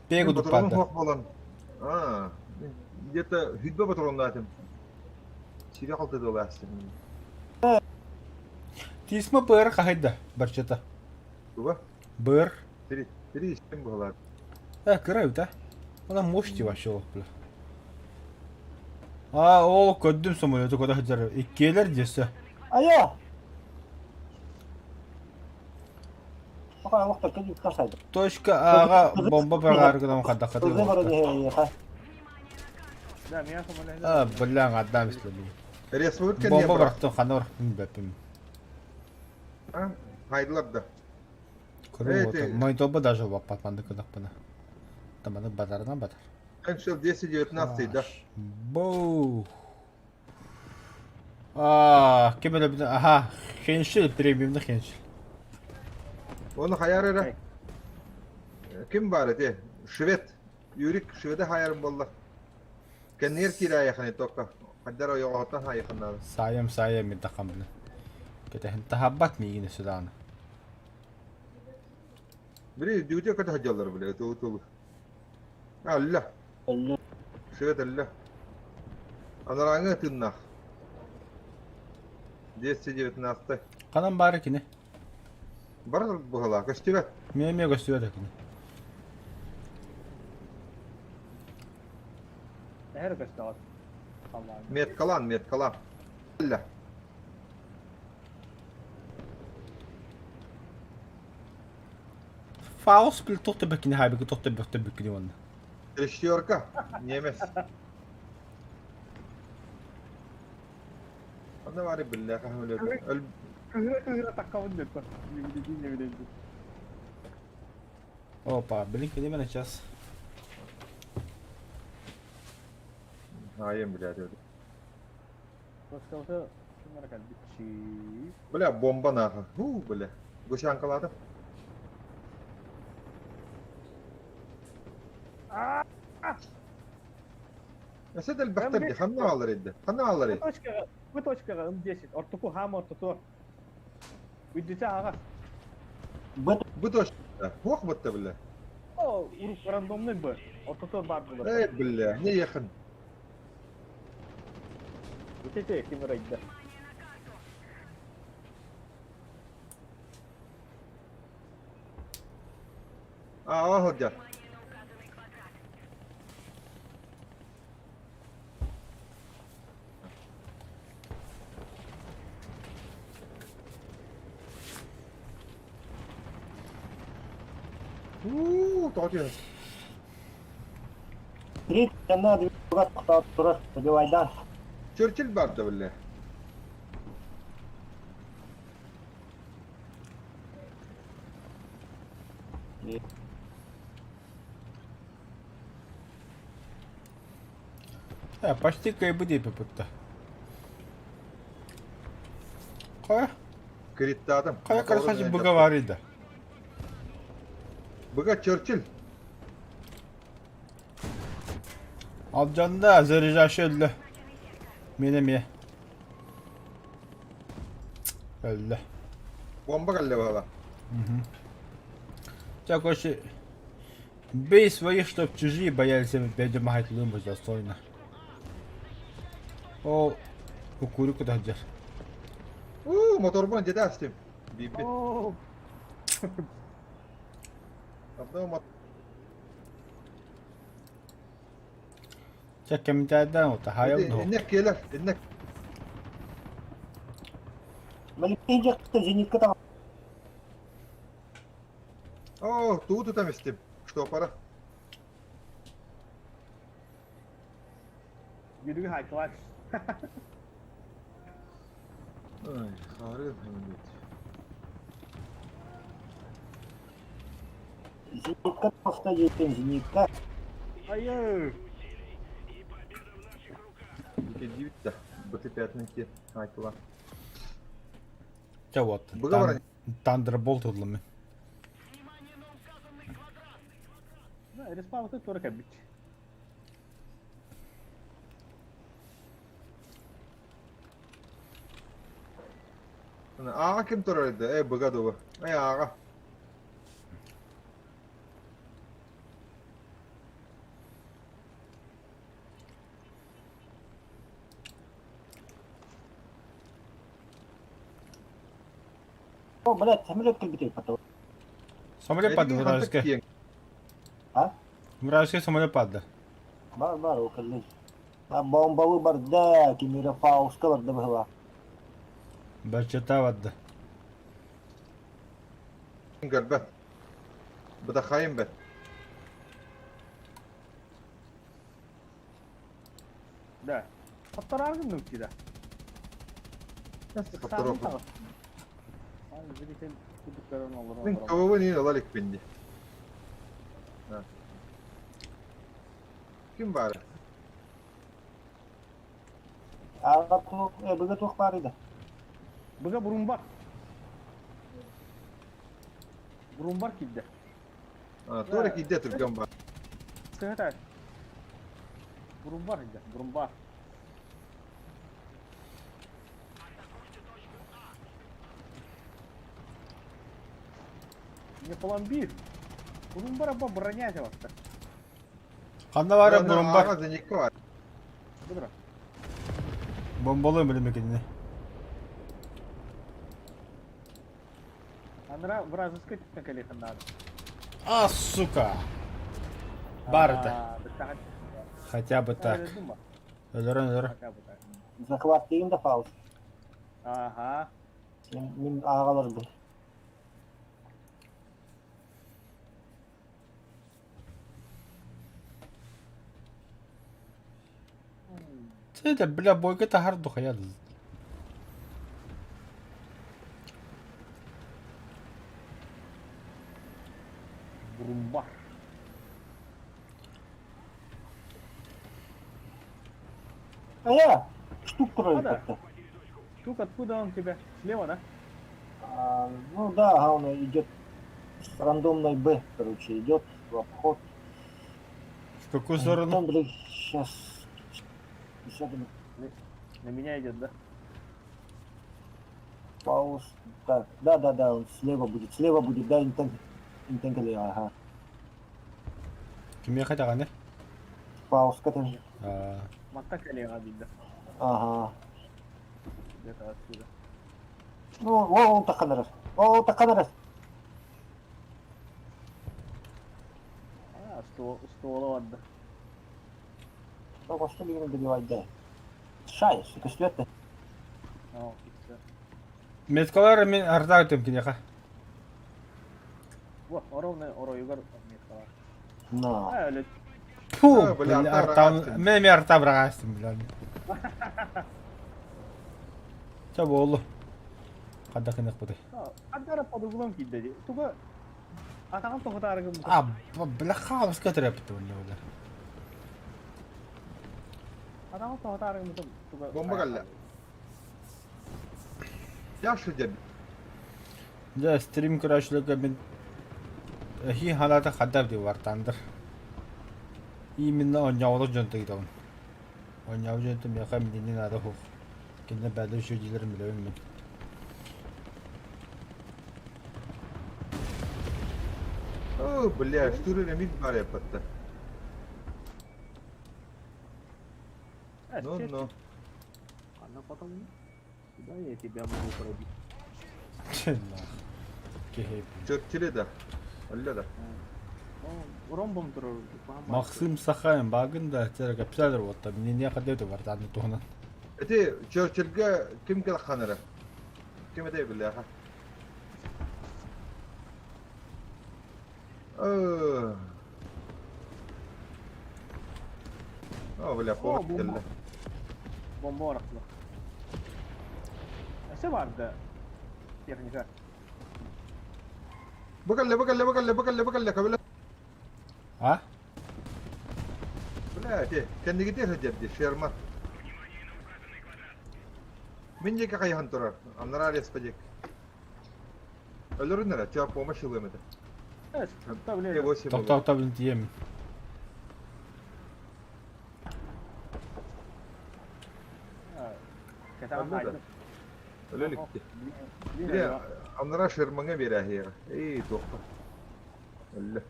Пег Патронум суох буолан. Аа, где-то хүдбэ патроннаатым. Сире халты дылаастым. Тисма быр хаһайда барчата. Туга? Быр. Три, три истим буолар. Э, кыра үтэ. Она мощь вообще олох бля. А, ол көрдүм самолету куда сылдьар. Иккиэлэр дьэсэ. Айа! Пока олохтор кэлип тасайды. Точка Аҕа бомба быраҕаары гынан хардаххата Ылы баран иһэ Да, меня самолет. А, бля, ҥардаам истэбин. Республика кэнниэ Бомба бырах. бырахтым, ханна бырахтым билбэппин. А, хайдылар да. Көрүҥ уота. Мониторба даже баппат маннык гынахпына. Таманы батарынан батар. Эншел 219 да. Боу. А, ким эле аха, хеншил, премиумный хеншил. Оны хайар эрэ. Ким бар эти? Швед. Юрик шведе хайарым болла. Кэннигэр киирээйэхини тоққа. Хайдар ойоҕоһуттан хайыхыннаада. Саайам, саайам мин тахам биле. Кэтэһин таһаббат миигин судааны. Били дүүтэ көтө сылдьаллар били ытылы тылы. Алла. Швед алла. Анарааҥы тыыннаах. 219. Ханан баара кини? Бар быһалаа көстүбэт. Миэ эмиэ көстүбэт кини. Эһэр көстөҕөт. Меткалаан, меткалаан. Алла. Фаус бил туох төбөккүнү хаайбыкы туох төбөх төбөккүнү уонна. Шестерка, немец. Онно баары биллэ хаһымлыыр. Кыһыра кыһыра таккабын деп Не билейин Опа, блин, кини мен сейчас. Айым блядь. Баскалта кимнер кэлбитчи. Бля, бомба нахуй. Ху, бля. Гусянкалаатым. Өссө да элбэхтэр дии, ханна бааллар эдде? Ханна бааллар Бу эдде? точкаҕа, бу точкаҕа М10, ортоку хаам ортотугар. Үрдүтэ аҕас. Бу точка. Туох бытта, бля? О, урук рандомный б. Ортотугар баар буолар. Эй, бля, не ехын. Ити ким ырайда. Аа, сылдьар. Уу, тоҕо түһэр. Три тонна двигатель турар, добивайдан. Черчилль бар да биллэ. Э, почти кыайбыт диэппит Хайа, Криттаатым. хайа красавчик быга да. Быга Черчилль. Алдьанна, заряжающий өллө. Мин эмиэ. Өллө. Бомба кэллэ баһала. Чэ, короче, бей своих, чтоб чужие боялись, бэйдэ маһайтылыым бу достойно. Ол укуру куда сылдьар. Уу, моторбун дьэтэ астым. Биирбит. Абдаа Чэ кэмитээдэн утахайым дуо? Иннек келер, иннек. Маликин жакта зенитка там. О, тугу тутам истим. Что пора? Yürü хайклаш. Ай, хары хэмнэт. Зенитка просто жетен зенитка. Айы. Дибит да. Быты пятники айтыла. Чэ вот. Быга баран. Thunderbolt ыллым. Респаун ты тура бит. Аға ким турар edi? Э, быга дуба. Эй, аға. О, блядь, самолет кэлбитей потом. Самолет падды вражеский. А? Вражеский самолет падды. Бар бар ол кэллин. А бомбалы барда, кимира фауска барда была. Бачата бадды. Көрбөт. Быдахайым бет. Да. Хоттораргын нүктида. Хоттороп. Зритель кудуктарын олор. Мен кабабы не алалик бинди. Ким бар? Аға тух, быга тух бар иди. Быга бурумбар. Бурумбар кидде. А, тура кидде түргөн бар. Сыгыта. Бурумбар иде, бурумбар. Не пломбир. Бурумбар аба броня вас. Ханна бары бурумбар. Ага, зенитка бар. Быдыра. Бомбалыым билим кинини. Анра вражеской колехан надо. А, сука! Бар это. Хотя бы так. Өлөрөн өлөрөн. Хотя бы так. Захват дейін да фаус. Ага. Мен ағалар бұл. Это, бля, бойга тахар духая. Бурумбар. А я штук А, трое да. как-то. Штук, откуда он тебя? Слева, да? А, ну да, ага, он идет с рандомной Б, короче, идет в обход. В какую сторону? Там, блядь, сейчас. На меня идет, да? Пауз. Так, да, да, да, он слева будет, да, интен, интенкали, ага. Ким ехать ағаны? Пауз, который, А, Матта коллега видно. ага. Где-то отсюда. Ну, о, он так раз. О, он так раз. А, ствол, ствола ладно. Ну, во что ли добивать, да. Шай, сука, свет О, и всё. Меткалар мен арда өтем кинеха. Во, ровно ороюгар меткалар. На. А, өлөт. Фу, А, бля, бля, арта арта, рағастым. мен мен арта бырағастым, бля. Ча болу. Қанда қинақ бұды. Адара под углом кидде. Туга атаган тохотарыгым. А, бля, хаос көтөрөп бітті, бля, бля. Атаган тохотарыгым туга. Бомба калла. Яшы деп. Да, стрим көрәшілігі мен хи халата хадав деп вартандыр. Именно онняулы жөнті кетауын. Онняулы жөнті меха минен ары хух. Кенде бәлі шөдилерін білемін мен. О, бля, штуры мид бар япатты. Ну, ну. Она потом. Куда я тебя могу пробить? Киһи. Чөрчили да. Өллө да. Ромбом турар. Максим Сахаин багын да терге писалер вот мне не ходит вартаны туһунан. Эти Черчилльге ким кэлханара? Ким этэй билээхэ? О, бля, О, помощь бомба. кэллэ. Бомба барахлы. Эсе барды. Техника. Бу кэллэ, бу кэллэ, бу кэллэ, бу кэллэ, бу кэллэ, көбүлэ. А? Бля, эти, кэннигитир сылдьар дии, Шерман. Мин диэки хайыһан турар, анараа респа диэки. Өлөрүн эрэ, чё, помощь ылыам этэ. Эс, Т 8 Тоқтоо тоқтоо тиийэммин. Өлө иликти. Бile анараа Шермаҥҥа биэрээһиэҕэ. Эй, туохха. Өллө.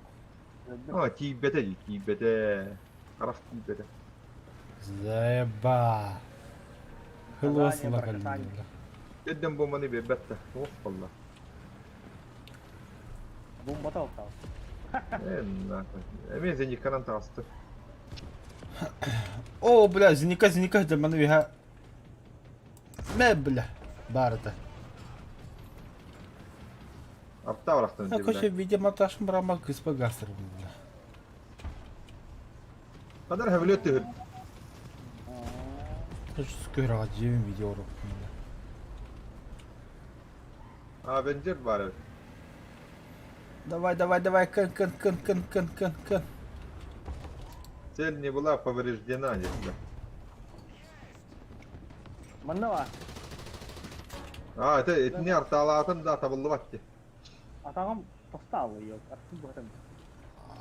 А, тиийбэтэ дии, тиийбэтэ. Харах тиийбэтэ. Заеба. Хылыасыла кэллилэр. Эдден бомбаны биэрбэт да. Ох, wallah. Бомбата алтал. Э, нахуй. Эмиэ зеникканан таҕыста. О, бля, зеника, зеника, дьэ маны үһэ. Мэ, бля, баарыта. Арта барахтан А, короче, видеомонтаж брама кыспа гастер, бля. Хадар хэвлет түһүр. Скөраға жебін видео урок. Авенджер бар эбит. Давай, давай, давай, кын, кын, кын, кын, кын, кын, кын. Цель не была повреждена, если. Манна ба. А, это итини арталаатын да табыллыбат дии. Атаҕым тостаалы ёл. Артын быһытын.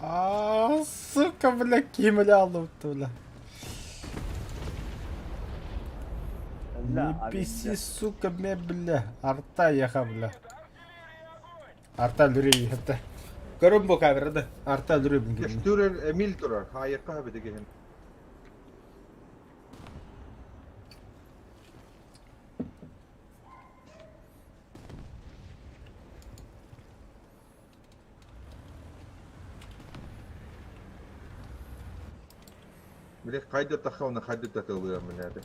А, сука, бля, ким алып бля. Не писи, сука, ме, бля. Арта яха, бля. Арта люри, это. Көрүм бу камерада. Арта люри блин. Штурер Эмиль турар. Хайыкка хабыты киһин. Били хайда тахауна хайда татылыа мынады.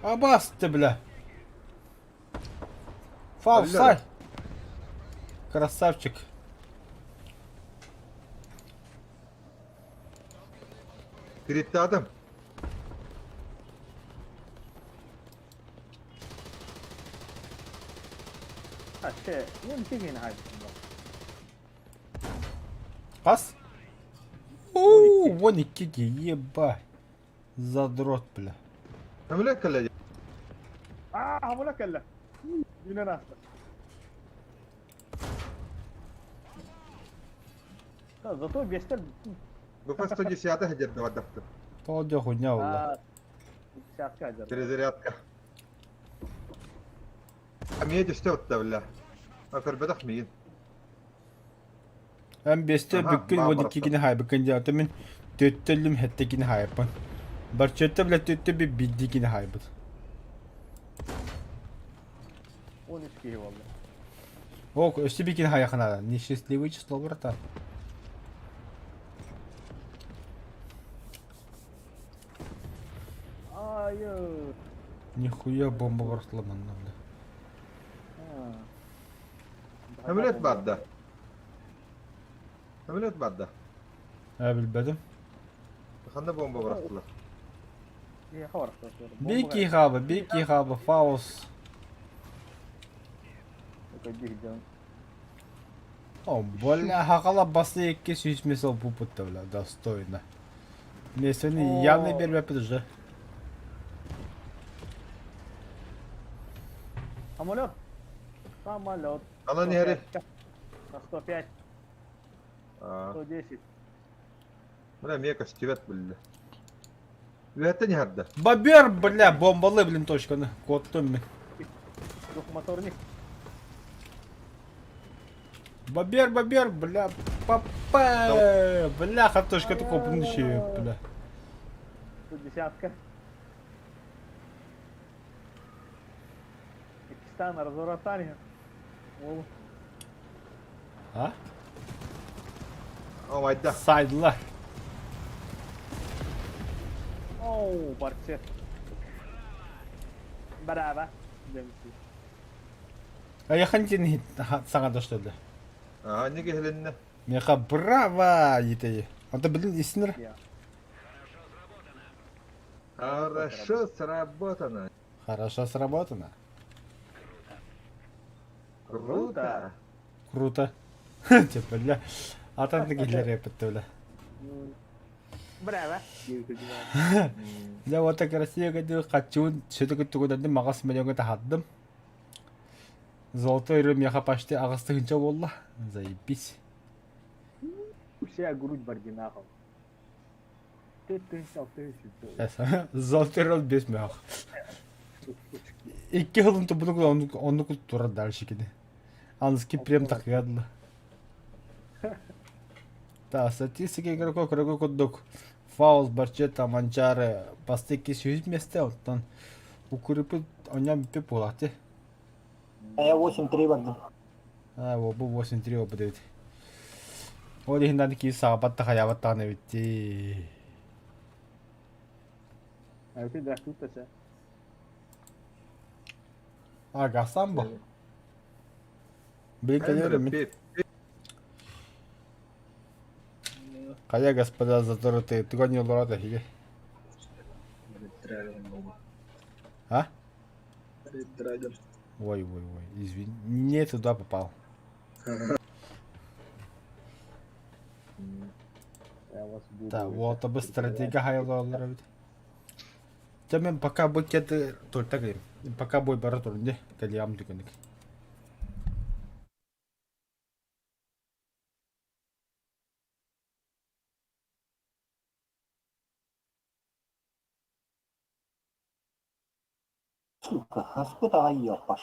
Абас ты, бля. Фау, сай. Красавчик. Кириттаатым. Аше, мен тигин хайдым. Пас. Уу, вон и кики, еба. Задрот, бля. Хамлет кэллэ. Аа, хамула кэллэ. Үүнэн ааста. Да, зато бестер БФ 110 хадерді бардахты. Тоҕо хуйня буолла. Десятка дьэ. Перезарядка. Амиэ түстэ отта бля. А көрбөтөх миин. Эн биэстэ Аха, бүккүн баа уон барахсан. иккигини хаайбыккын диэн, оттон мин түөттөллүм сэттэгини хаайыппын. Барчыатта бля түөттө би биирдиикини хаайбыт. 13 киһи буолла. О, өссө биикини хаайахына несчастливое число, братан. Ай, Нихуя бомба барахла манна, бля. Хамлет барда. Хамлет барда. Ээ, билбэтим. Ханна бомба бырахтылар. Бики хаба, бики хаба, фаус. О, бля, хакала басы 200 месел пупутта, бля, достойно. Месени явно бербеппит уже. Самолет. Самолет. Анан иһэри. На 105, 110. Бля, мия көстүбэт биллэ. Үөттэн иһэрдэ. Бобер, бля, бомбалы, блин, точканы. Куоттум мин. Двухмоторник. Бобер, бобер, бля, папа, бля, хатошка такой, бля. Тут десятка. Гастан разворотали. Ол. А? О, майда. Сайдылар. Оу, барчет. Браво. Демси. Айахан дин саҥа что ли? Аа, не кehленне. Меха браво етей. Ата билин иснер. Хорошо сработано. Хорошо сработано. Круто. Круто. Типа, бля. Атан да киллер эппитте бля. Браво. Дьэ вот так Россияга дии хаччыбын сөтө тугунан маҕас миллиоҥҥа таһаардым. Золотой рым миэхэ почти аҕыс тыһыынча буолла. Заебись. Вся грудь бардинахов. Ты Золотой рыл бес мөөх. Икки хылын тубунук оннук турар дальше кини. Аныски прем такыадла. Та статистика игрока көрөгө курдук Фаус, Барчета, Манчары бастыки сүүс месте оттон укурупут оньон бүппүт буолаахты. А я 8-3 бардым. А, бу 8-3 опыт эбит. Ол иһин аны киһи саҕабат да хайаабат даҕаны эбит дии. А ты да тут это. А, гасан бу. Блин, конечно, мин. Хайа, господа, зато ты туган олорот эһиги. Red Dragon буолла. А? Red Dragon. Ой, ой, ой, извини, не туда попал. Да, вот бы стратегия хайалалар эбит. Дьэ мен пока бу кети только кэлим. Пока бой бара турун дии. Кэлиэм түгэнник. Сука, хаспыт аҕай иоппаш.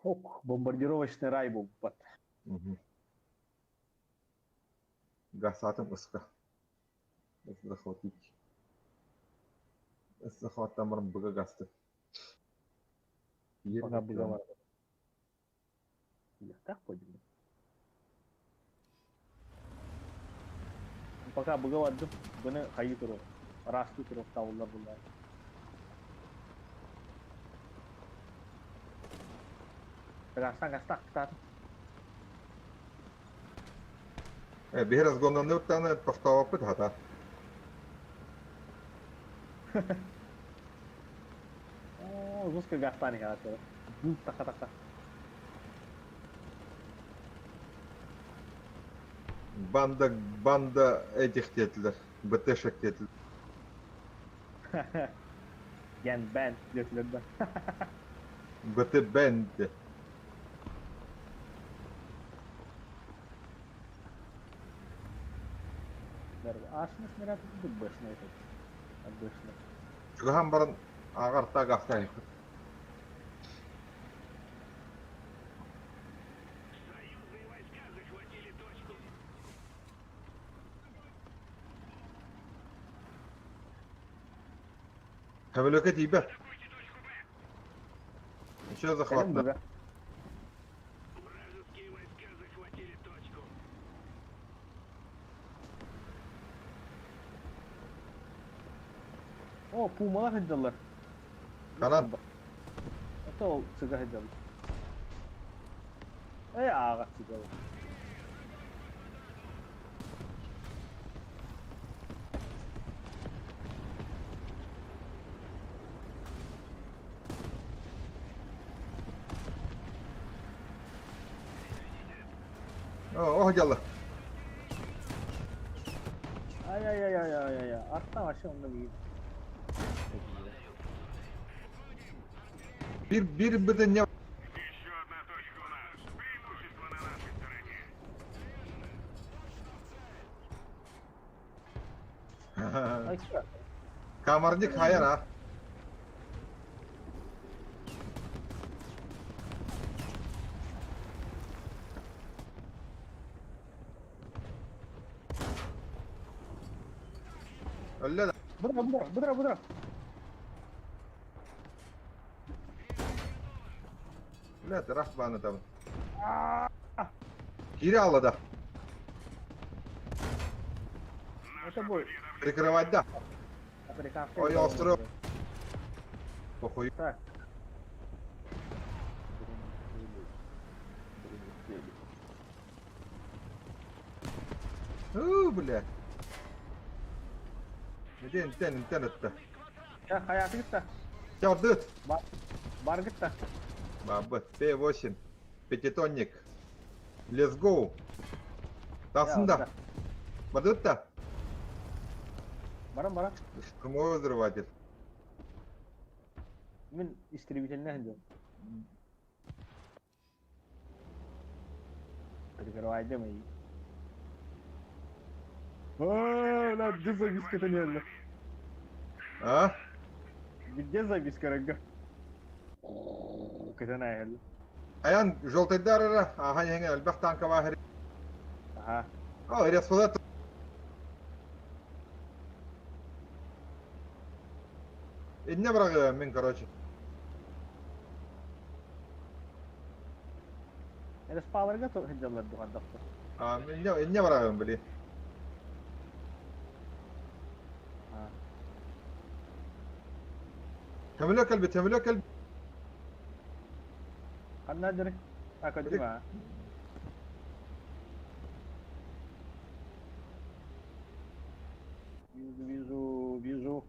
Ок, бомбардировочный рай был. Гасатым ыска. Захватить. Захваттан баран быга гасты. Пока быга Так пойдем. Пока быга бардым, бұны хайы туру. Расты туру тавылар бұлар. Гастан, гастан, гастан. Биһи разгоннаны уттаны тохтооппут хата. О, жестко гастани хата. Така така. Банда, банда этих диэтилэр, БТшек диэтилэр. Ген бен диэтилэр да. БТ бенд. Ашны снаряд бэшный этот. Обычно. Чугаһан баран аҕарта гастай. Союзные войска захватили точку. Көмөлөкө тиийбэт. Атакуйте точку Б. Еще захват. Вражеские войска захватили точку. О, пумалар сылдьаллар. Ханан? Это ол цыга сылдьаллар. Э, ааҕа цыга. О, дьалла. Ай-яй-яй-яй-яй-яй. Арта вообще онно биир. Бир бир быдыння Еще одна точка у нас. Преимущество на нашей стороне. Ай, Камарник хайар а. Өллө да. Быдыра, быдыра, быдыра, быдыра. Блядь, рах баны там. Кире алла да. Это бой. Прикрывать да. Африканский. Ой, остров. Похуй. Так. У, бля. Ден, тен, тен это. Я hayatı gitti. Чардыт. Бар gitti. Бабы, П8. Пятитонник. Let's go. Тасында. Бадытта. Барам барам. Штурмовой взрыватель. Мин истребительне diyorum. Прикрывай демей. Aa, lan где записка не А? Где записка рага? Кытана Аян желтый дарыра. Ага, не, альбах танка вахри. Ага. О, ресфулет. Инне брагы мин, короче. Это спаларга то хиджалар духан доктор. А, инне, инне брагы, блин. А. Темле кэлби, темле кэлби. Ханна дирек. А кодима. Вижу, вижу, вижу.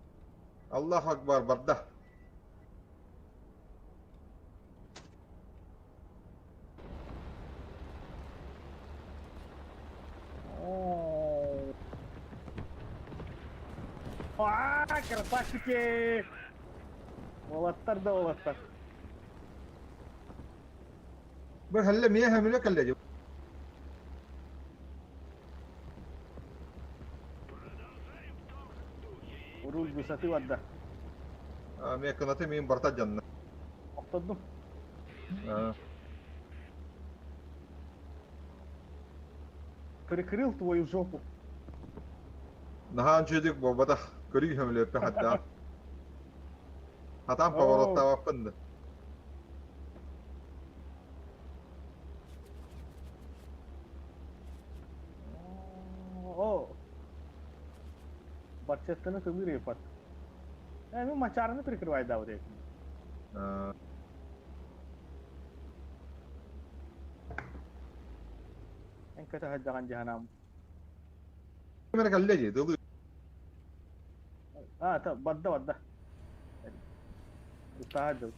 Аллаху акбар, барда. О. А, красавчики! Уолаттар да уолаттар. Бу хәлле мия хәмле кәлле. Руль высоты барда. А, мия канаты мин барта жанна. Охтоддум. А, Прикрыл твою жопу. Нахан чөдүк бобата көрүг хәмле пе хатта. Хатам поворотта ваппынды. О. Барчеттаны көмүр япат. Э, мен мачарны прикрывай да вот этим. А, Эн көтө хаджаган жаһанам. Мер кәлле ди, дылы. А, та бадда бадда. Устаһаджал.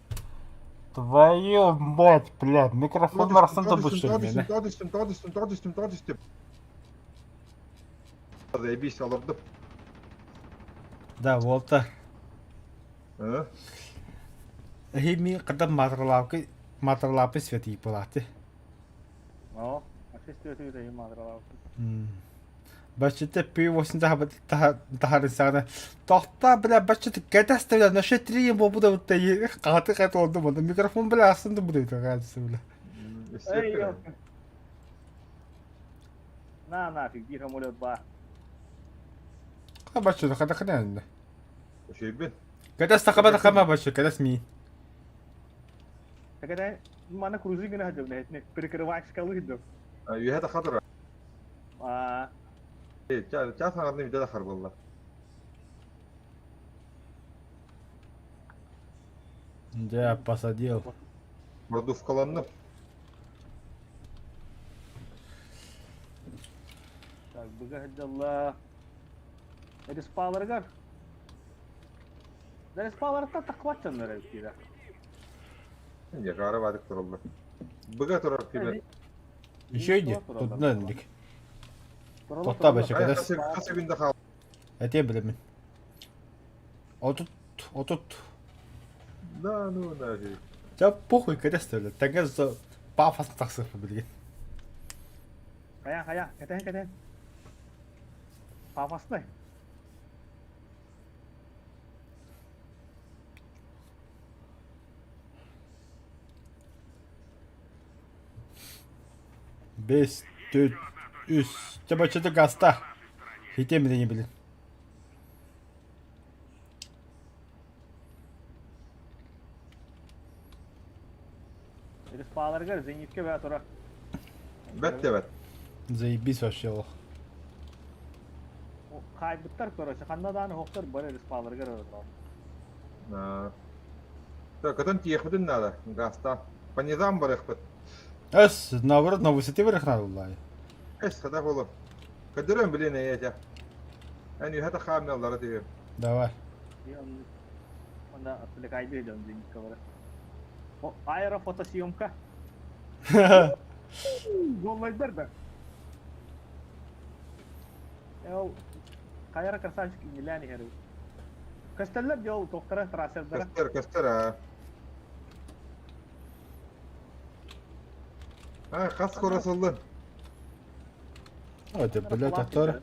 Твою мать, блядь, микрофон арасында бушыр мени. Тодистим, тодистим, тодистим, тодистим. Заебись, алырды. Да, вот. А? Хими кадам матралапы матралапы свети палаты. О, а шестью ты мадрала. Бачыта пи-8 тахарысана. Тохта, бля, бачыта кәтәсті, бля, наша три ему буду вот қаты қаты oldu bunu. Микрофон, бля, астында буду это кажется, бля. Эй, ёлка. На нафиг, биир самолет ба. Ха бачыта, хата хана. Шейбин. Кәтәс тақаба тақама бачы, кәтәс ми. Так это мана крузы гына сылдьабын этини прикрывачкалыы сылдьабын. Үөһэ таха турар. Аа. Чаас аҥарны бүтэ тахар буолла. Дьэ, посадил. Продувкаланным. Так, быга сылдьалла. Респаларыгар. Респаларыттан таххыбат дьоннор эбит диирэ. Дьэ, хаара баадык тураллар. Быга турар кимэр. Еще иди, тут нанлик. Тотта бачыкадас. Хас күндэ хаал. Этиэ билэмин. 30, 30. Да, ну нафиг. Дьэ, похуй кэтэс төлө. Тэҥэ пафос тахсыахпын билигин. Хайа, хайа, кэтэһин, кэтэһин. Пафосный. Бэс, төрт, үс. Чэ, баччата гаста. Хитиэм билин билин. Респаларыгар зенитке бää тура. Бэт да бэт. Заебись вообще олох. Хаайбыттар короче, ханна дааны хоқтар бары респаларыгар ырылар. Так, көтөн тиийиэхпитин наада, гаста. По низам барыахпыт. Эс, наоборот, на высоте вверх надо было. Эс, хата буолуо. Көрдөрөн билин эйэтэ. Эн үһэ тахаамналлара түһүм. Давай. Онда отвлекайды дьон зенитка Аэрофотосъемка. Голлайдар да. Ол хайара красавчик иннилээн иһэр. Көстөллөр дьол тохтара трассердара. Көстөр, көстөр аа. А, хас скоро сыллын. Это, блядь, актер.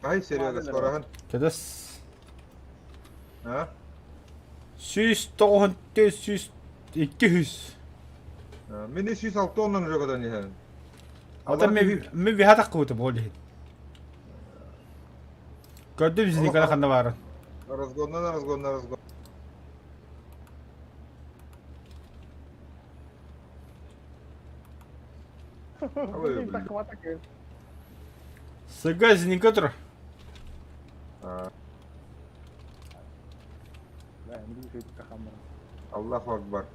Ай, Серега, скороһын. Кэдэс. А? 194, 102. Мин 306 оннан уже көтөн иһэбин. Ата мен виһатах куутум ол иһин. Көрдүм синикара ханна баарын. Разгоннан, разгоннан, разгон. Сыга зиника тур. Аллаху Акбар.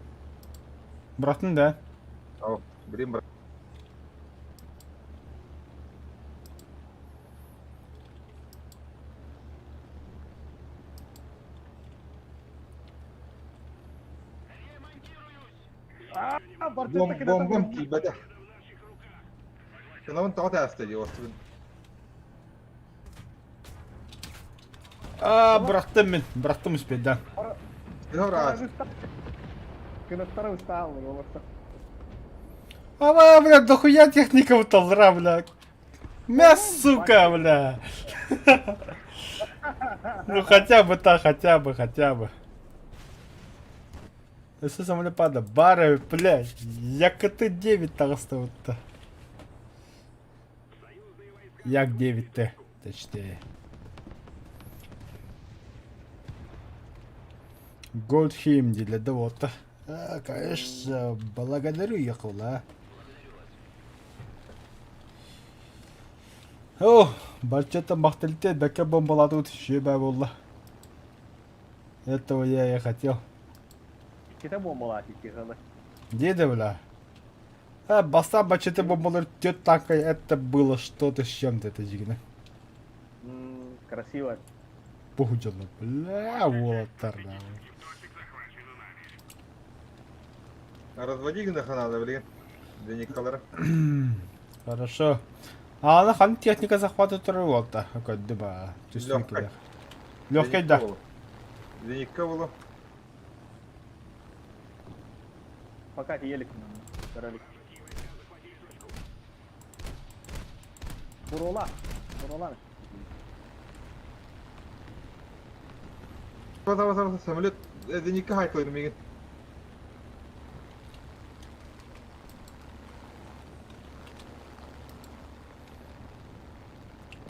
Бырахтын да. Ау, билим брат. Бомбам киирбэтэ. Кынабын тоҕо тааста дии остубун. А, бырахтым мин, бырахтым успейдан. Кынаттара устааллар олорсо. Ама, бля, дохуя техника уталра, бля. Мя, сука, бля. Ну хотя бы так, хотя бы, хотя бы. Өссө самолепада бары, блядь, Як-9 таҕыстыбытта. Як-9-Т, точнее. Goldheim дииллэр да буолта. А, конечно, благодарю Якула. О, баччата махталите бэкэ бомбалаатыбыт үчүгэй буолла. Этого я и хотел. Иккитэ буомалаат икки сылы. Деда, бля. А, бастаан баччата бомбалар тет танка, это было что-то с чем-то, это дьигинэ. Красиво. Похуй дьоннор, бля, уолаттар, да. Разводи гына надо, блин. Для Хорошо. А аны хан техника захвата турар уолта. Көрдүм аа. Түстүм Легкай. килер. Легкай да. Зенитка было. Пока елик көрөлүк. Бурула. Бурула. Баса баса баса самолет зенитка хайкалыр мигин.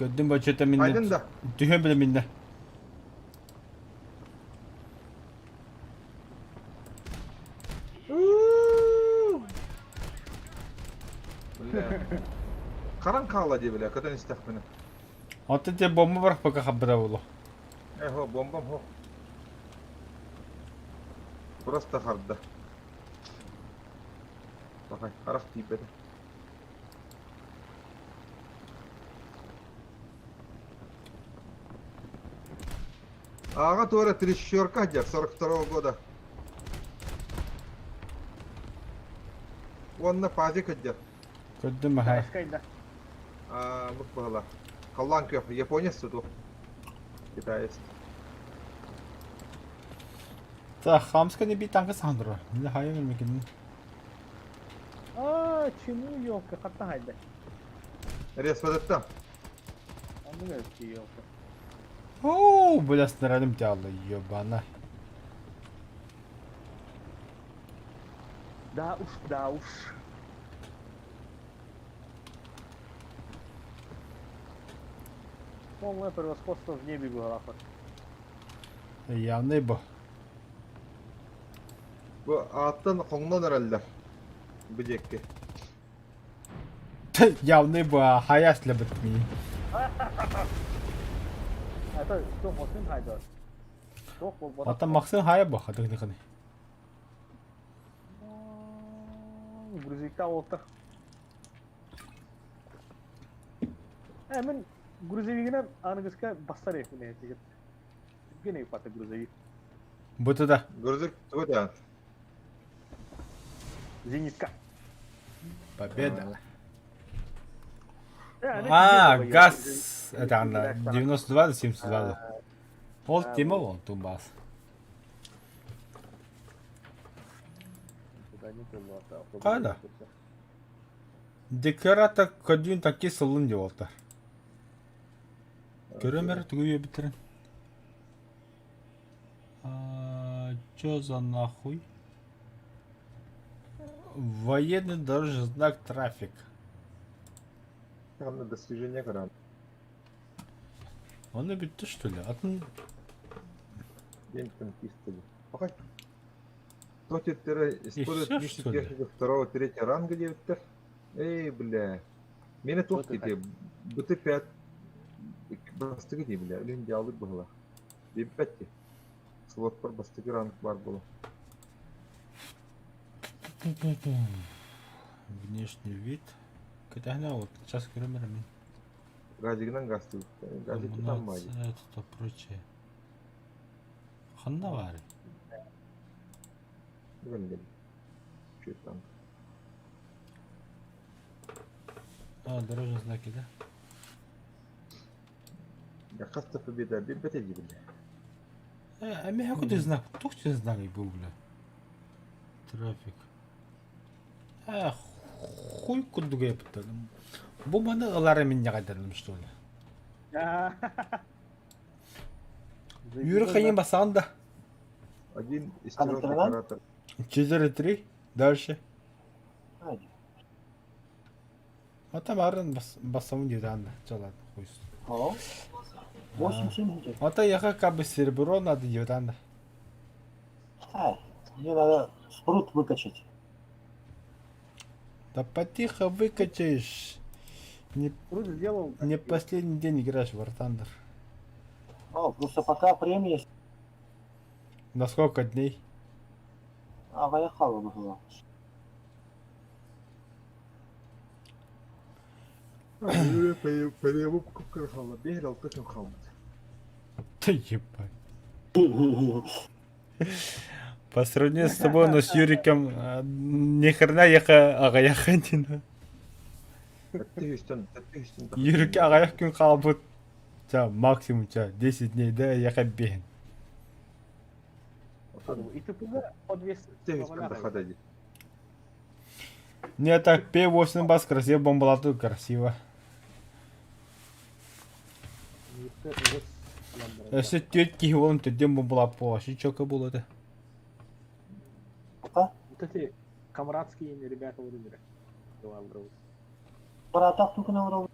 Көрдүм баччата минне. Айдын да. Түһэн биле минне. Харан хаалла дии бile, көтөн истэхпинэ. Оттон те бомба бырахпакка хаббыта буолуо. Эхо, бомбам хо. Просто харда. Бахай, харах тиийбэтэ. Ааҕа туора трещерка дьэ 42 года. Уонна пазик дьэ. Көрдүм аһай. Аа, бу быһыла. Халлаан күөх, японец туту. Китаец. Та хамска не бит танка сандыра. Не хайым мекин. А, чему елка, хатта хайда. Респадатта. Оннук эбит елка. Оо, бля, снарядым тяла, ебана. Да уж, да уж. Полное превосходство в небе было. Явный бу. Бу ааттан хоҥнон эрэллэр. Бу диэки. Явный бу хайас лебет ми. Это что, Максим хайдар? Туох буолбатах. Оттон Максим хайа бу хатыгныхыны. Грузовикта уолтар. Э, мин грузовигынан аныгыска бастар эхмин этигит. Гене пата грузовик. Бу туда. Грузовик тугу да? Зенитка. Победа. А, газ это она 92 до 72. Ол тема он тумбас. Қайда? Декората көдүүн такки сылын деп олтар. Көрөмөр тугу битерин. А, чё за нахуй? Военный дорожный знак трафик. Там достижение көрөн. Оны бүттү что ли? Атын День танкиста. Пахай. Тотеттеры используют всё, что ли? технику второго, третьего ранга диэбиттэр. Эй, бля. Мені туох дии БТ-5 бастакы дии бля. Үлүн дьаалык быһыла. Биэбэт дии. Слотпар бастакы ранг бар буолу. Внешний вид. Кэтэһинэ вот сейчас көрөмөр мин. Газигынан гастыбыт. Газик там баайы. Это прочее. Ханна баар? Билбэт. Чуть там. А, дорожные знаки, да? Я хаста победа билбэт дии бля. Э, а меня какой знак? Тух тебе знак был, бля. Трафик. А, хуй курдук эппитэ. Бу маны ылара минньэҕэдэрим что ли? Юра хайын басаан да. Один из трех Ханытырынан? декоратор. 4-3. Дальше. А там арын басамын дейді анда. Чалады хуй. О. 8,70. Ата яха как бы серебро надо дейді анда. А, мне надо спрут выкачать. Да потихо выкачаешь. Не, Спрут сделал. не последний день играешь в War Thunder. О, просто пока премия На сколько дней? А, поехала было. Биир алта күн хаалбыт. Ты ебать. По сравнению с тобой, но с Юриком, ни хрена яха аҕыйах дин. Тэттэ үстэн Юрик аҕыйах күн хаалбыт. Ча, максимум ча, 10 дней, да, яха бehen. ИТПГ по 200. Тэттэ үстэн тахада дии. Не так, П8 бас красиво, бомбалату красиво. Өссө түөрт киһи буолан төрдүөн бомбалаап вообще чёка буолуо этэ. Вот эти камрадские ребята вроде. Братах только на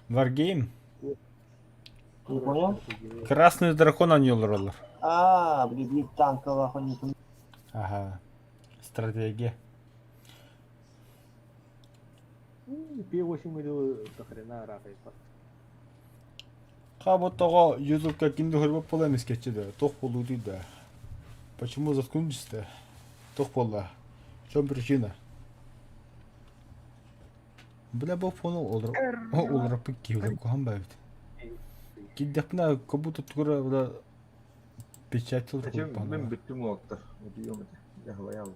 Wargame. Не понял? Красный дракон аньолар А, блин, танковых он не Ага. Стратегия. П8 дылы до хрена ыраах Ха бу тоҕо Ютубка ким да көрбөт буола эмискэччи да туох буолуутуй да? Почему заткнулись-то? Туох буолла? В чем причина? Бля бу фону олоруппут киһи куһаҕан баайбыт. Киирдэхпинэ как будто тугу эрэ бля печать Зачем мин бүттүм уолаттар. Утуйуом этэ. Дьаһалайаалым.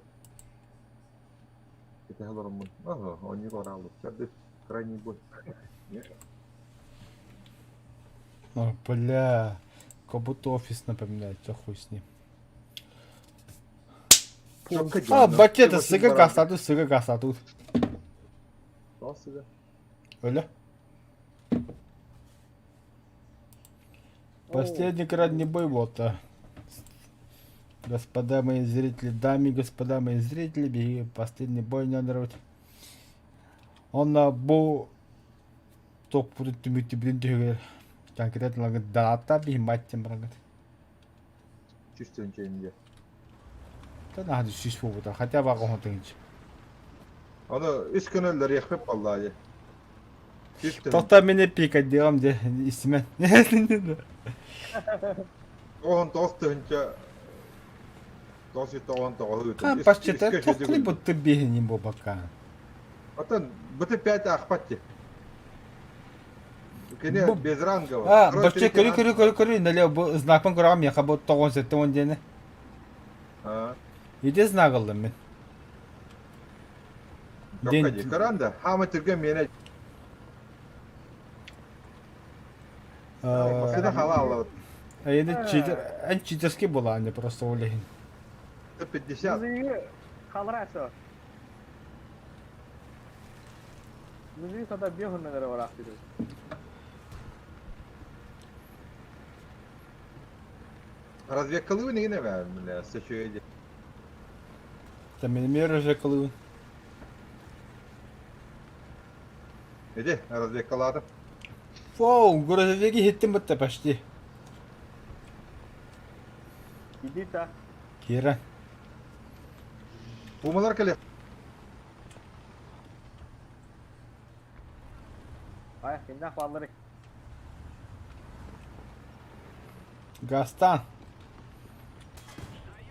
Кэтэһэ олороммун. Ага, онньук орааллым. Чарды, крайний бой. О, бля, как будто офис напоминает, чё хуй с ним. А, бакета, сыга гасатут, сыга гасатут. Сыга. Öyle. Последний крайний бой вот. Господа мои зрители, дамы и господа мои зрители, беги последний бой надо Он на бу топпутун түмүктүбүтүн түһүгэр конкретно дата биһи маттем барагыт. Чувствуем че Да надо сүүс буолбута, хотя бы аҕыс тыһыынча. Аны үс күн өллөрүөхпүт буоллаа дии. Тоқта мени пикадиҕам дьэ истимэн. 99 тыһыынча 999 Ха почти тохтли будто биһинин буолбакка. Отон БТ-5 аахпат дии. Кини без рангово. А, бачча көрү көрү көрү көрү нале бу знакпын көрөҕүм миэхэ бу 97 диэни. Ити знак ыллым мин. Ден... Көрөн да, хаама түргэн миэнэ. Машина халаалабыт. Эйини читер, эн читерский буолаан просто ол иһин. 150. Халрасо. Музей тогда бегун, наверное, барахтыр. Разведкалыы не бля, сөчүөйдэ. Та мин разведкалыыбын. Иди, разведкалаатым. Фоу, грузовики хиттим бытта почти. Иди та. Кира. Пумалар кэлэ. Ай, кимнээх баалларый? Гастан.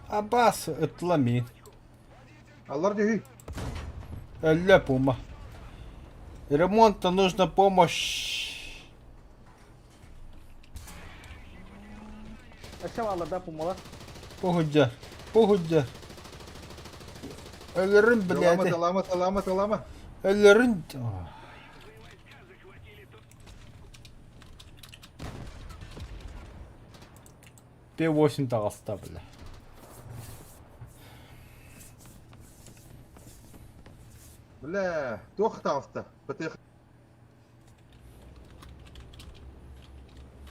Аббас ыттыла миин. Аллар дьүһүй. Өллө пума. Ремонта нужна помощь. Өссө бааллар да пумалар. Похудья. Похудья. Өлөрүн Талама, блядь. талама, талама, талама. Өлөрүн. П8 таҕыста бля. Бля, туох таҕыста? Бытых.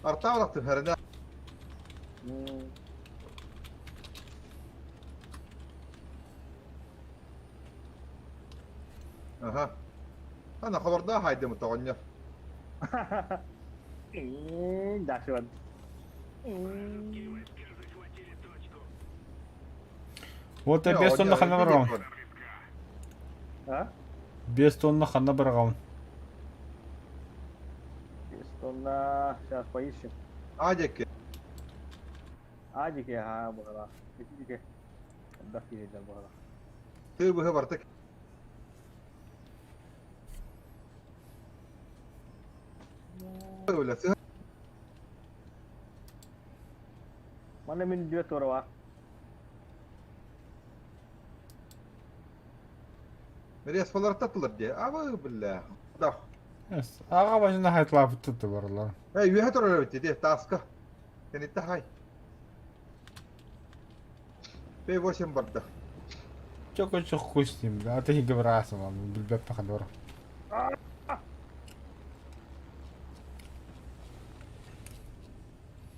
Артаалахтын хэрэнэ. Аха. Ана хабарда хайдым тоҕонньор. Дашиван. Вот 5 тонна ханна бараҕын? А? 5 тонна ханна бараҕын? 5 тонна. Сейчас поищем. Адики. Адики, ага, быһалаах. Итики. Элбэх киһи быһалаах. Ты быһы бартык. Бля, Манна мин дүө туора Респалар татылар дии. Абы, бля. Да. Аҕа башына хайтлаабыт баралар. Эй, үөһэ турар эбит дии, тааска. Кэнитте хай. П8 барда. Чоко чох хуй с ним, а ты говорасың, билбэп пахадор.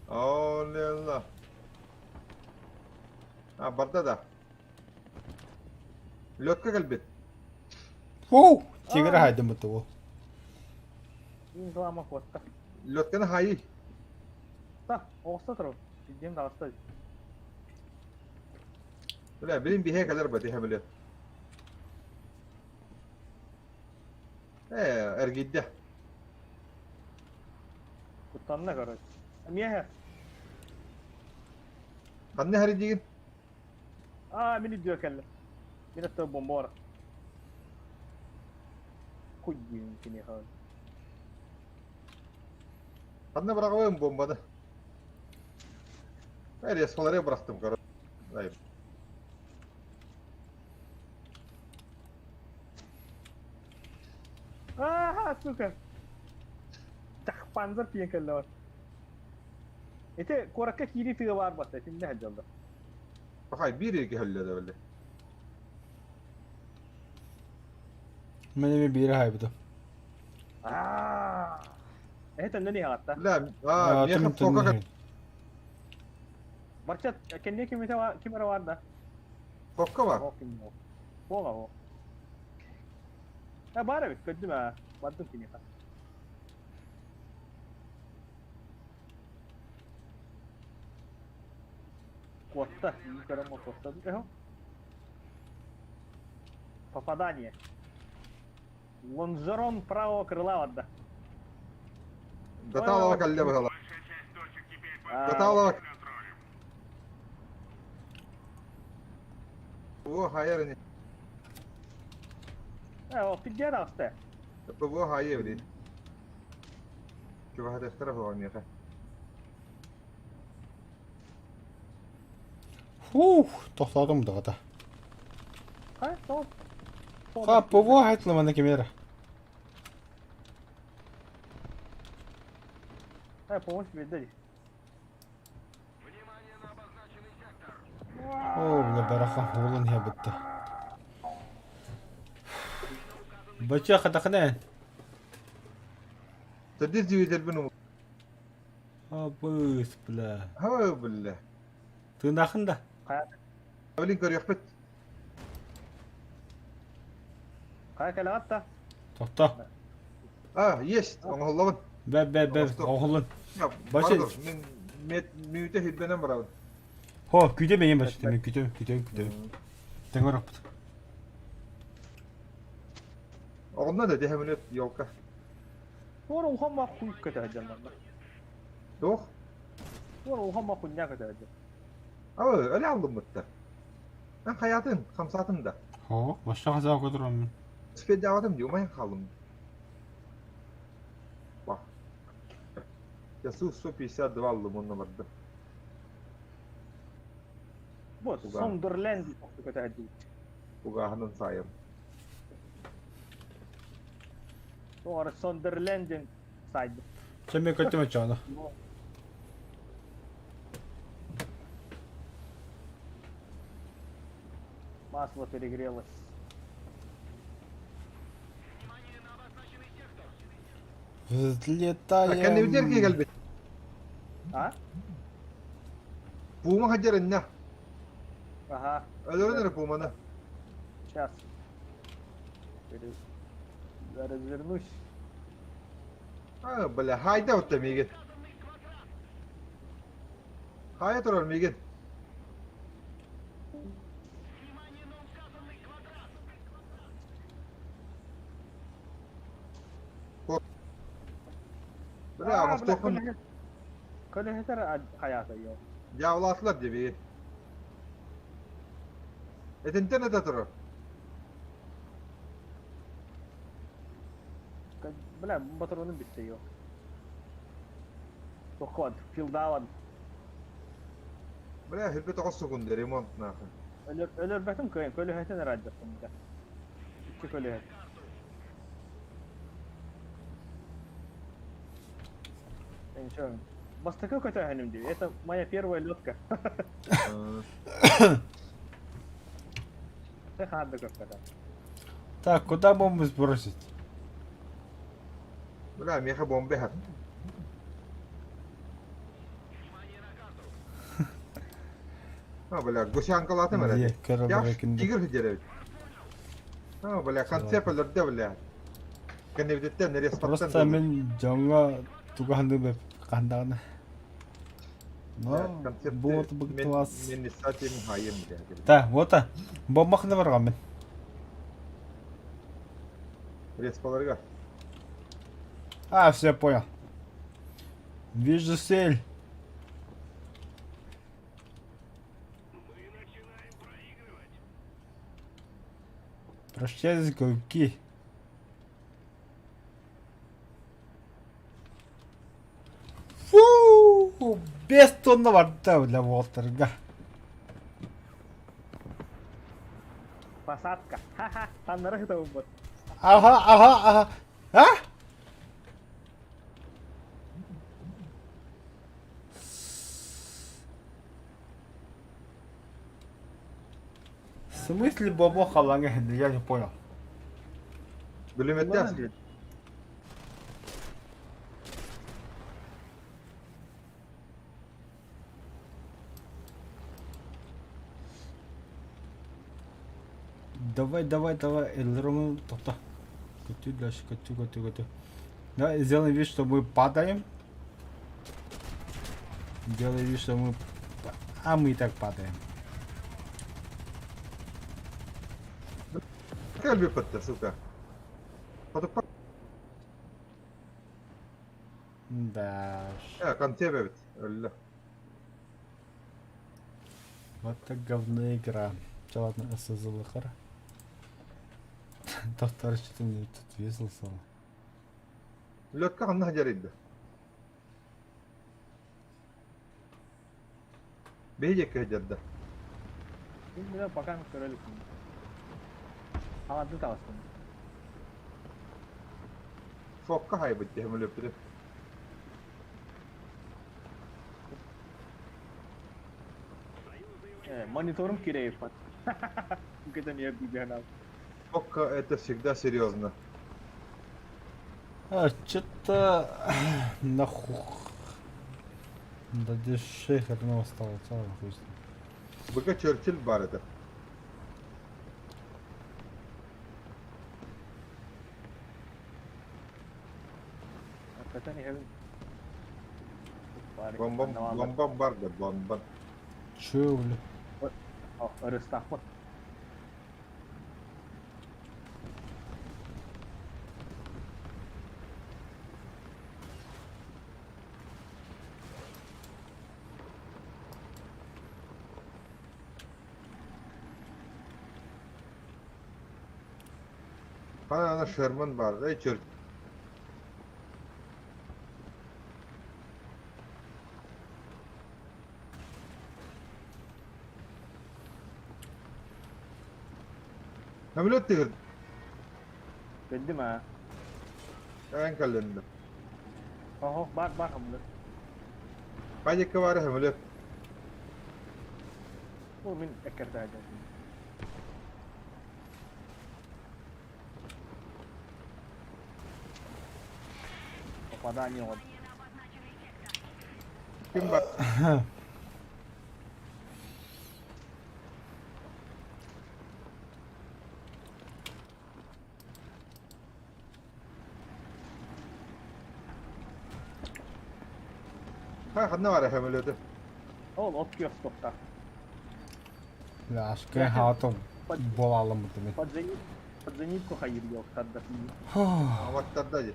О, лела. А, барда да. Лётка кэлбит. Фу, тигр хайдым буту. Мин лама куотта. Лётканы хайы. Та, оҕуста турар. Сидим таҕыста. Бля, билин биһэ кэлэр ба, тиһэ билет. Ээ, эргийдэ. Куттанна, короче. Миэхэ. Ханна иһэр диигин? Аа, мин үйдүө кэллим. Мин өттө бомбор. Хуй диэн киниэхэ. Ханна быраҕабын бомбаны? Резкалары бырахтым, короче. Аа, сука. Панзер тиийэн кэллэ бар. Ити куоракка киирии тыа баар батта, итиннэ сылдьаллар. Пахай биир эргэ хөллө да били. Мен эми биири хайбытым. Аа. Эһи төннөн иһэҕэтта. Бля, аа, меха фока Барча кэнниэ ким ким эрэ бар да. Фокка бар. Фока о. Э бар эбит, көрдүм аа. Бардым киниэхэ. Куотта, көрөн куотта. Эхо. Попадание. Лонжерон правого крыла барда. Баталова кэллэ быһала. Баталова. О, хайар ини. Э, о, пиддиэ таҕыста. ПВО хайа билин. Чугаһатыахтара буолан миэхэ. Фух, тохтоотум даҕата. Хай, тоҕо? Ха, ПВО хайтла кемера. Э, помощь биэрдэ дии. Оо, бля, бараха уолун иһэ бытта. Бача хатахына. Төрдүс дивизербин умут. Абыс, бля. Ха, бля. Тыынахын да. Блин, көрүөхпүт. Хайа кэлэҕит да? Тохто. А, есть, оҥоһуллабын. Бэ, бэ, бэ, оҥоһуллун. Бача. Мен мүнүүтэ сирбэнэн барабын. Хо, күтэ мейин бача, мен күтөм, күтөм, күтөм. Тэҥэр оппут. Оҕонно да дэһэ мүнүүт елка. Туора улахан ма хуй көтө сылдьаллар. Туох? Туора улахан ма хунньа көтө сылдьар. Алы, өлө алдыммыттар. Эн хайаатын, хамсаатын да. Хо, башта хазаа көтөрөммүн. Спеддаватым дии, умайан хааллым. Ба. Ясу 152 аллым онно барда. Бу Сондерленд көтө сылдьыбыт. Угааһынын саайым. Туора Сондерлендин сайды. Чэ мен көттүм оччоҕуна. Масло перегрелось. Взлетаем. Кэннибитигэр киһи кэлбит. А? Пуума хадьар иннэ. Ага. Өлөрөн эрэ пууманы. Сейчас. Развернусь. А, бля, хайда отта миигин. Хайа турар миигин. Бля, оҥостуохпун Көлөһөтөр хайаата йоо. Дьаабылаатылар дии Итинтэн этэ турар. Бля, батаронум бүттэ йоо. Тохход, филдааван. Бля, хүрбэт оҕус секунда ремонт нахуй. Өлөрбөтүм кыайын, көлөһөтүн ырааддаттым бля. Икки көлөһөт. Ничего. Бастакы көтөөһүнүм дии. Это моя первая лётка. Ты харды көппөтө. Так, куда бомбу сбросить? Бля, меха бомба иһэр. А, бля, гусянкалаатым эрэ. Дии, көр Яш, баракинды. тигр сидер эбит. А, бля, концепт өлөрдө, бля. Кэннибититтэн респаттан Просто мин дьоҥҥо тугу ханнык хандаҕына. Но бу быктылас. Мен сатим хайым бля. Да, вот а. Бомба ханна барган мин. Респаларга. А, все, понял. Вижу цель. Прощайтесь, голубки. Фу! Без тонна барда для Уолтерга. Посадка. Ха-ха. Таннара хытабын Ага, ага, ага. А? В смысле бобо халанга я не понял. Бүлүмэттээх. Давай, давай, давай, Элрон, тоқта. Көтү дальше, көтү, көтү, көтү. Давай сделаем вид, что мы падаем. Делаем вид, что мы... А мы и так падаем. Кэлбиппэттэр, сука. Хотуппа Да уж. контеп эбит. Өллө. Вот так говно игра. Че, ладно, СЗЛХР. Доктор, что ты мне тут весело стало? Лётка ханна сылдьар Биһи диэки сылдьар да. Мин бile бакан көрөлүк. Халадды таҕыстым. Шокка хайбыт диэм өлөппүтэ. Э, мониторум кирэйиппат. Көтөн иһэр дии Шокка это всегда серьезно. А, что-то... Нахуй. Да дешевле хреново стало, целый хуй с ним. Быка Черчилль бар это. Көтөн иһэбин. Бомбам, бомбам бар да, бомбам. Че, бля? Ырыстахпыт. Хана Шерман бар, эй Черчилль. Самолет тыгыр. Биллим аа. Эн кэллэннэ. Оһо, бар бар хамлы. Паника бар самолет. Бу мин эккердээдим. Попадание от. Ким бар? Ха, ханна бар самолеты. Ол от киоск тоқтар. Бля, ашкай хатым болалым бутымен. Под зенит, под зенитку хайыр ёктар. Аматтарда же.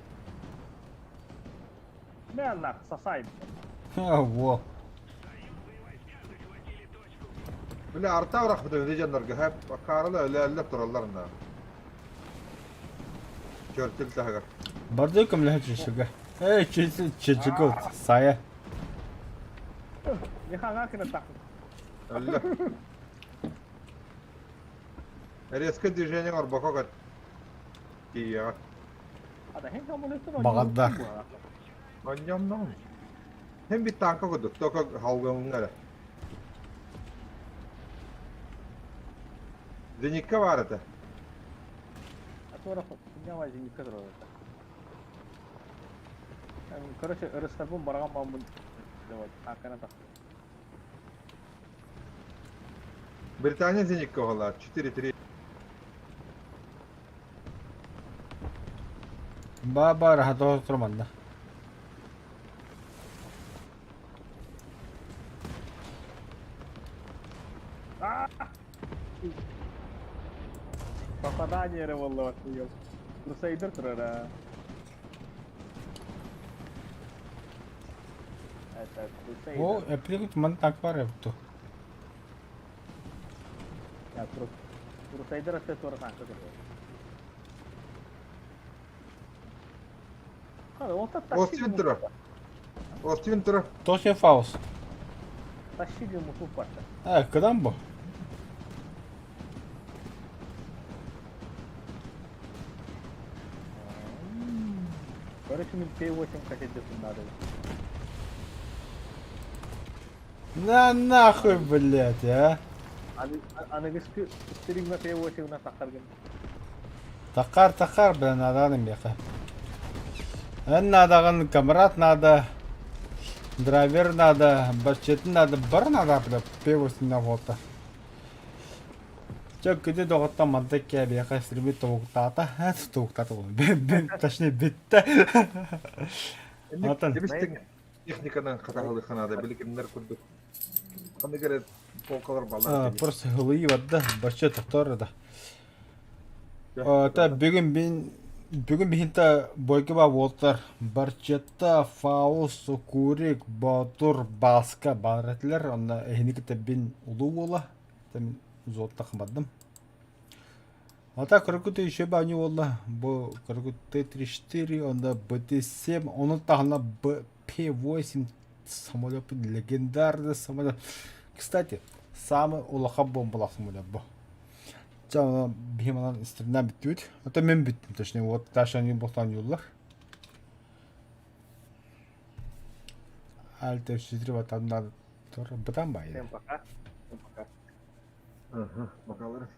Мә нах, сасайм. Во. Бля, арта бырахпыт дьоннорго хэп акаарыла өлө тураллар на. Черчилль таһыгар. Бардыком ләчешігі. Эй, чечігі, сая. Мехаға кіні тақ. Өллө. Резкое движение орбоко тиийэҕэ. Ада хен самолеттен Бағаддар. Онньомноҥ. Һин бит танка курдук, только халгымҥа эрэ. Зенитка баар этэ. А хуйня зенитка турар. Короче, ырыстарбын барган бамбын. Давай, танкана так. Британия зенитка оҕолоор, 4-3. Ба-ба, рахат турманда. Попадание рываллы ёл. Крусейдер турар. Это О, Crusader. эплигит ман так бар эбит. Я Crusader это тоже танк. Остин тура. Остин тура. Тосин Фаус. Тащили ему парта. Э, кыдан бу? Короче, мне П8 хотеть надо. На нахуй, блядь, а. Аныгыскы стримга П8 на тахаргын. Такар, такар, бля, надо меха. Эн надо, камрад надо, драйвер надо, бачет надо, бар надо, бля, П8 на вота. Чэ, күндү доҕоттор манта кээбиэхэ стримит тобуктаата, тобуктаата точнее бүттэ. Атын. Дебистең техниканан хатаһылыха надо, били кимнер курдук. Ханнык эрэ полкалар баллар. Просто хылыйы барда, бачча тохтор да. Та бүгүн бин бүгүн биһинта бойга ба уолтар Барчетта, Фаус, Курик, Боотур, Баска баар этилэр. Онно эһини кытта бин улуу уола. Мин золото бардым. А так көргүт еще ба не буолла. Бу көргүт Т-34, онда БТ-7, онун таһына П-8 самолет легендарный самолет. Кстати, самый улахан бомбалаах самолет бу. Чэ, оны биһим анан стримнан бүттүбүт. Это мен бүттүм, точнее, вот Даша болтан юллар. Альт F4 ватаннан тур бытан бай. Всем пока. Всем пока. Ага, бакалар.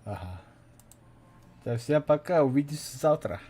Ага. Так, всем пока, увидимся завтра.